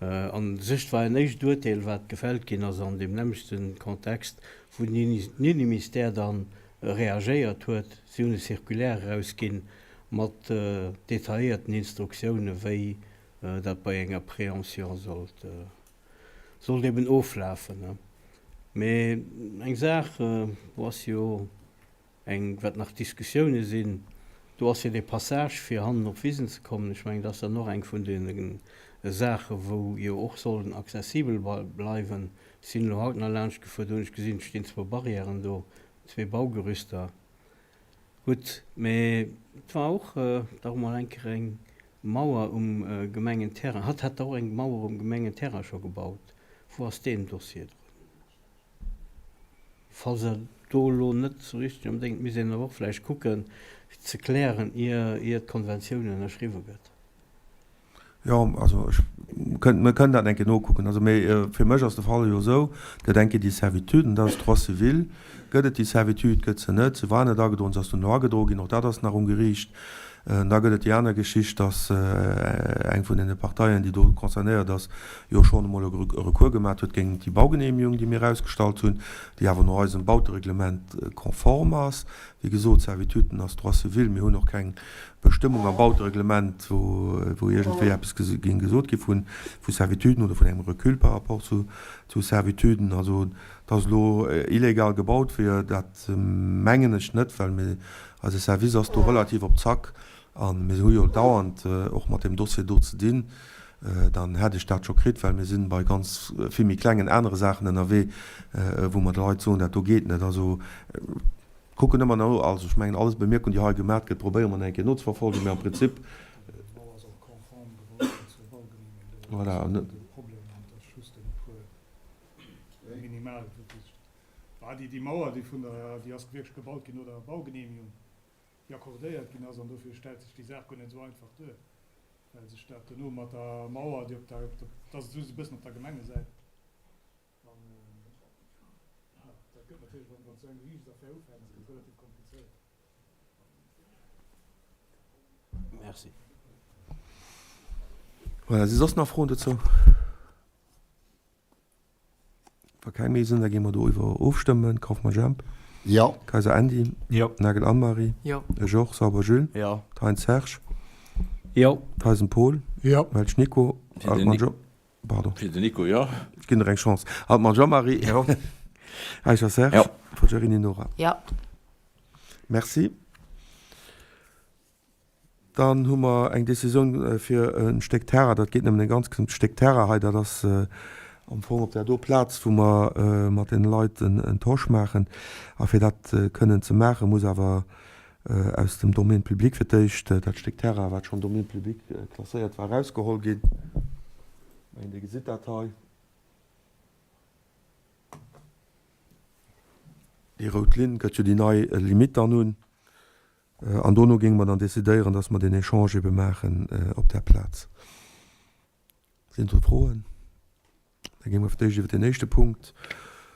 A sech war en éischt Urteel, wat gefällt ginn ass an deem nämmlechte Kontext, wou den Inneministère dann reagéiert huet. Si hunn e Circulaire erausginn mat detailléierten Instruktiounen, wéi. dat bei enger Préemption sollt, sollt eben oflafen. Mee eng Saach, do ass jo eng, wat nach Diskussioune sinn, do ass jo dee Passage fir hannen op Wisen ze kommen, ech mengen, dat ass dann och eng vun deene Saache wou jo och sollen accessibel bleiwen. Ech sinn elo haut nach laanscht gefuer, do hunn ech gesinn, et stinn zwou Barrièren do, zwee Baugerüster. Gutt, mee et war och dach emol eng Kéier eng Mauer um Gemengenterrain. Hatt hat dach och eng Mauer um Gemengenterrain scho gebaut. Wou ass deen Dossier drun? Falls Der do elo net esou richteg am Déngt, misst een awer och vläicht kucken ze klären, ier d'Konventioun ënnerschriwwe gëtt. Jo, also ech kënnt, mir kënnen dat eng Kéier nokucken. Also mee fir mech ass de Fall jo esou, et gëtt eng Kéier déi Servitude, an dat ass Droit civil. Gëtt et déi Servitude, gëtt se net? Se war net agedroen, se ass dunn elo agedroe ginn, och dat ass nach um Geriicht. An da gëtt et déi aner Geschicht, dass eng vun deene Parteien, déi do concernéiert ass, jo schonn emol e Recours gemaat huet géint déi Baugenehmigung, déi mir erausgestallt hunn, déi awer no eisem Bautereglement konform ass. Wéi gesot, Servituden ass Droit civil. Mir hunn och keng Bestëmmung am Bautereglement, wou iergendwéi eppes géing gesot gi vu Servituden oder vun engem Recul par rapport zu Servituden. Also, dass elo illegal gebaut wier, dat mengen ech net, well mir, eise Service ass do relativ op Zack a mir hu jo dauernd och mat deem Dossier do ze dinn. Dann hätt ech dat scho kritt, well mir si bei ganz vill méi klengen anere Saachen ënnerwee, wou mer de Leit soen, dat do geet net. Also kucken ëmmer no. Also ech mengen, alles Bemierkung, déi hei gemat gëtt, probéiere mer nach eng Kéier nozeverfolgen, mä am Prinzip. Voilà. déi accordéiert ginn ass, an dofir stellt sech déi Saach guer net esou einfach duer, well sech dat duerno mat der Mauer, déi op der, dat ass just e bëssen op der Gemengesäit, an jo, dat gëtt natierlech, wann s du eng Geriichtsaffär ufänks, gëtt relativ komplizéiert. Merci. Voilà, si soss nach Froen dozou? Wa keng méi sinn, da gi mer do iwwer ofstëmmen. Kauffmann Jemp. Jo. Kayser Andy. Jo. Nagel Anne-Marie. Jo. Georges Sauber Jules. Jo. Thein Serge. Jo. Theisen Paul. Jo. Welsch Nico. Fir den Altmann Jean. Pardon. Fir den Nico, jo. Ech ginn der eng Chance. Altmann Jean-Marie. Jo. Eicher Serge. Jo. Forgiarini Nora. Jo. Merci. Dann hu mer eng Décisioun fir e Stéck Terrain, dat geet nëmmen e ganz klengt Stéck Terrain hei, dat ass am Fong op där do Plaz, wou mer mat deene Leit en Tosch maachen. A fir dat kënnen ze maachen, muss awer aus dem Domaine public fir d'éischt dat Stéck Terrain, wat schonn Domaine public klasséiert war, erausgeholl ginn. Ech mengen, Dir gesitt dat hei. Déi rout Linn gëtt jo déi nei Limitt dann un. An dono géinge mer dann decidéieren, dass mer deen Echange ebe maachen op där Plaz. Sinn do Froen? Da géinge mer fir d'éischt iwwer deen éischte Punkt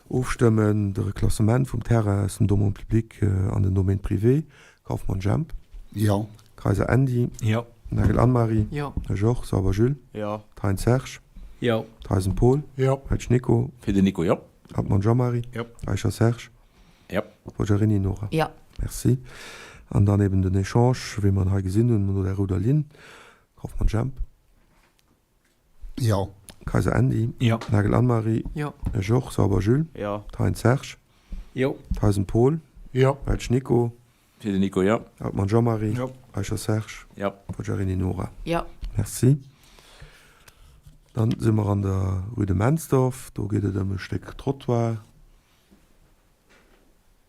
ofstëmmen, de Reklassement vum Terrain aus dem Domaine public an den Domaine privé. Kauffmann Jemp. Jo. Kayser Andy. Jo. Nagel Anne-Marie. Jo. Georges Sauber Jules. Jo. Thein Serge. Jo. Theisen Paul. Jo. Welsch Nico. Fir den Nico, jo. Hartmann Jean-Marie. Jo. Eicher Serge. Jo. Forgiarini Nora. Jo. Merci. An dann eben den Echange, wéi mer en hei gesinn hunn, no der rouder Linn. Kauffmann Jemp. Jo. Kayser Andy. Jo. Nagel Anne-Marie. Jo. Georges Sauber Jules. Jo. Thein Serge. Jo. Theisen Paul. Jo. Welsch Nico. Fir den Nico, jo. Altmann Jean-Marie. Jo. Eicher Serge. Jo. Forgiarini Nora. Jo. Merci. Dann si mer an der Rue de Mensdorf. Do geet et ëm e Stéck Trottoir.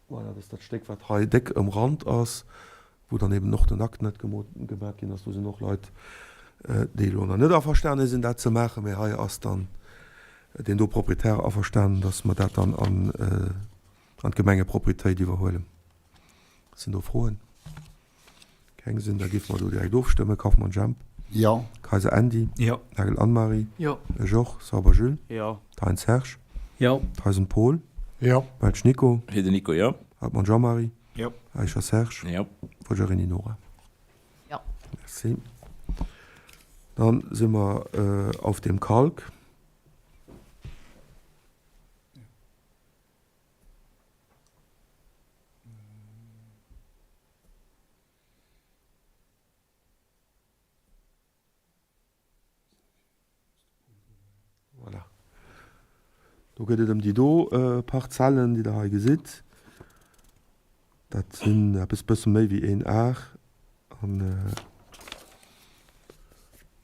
Voilà, dat ass dat Stéck, wat hei déck ëmrannt ass, wou dann eben och den Akt net gemaach ginn ass. Do sinn och Leit, déi elo nach net averstane sinn, dat ze maachen, mä hei ass dann deen do Proprietär averstanen, dass mer dat dann an d'Gemengeproprietéit iwwerhuelen. Sinn do Froen? Keng sinn, da géife mer do direkt ofstëmmen. Kauffmann Jemp. Jo. Kayser Andy. Jo. Nagel Anne-Marie. Jo. Georges Sauber Jules. Jo. Thein Serge. Jo. Theisen Paul. Jo. Welsch Nico. Fir den Nico, jo. Hartmann Jean-Marie. Jo. Eicher Serge. Jo. Forgiarini Nora. Jo. Merci. Dann si mer auf dem Kalk. Do geet et ëm déi do Parzellen, déi Der hei gesitt. Dat sinn eppes bësse méi wéi een Ar. An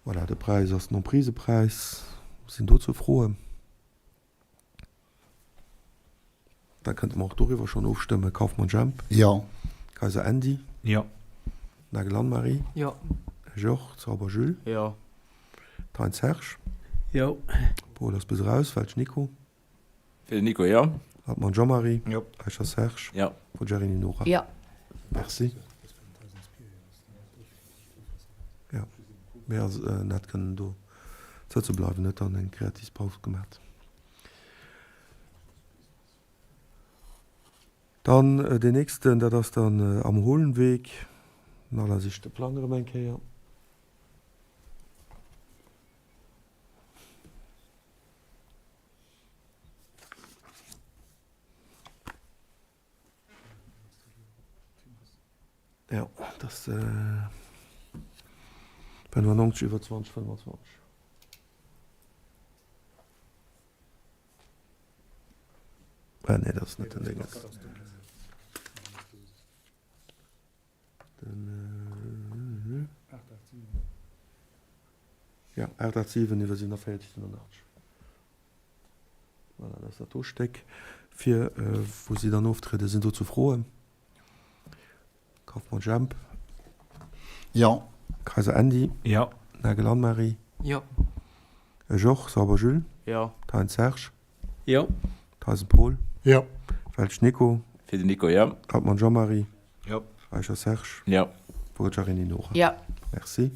voilà, de Präis ass den Emprisepräis. Sinn dozou Froen? Da kënnte mer och doriwwer schonn ofstëmmen. Kauffmann Jemp. Jo. Kayser Andy. Jo. Nagel Anne-Marie. Jo. Georges Sauber Jules. Jo. Thein Serge. Jo. Paul ass bis eraus. Welsch Nico. Fir den Nico, jo. Hartmann Jean-Marie. Jo. Eicher Serge. Jo. Poggiarini Nora. Jo. Merci. Jo, mee ass net kënnen do sëtze bleiwen, huet dann eng Kreativspaus gemat. Dann deen nächsten, dat ass dann am Hohlenweg. Den Alain sicht de Plang erëm eng Kéier. Jo, dat ass 95 iwwer 20, 25. Ah nee, dat ass net den Dénges. Den, ja, 887 iwwer 47, 87. Voilà, dat ass dat do Stéck, fir wou si dann oftrieden. Sinn dozou Froen? Kaufmann Jemp. Jo. Kayser Andy. Jo. Nagel Anne-Marie. Jo. Georges Sauber Jules. Jo. Thein Serge. Jo. Theisen Paul. Jo. Welsch Nico. Fir den Nico, jo. Hartmann Jean-Marie. Jo. Eicher Serge. Jo. Forgiarini Nora. Jo. Merci.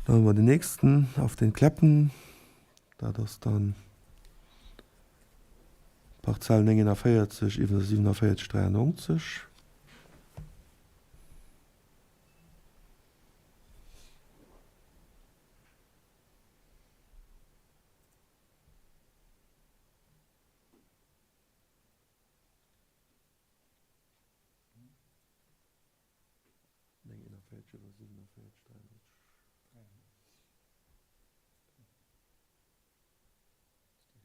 Dann hu mer den nächsten auf den Kleppen. Dat ass dann d'Parzell 49 iwwer 47 93.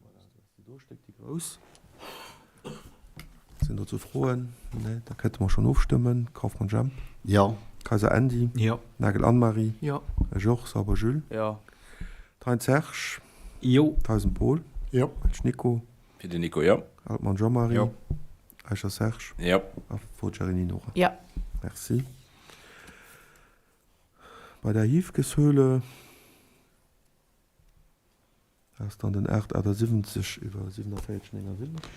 Voilà, dat ass déi do Stéck, déi grouss. Sinn dozou Froen? Nee, da kënnte mer schonn ofstëmmen. Kaufmann Jemp. Jo. Kayser Andy. Jo. Nagel Anne-Marie. Jo. Georges Sauber Jules. Jo. Thein Serge. Jo. Theisen Paul. Jo. Welsch Nico. Fir den Nico, jo. Altmann Jean-Marie. Jo. Eicher Serge. Jo. A Forgiarini Nora. Jo. Merci. Bei der Hiefkeshöhle ass dann den 878 iwwer 47 79.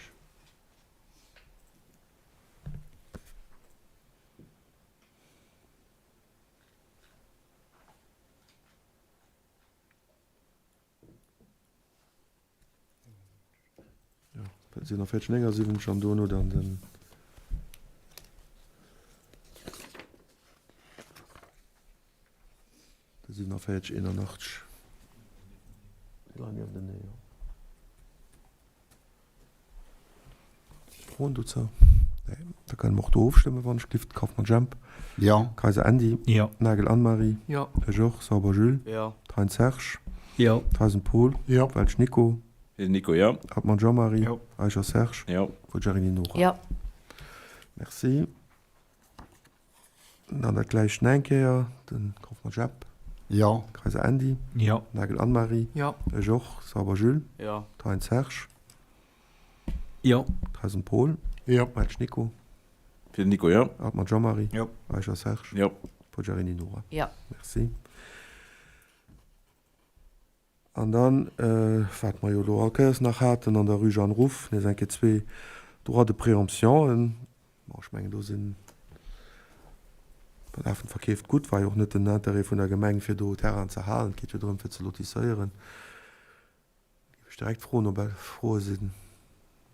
Ja, 47, 79 an dono dann den. De 47, 81. Déi leien niewentenee, jo. Froen dozou? Nee. Da kënne mer och do ofstëmmen, wann ech gelift. Kaufmann Jemp. Jo. Kayser Andy. Jo. Nagel Anne-Marie. Jo. Georges Sauber Jules. Jo. Thein Serge. Jo. Theisen Paul. Jo. Welsch Nico. Nico, jo. Hartmann Jean-Marie. Jo. Eicher Serge. Jo. Forgiarini Nora. Jo. Merci. Dann dat gläicht nach eng Kéier, de Kaufmann Jemp. Jo. Kayser Andy. Jo. Nagel Anne-Marie. Jo. Georges Sauber Jules. Jo. Thein Serge. Jo. Theisen Paul. Jo. Welsch Nico. Fir den Nico, jo. Hartmann Jean-Marie. Jo. Eicher Serge. Jo. Poggiarini Nora. Jo. Merci. An dann, wat mer jo elo all Kéiers nach haten an der Rue Jeanne Ruff, nees eng Kéier zwee Droits de préemptionen. Bon, ech mengen, do sinn d'Verlafen verkeeft gutt. War jo och net den Intérêt vun der Gemeng, fir do Terrainen ze halen. Et geet jo drëm, fir ze lotisséieren. Géif ech direkt froen, ob Froe sinn.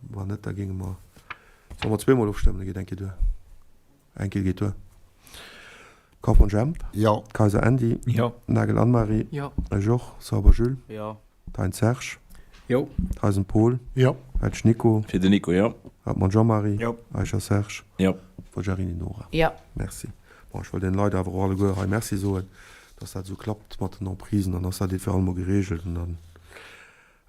Wann net, da géinge mer, solle mer zweemol ofstëmmen? Da geet eng Kéier duer. Eng Kéier geet duer. Kaufmann Jemp. Jo. Kayser Andy. Jo. Nagel Anne-Marie. Jo. Georges Sauber Jules. Jo. Thein Serge. Jo. Theisen Paul. Jo. Welsch Nico. Fir den Nico, jo. Hartmann Jean-Marie. Jo. Eicher Serge. Jo. Forgiarini Nora. Jo. Merci. Bon, ech wëll deene Leit awer och alleguer hei Merci soen, dass dat esou klappt mat den Emprisen an dass dat ee fir allemol geregelt an dann.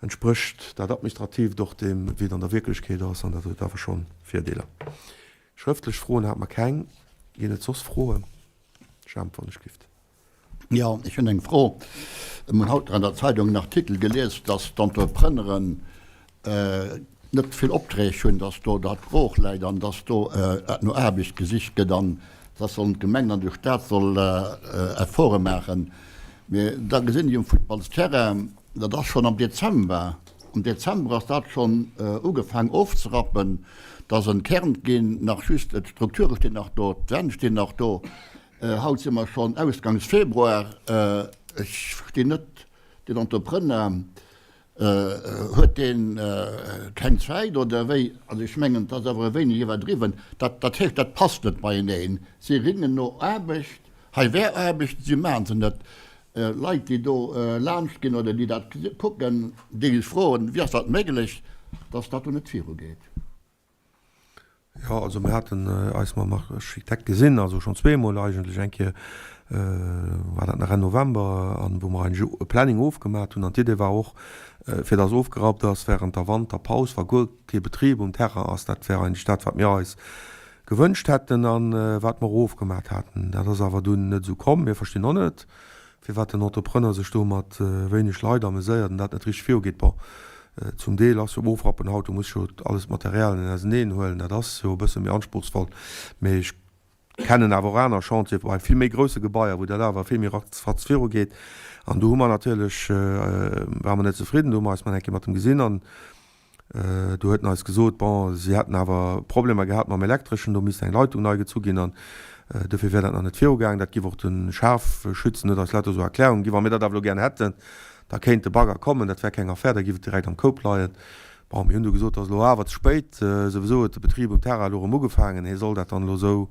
Entsprécht dat Administratiivt och deem, wéi et an der Wierklechkeet ass, an dat huet awer scho Virdeeler. Schrëftlech Froen hate mer keng. Ginn et soss Froen? Jemp, wann ech gift. Jo, ech hunn eng Fro. Mir hunn haut an der Zeitung en Artikel gelies, dass d'Entrepreneuren net vill Opträg hunn, dass do dat brooch läit an dass do no Aarbecht gesicht gëtt an dass sollen d'Gemeng an de Staat soll Efforte maachen. Mee da gesinn ech um Futtballsterrain, Dat ass schonn am Dezember. Am Dezember ass dat schonn ugefaang ofzerappen. Et ass entkernt ginn, nach just d'Strukture stinn nach do, d'Wänn stinn nach do. Haut si mer schonn ausgangs Februar. Ech verstinn net, deen Entrepreneur, huet dee keng Zäit oder wéi? Also ech mengen, et ass awer e wéineg iwwerdriwwen. Dat heescht, dat passt net beieneen. Si ringen no Aarbecht, hei wär Aarbecht, si maachen se net. Leit, déi do laanscht ginn oder déi dat kucken, déi sech froen, wéi ass dat méiglech, dass dat do net virugeet. Jo, also mir haten eis mam Architekt gesinn, also schonn zweemol eigentlech. Eng Kéier war dat nach Enn November, an wou mer eigentlech e Planning ofgemat hunn. An d'Idee war och, fir dass ofgerappt ass während der Wanterpaus, wa guer kee Betrib um Terrain ass. Dat wär eigentlech dat, wat mir eis gewënscht hätten an wat mer och ofgemat haten. Dat ass awer dunn net esou komm. Mir verstinn och net, firwat den Entrepreneur sech do mat wéineg Leit ameséiert an dat net richteg virugeet. Bon, zum Deel ass jo Ofrappen haut, do muss jo alles d'Materialien auseneen huelen, dat ass jo e bësse méi anspruchsvoll. Mee ech kennen awer och aner Chantiere bei vill méi grousse Gebaier, wou dat awer vill méi ratzfatz virugeet. An do hu mer natierlech, ware mer net zefridden, do hu mer eis mol eng Kéier mat em gesinn an Do huet en eis gesot, bon, si hätten awer Problemer gehat mam Elektreschen, do misst eng Leitung nei gezu ginn an dofir wär dat nach net virugaangen. Dat giff och de Scharfschützen huet eis lauter esou Erklärungen ginn. Wa mir dat awer elo gären hätten, da kéint de Bagger kommen, dat wär keng Affär, da giff et direkt am Koup leien. Bon, mir hunn du gesot, et ass elo awer ze spéit, souwisou huet de Betrib um Terrain elo erëm ugefaangen, hie soll dat dann elo esou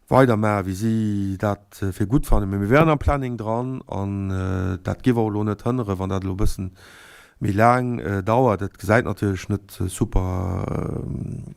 weidermaachen, wéi si dat fir gutt fannen. Mee mir wären am Planning dran an dat géif och elo net hënneren, wann dat elo e bëssen méi laang dauert. Et gesäit natierlech net super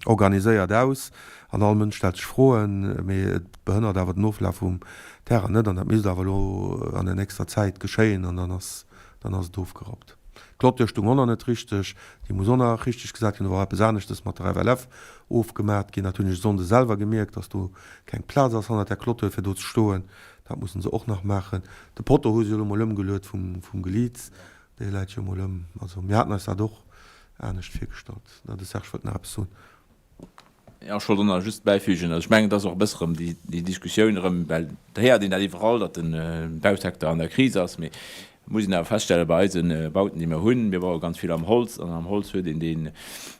organiséiert aus an all Mënsch stellt sech Froen, mee et behënnert awer den Oflaf vum Terrain net an dat misst awer elo an der nächster Zäit geschéien an dann ass dann ass et ofgerappt. D'Clôture stung och nach net richteg, déi muss och nach richteg gesat ginn. Do war eppes aneschtes mat der FLF ofgemat ginn. Dat hunn ech e Sonnde selwer gemierkt, dass do keng Plaz ass hannert där Clôture fir do ze stoen. Dat mussen se och nach maachen. De Potto hu se jo elo mol ëmgeluet vum vum Geliits, dee läit jo mol ëm. Also mir haten eis dat och anescht virgestallt. De Serge wëllt nach eppes soen. Jo, ech wollt och nach just bäifügen, also ech mengen, et ass och e bësse erëm déi, déi Diskussioun erëm, well et héiert een dat iwwerall, datt de Bausecteur an der Kris ass, mee et muss een awer feststellen, bei eise Bauten, déi mer hunn, mir baue ganz vill am Holz an am Holz huet een dee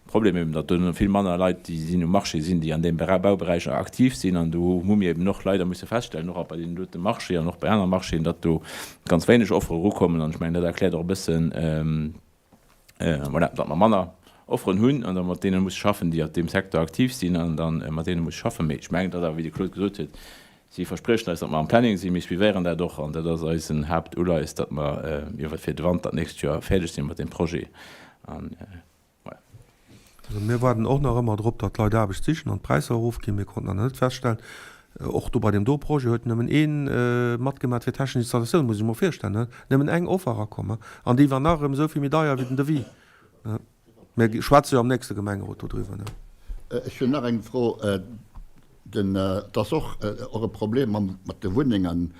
Problem eben, datt do vill manner Leit, déi sinn um Marché sinn, déi an deem Bauberäich aktiv sinn an do hu mir eben och leider musse feststellen, och bei deenen dote Marché an och bei anere Marchéen, datt do ganz wéineg Offere erukommen an ech mengen, dat erkläert och e bëssen, Voilà, datt mer manner Offeren hunn an da mat deene muss schaffen, déi an deem Secteur aktiv sinn an da mat deene muss schaffen. Mee ech mengen, datt awer, wéi de Claude gesot huet, si verspriechen eis, datt mer am Planning sinn, mir suivéieren dat och an dat ass eisen Haaptuleies, datt mer iwwer fir de Wanter d'nächst Joer fäerdeg sinn mat deem Projet. An voilà. Also mir waarden och nach ëmmer drop, datt d'Leit Aarbecht sichen an d'Präisser erofginn. Mir konnten dat nach net feststellen. Och do bei deem do Projet huet nëmmen ee matgemat fir technesch Installatioun, muss ech mer virstellen, ne? Nëmmen eng Offer erakomm, an déi war nach erëm esou vill méi deier wéi den Devis. Mir schwätze jo am nächste Gemengerot dodriwwer, ne? Ech hunn nach eng Fro. Den, et ass och och e Problem mam, mat de Wunnengen,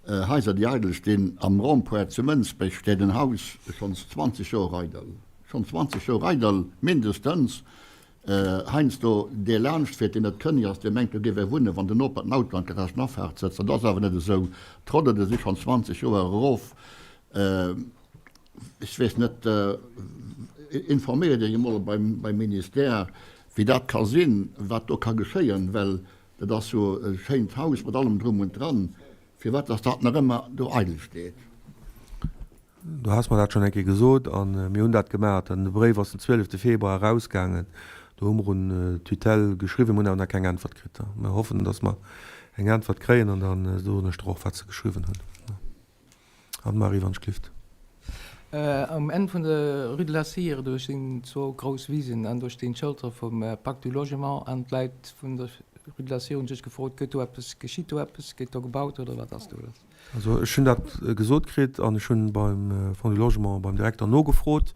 Haiser déi eidel stinn. Am Rond-point zu Mënsbech steet en Haus schonns 20 Joer eidel, schonn 20 Joer eidel mindestens. Heiansdo dee laanscht fiert, deen net kënni ass, dee mengt, do géif ee wunnen, wann den Noper den Auto an d'Garagen Afaart sëtzt. Dat ass awer net esou. D'Rollede si schonn 20 Joer erof. Ech weess net, informéiert Iech emol beim Ministère, wéi dat ka sinn, wat do ka geschéien, well dat ass jo e schéint Haus mat allem drum und dran, firwat dass dat nach ëmmer do eidel steet. Du has mer dat schonn eng Kéier gesot a mir hunn dat gemaach. Den Bréif ass den 12 Februar erausgaangen. Do hu mer un d'Tutelle geschriwwen, mir hunn awer nach keng Äntwert kritt. Mir hoffen, datt mer eng Äntwert kréien an da soen ech der och, wat se geschriwwen hunn. Anne-Marie, wann ech glift. Um Enn vun der Rue de la Cire, do stinn zwou grouss Wisen an do stinn d'Schëltere vum Pacte du Logement an d'Leit vun der. Rue de la Syr hunn ech gefrot, gëtt do eppes, geschitt do eppes, gëtt do gebaut oder wat ass do lass? Also ech hunn dat gesot kritt an ech hunn beim Fonds du Logement, beim Direkter nogefrot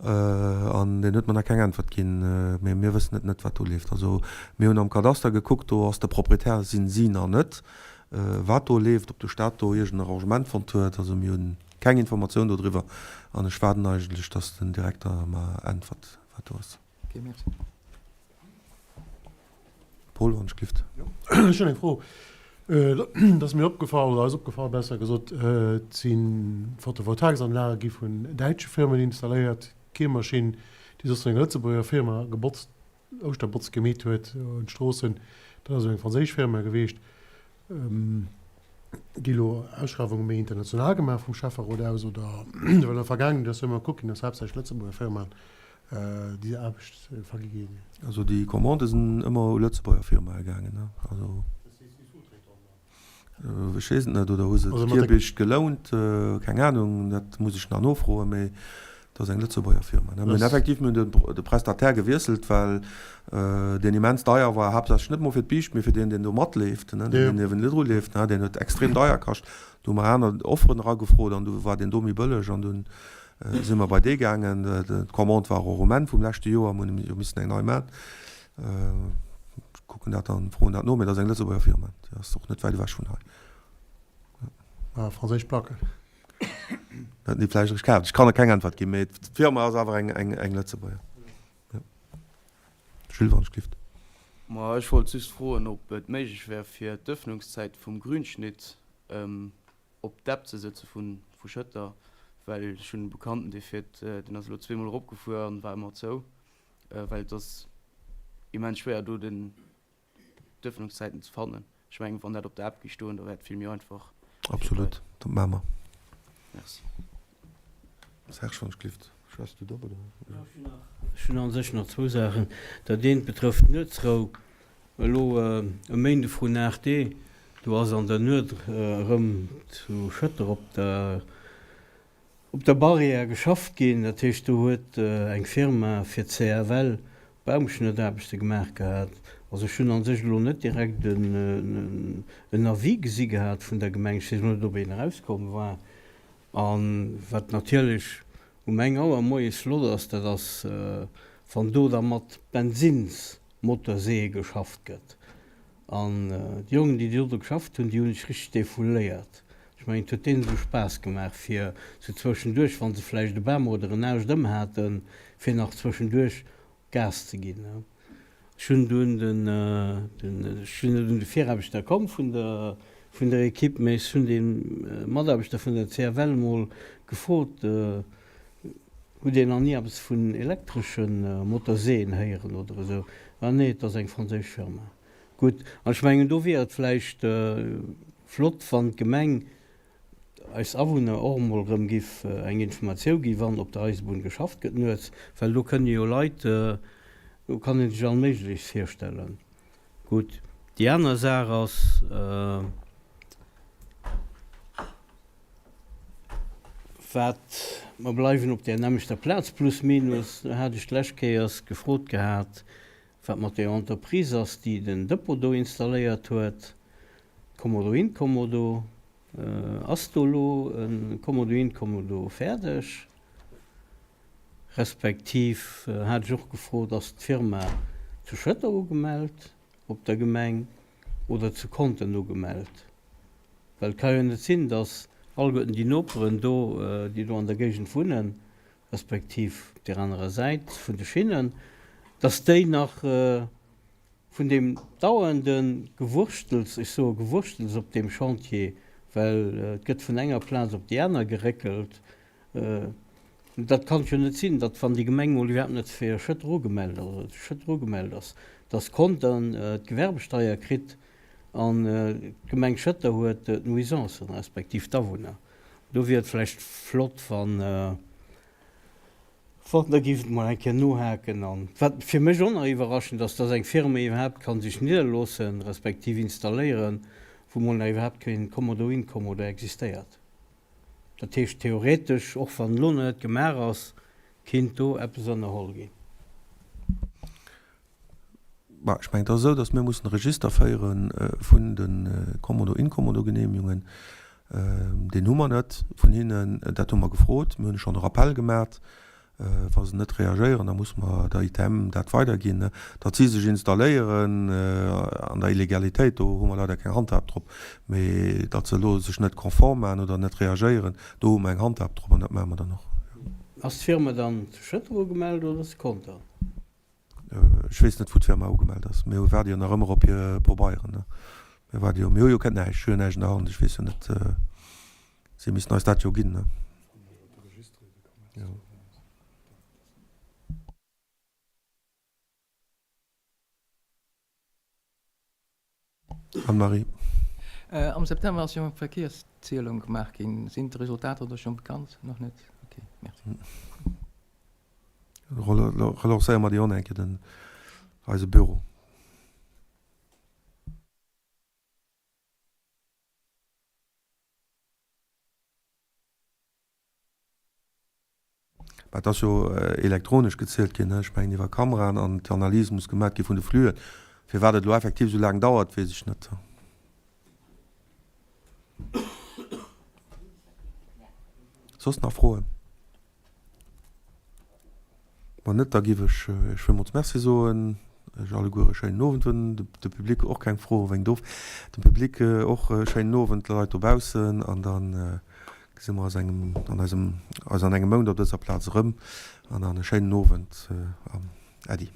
an deen huet mer nach keng Äntwert ginn. Mee mir wëssen et net, wat do leeft. Also mir hunn am Kadaster gekuckt, do ass de Proprietär, sinn si nach net. Wat do leeft, ob de Staat do iergend en Arrangement fonnt huet, also mir hunn keng Informatioun dodriwwer an ech waarden eigentlech, datt den Direkter mer äntwert, wat do ass. Ok, merci. Paul, wann ech glift. Jo, ech hunn eng Fro. Et ass mir opgefall, oder eis opgefall besser gesot, et si Photovoltaiksanlage gi vun däitsche Firmen installéiert, Kehrmaschinn, déi soss vun enger Lëtzebuerger Firma gebotzt Ouschterbotz gemeet huet un d'Stroossen, dat ass eng franséisch Firma geweecht. Gi lo Ausschreiwunge méi international gemaach vum Schäfferot aus oder? Well an der Vergaangenheet ass jo ëmmer gekuckt ginn, dass haaptsächlech Lëtzebuerger Firmaen déi Aarbecht vergi ginn. Also déi Commandë sinn ëmmer u Lëtzebuerger Firmae gaangen. Also. Ech weess et net, oder hu se d'Kierbicht gelount? Keng Anung, dat muss ech nach nofroen, mee et ass eng Lëtzebuerger Firma. Mir hunn effektiv mir hunn de Prestataire gewiesselt, well deen immens deier war, haaptsächlech net emol fir d'Biischt, mee fir deen, deen do matleeft, deen niewendru leeft, deen huet extrem deier kascht. Du hu mer aner Offeren eragefrot an du war deen do méi bëlleg an dunn si mer bei dee gaangen. D'Commande war och um Enn vum leschte Joer, mir hunn jo missen eng nei maachen. Kucken dat an froen dat no, mee dat ass eng Lëtzebuerger Firma, déi ass och net wäit ewech vun hei. Ah, franséisch Placken. Dat déi vläicht eréischt kaaft. Ech kann der keng Äntwert ginn, mee d'Firma ass awer eng, eng, eng Lëtzebuerger. Ja. Jules, wann ech gift. Ma ech wollt just froen, ob et méiglech wär, fir d'Öffnungszäit vum Grünschnitt op d'App ze sëtze vu Schëtter, well ech hunn e Bekannten, dee fiert, deen ass elo zweemol eropgefuer an war ëmmer zou. Well et ass immens schwéier do den d'Öffnungszäiten ze fannen. Ech mengen wann dat op der App géif stoen, da wär et vill méi einfach fir d'Leit. Absolut, dat maache mer. Merci. Serge, wann ech glift, schwätz du dop oder? Ech hunn a sech nach zwou Saachen. Dat eent betrëfft d'Nuetsrou. Elo e Méinde vrun 8 Dee, do ass an der Nuet erëm zu Schëtter op der Op der Barrière geschafft ginn. Dat heescht, do huet eng Firma fir d'CFL Baumschnëttaarbechte gemaach gehat. Also ech hunn a sech elo net direkt en Avis gesi gehat vun der Gemeng. Ech weess net, ob een erauskomm war. A wat natierlech um eng Auer moies flott ass, dat ass, wann do da mat Bensinnsmotorseeë geschafft gëtt. An déi Jongen, déi do geschafft hunn, déi hunn sech richteg defouléiert. Ech mengen, et huet deenen esou Spaass gemaach, fir sou zwëschenduerch, wa se vläicht e Bam oder en Aascht ëm haten, fir nach zwëschenduerch Gas ze ginn. Ech hunn dunn den, ech sinn net un de Viraarbechter komm vun der, vun der Equipe, mä ech hunn dee Mataarbechter vun der CFL emol gefrot, Hutt Dir nach ni eppes vun elektresche Motorseeën héieren oder esou? Ah nee, et ass eng franséisch Firma. Gutt, an ech mengen, do wier et vläicht flott, wann d'Gemeng eis Awunner och emol erëm giff eng Informatiou gi wann op der Eisebunn geschafft gëtt nuets, well do kënne jo Leit, do kann ee sech all Méiglechs virstellen. Gutt, déi aner Saach ass, Wat, mer bleiwen op där nämmlechter Plaz plus minus, do hat ech d'lescht Kéiers gefrot gehat, wat mat där Entreprise ass, déi den Depot do installéiert huet, Kommodo Incommodo. Ass do elo e Kommodo Incommodo fäerdeg? Respektiv hat ech och gefrot, ass d'Firma zu Schëtter ugemellt op der Gemeng oder zu Conten ugemellt? Well et ka jo net sinn, datt alleguerten déi Noperen do, déi do an der Géigend wunnen, respektiv op där anerer Säit vun de Schinnen, datt déi nach vun deem dauernde Gewurschtels, ech soe Gewurschtels op deem Chantier, well et gëtt vun enger Plaz op déi aner geréckelt, Dat kann jo net sinn, datt wann déi Gemeng mol iwwerhaapt net fir Schëtter ugemellt ass oder zu Schëtter ugemellt ass, datt Contern d'Gewerbesteier kritt an d'Gemeng Schëtter huet d'Nuisancen, respektiv d'Awunner. Do wier et vläicht flott, wann Der géift mol eng Kéier nohaken. An wat fir mech och nach iwwerraschend ass, datt eng Firma iwwerhaapt ka sech nidderloossen, respektiv installéieren, wou mol nach iwwerhaapt keen Kommodo-Inkommodo existéiert. Dat heescht, theoretesch, och wann elo nach net gemaach ass, kinnt do eppes ënnerholl ginn. Bah, ech mengen, et ass esou, datt mir mussen e Register féiere vun de Kommodo-Incommodo-Genehmigungen. Deen hu mer net vun hinnen. Dat hu mer gefrot. Mir hunn schonn e Rappell gemat. Wa se net reagéieren, da musse mer der ITM dat weiderginn. Datt si sech installéieren an der Illegalitéit, do hu mer leider keng Handhab drop. Mee datt se elo sech net konform maachen oder net reagéieren, do hu mer eng Handhab drop an dat maache mer dann och. Ass d'Firma dann zu Schëtter ugemellt oder zu Conter? Ech weess net, wou d'Firma ugemellt ass. Mir waarde jo nach ëmmer op hir Pabeieren. Mir waarde jo, mir hu jo keng näischt, ech hu jo näischt an der Hand, ech weess jo net, si missten eis dat jo ginn. Jo. Anne-Marie. Am September ass jo eng Verkierszielung gemaach ginn. Sinn d'Resultater do schonn bekannt? Nach net? Ok, merci. Relancéiere mer déi och nach eng Kéier, den, eise Büro. Mä et ass jo elektronesch gezielt ginn, ech mengen iwwer Kameraen, an d'Analys muss gemat gi vun de Fluen. Firwat et elo effektiv esou laang dauert, weess ech net. Soss nach Froen? Wann net, da giff ech Iech villmools Merci soen, Iech alleguer e schéinen Owend wënschen, de Public och keng Fro wéingt of, dem Public och e schéinen Owend, de Leit dobaussen, an da gesi mer eis engem, an eisem, eis an engem Mount op dëser Plaz erëm. An dann e schéinen Owend an Äddi.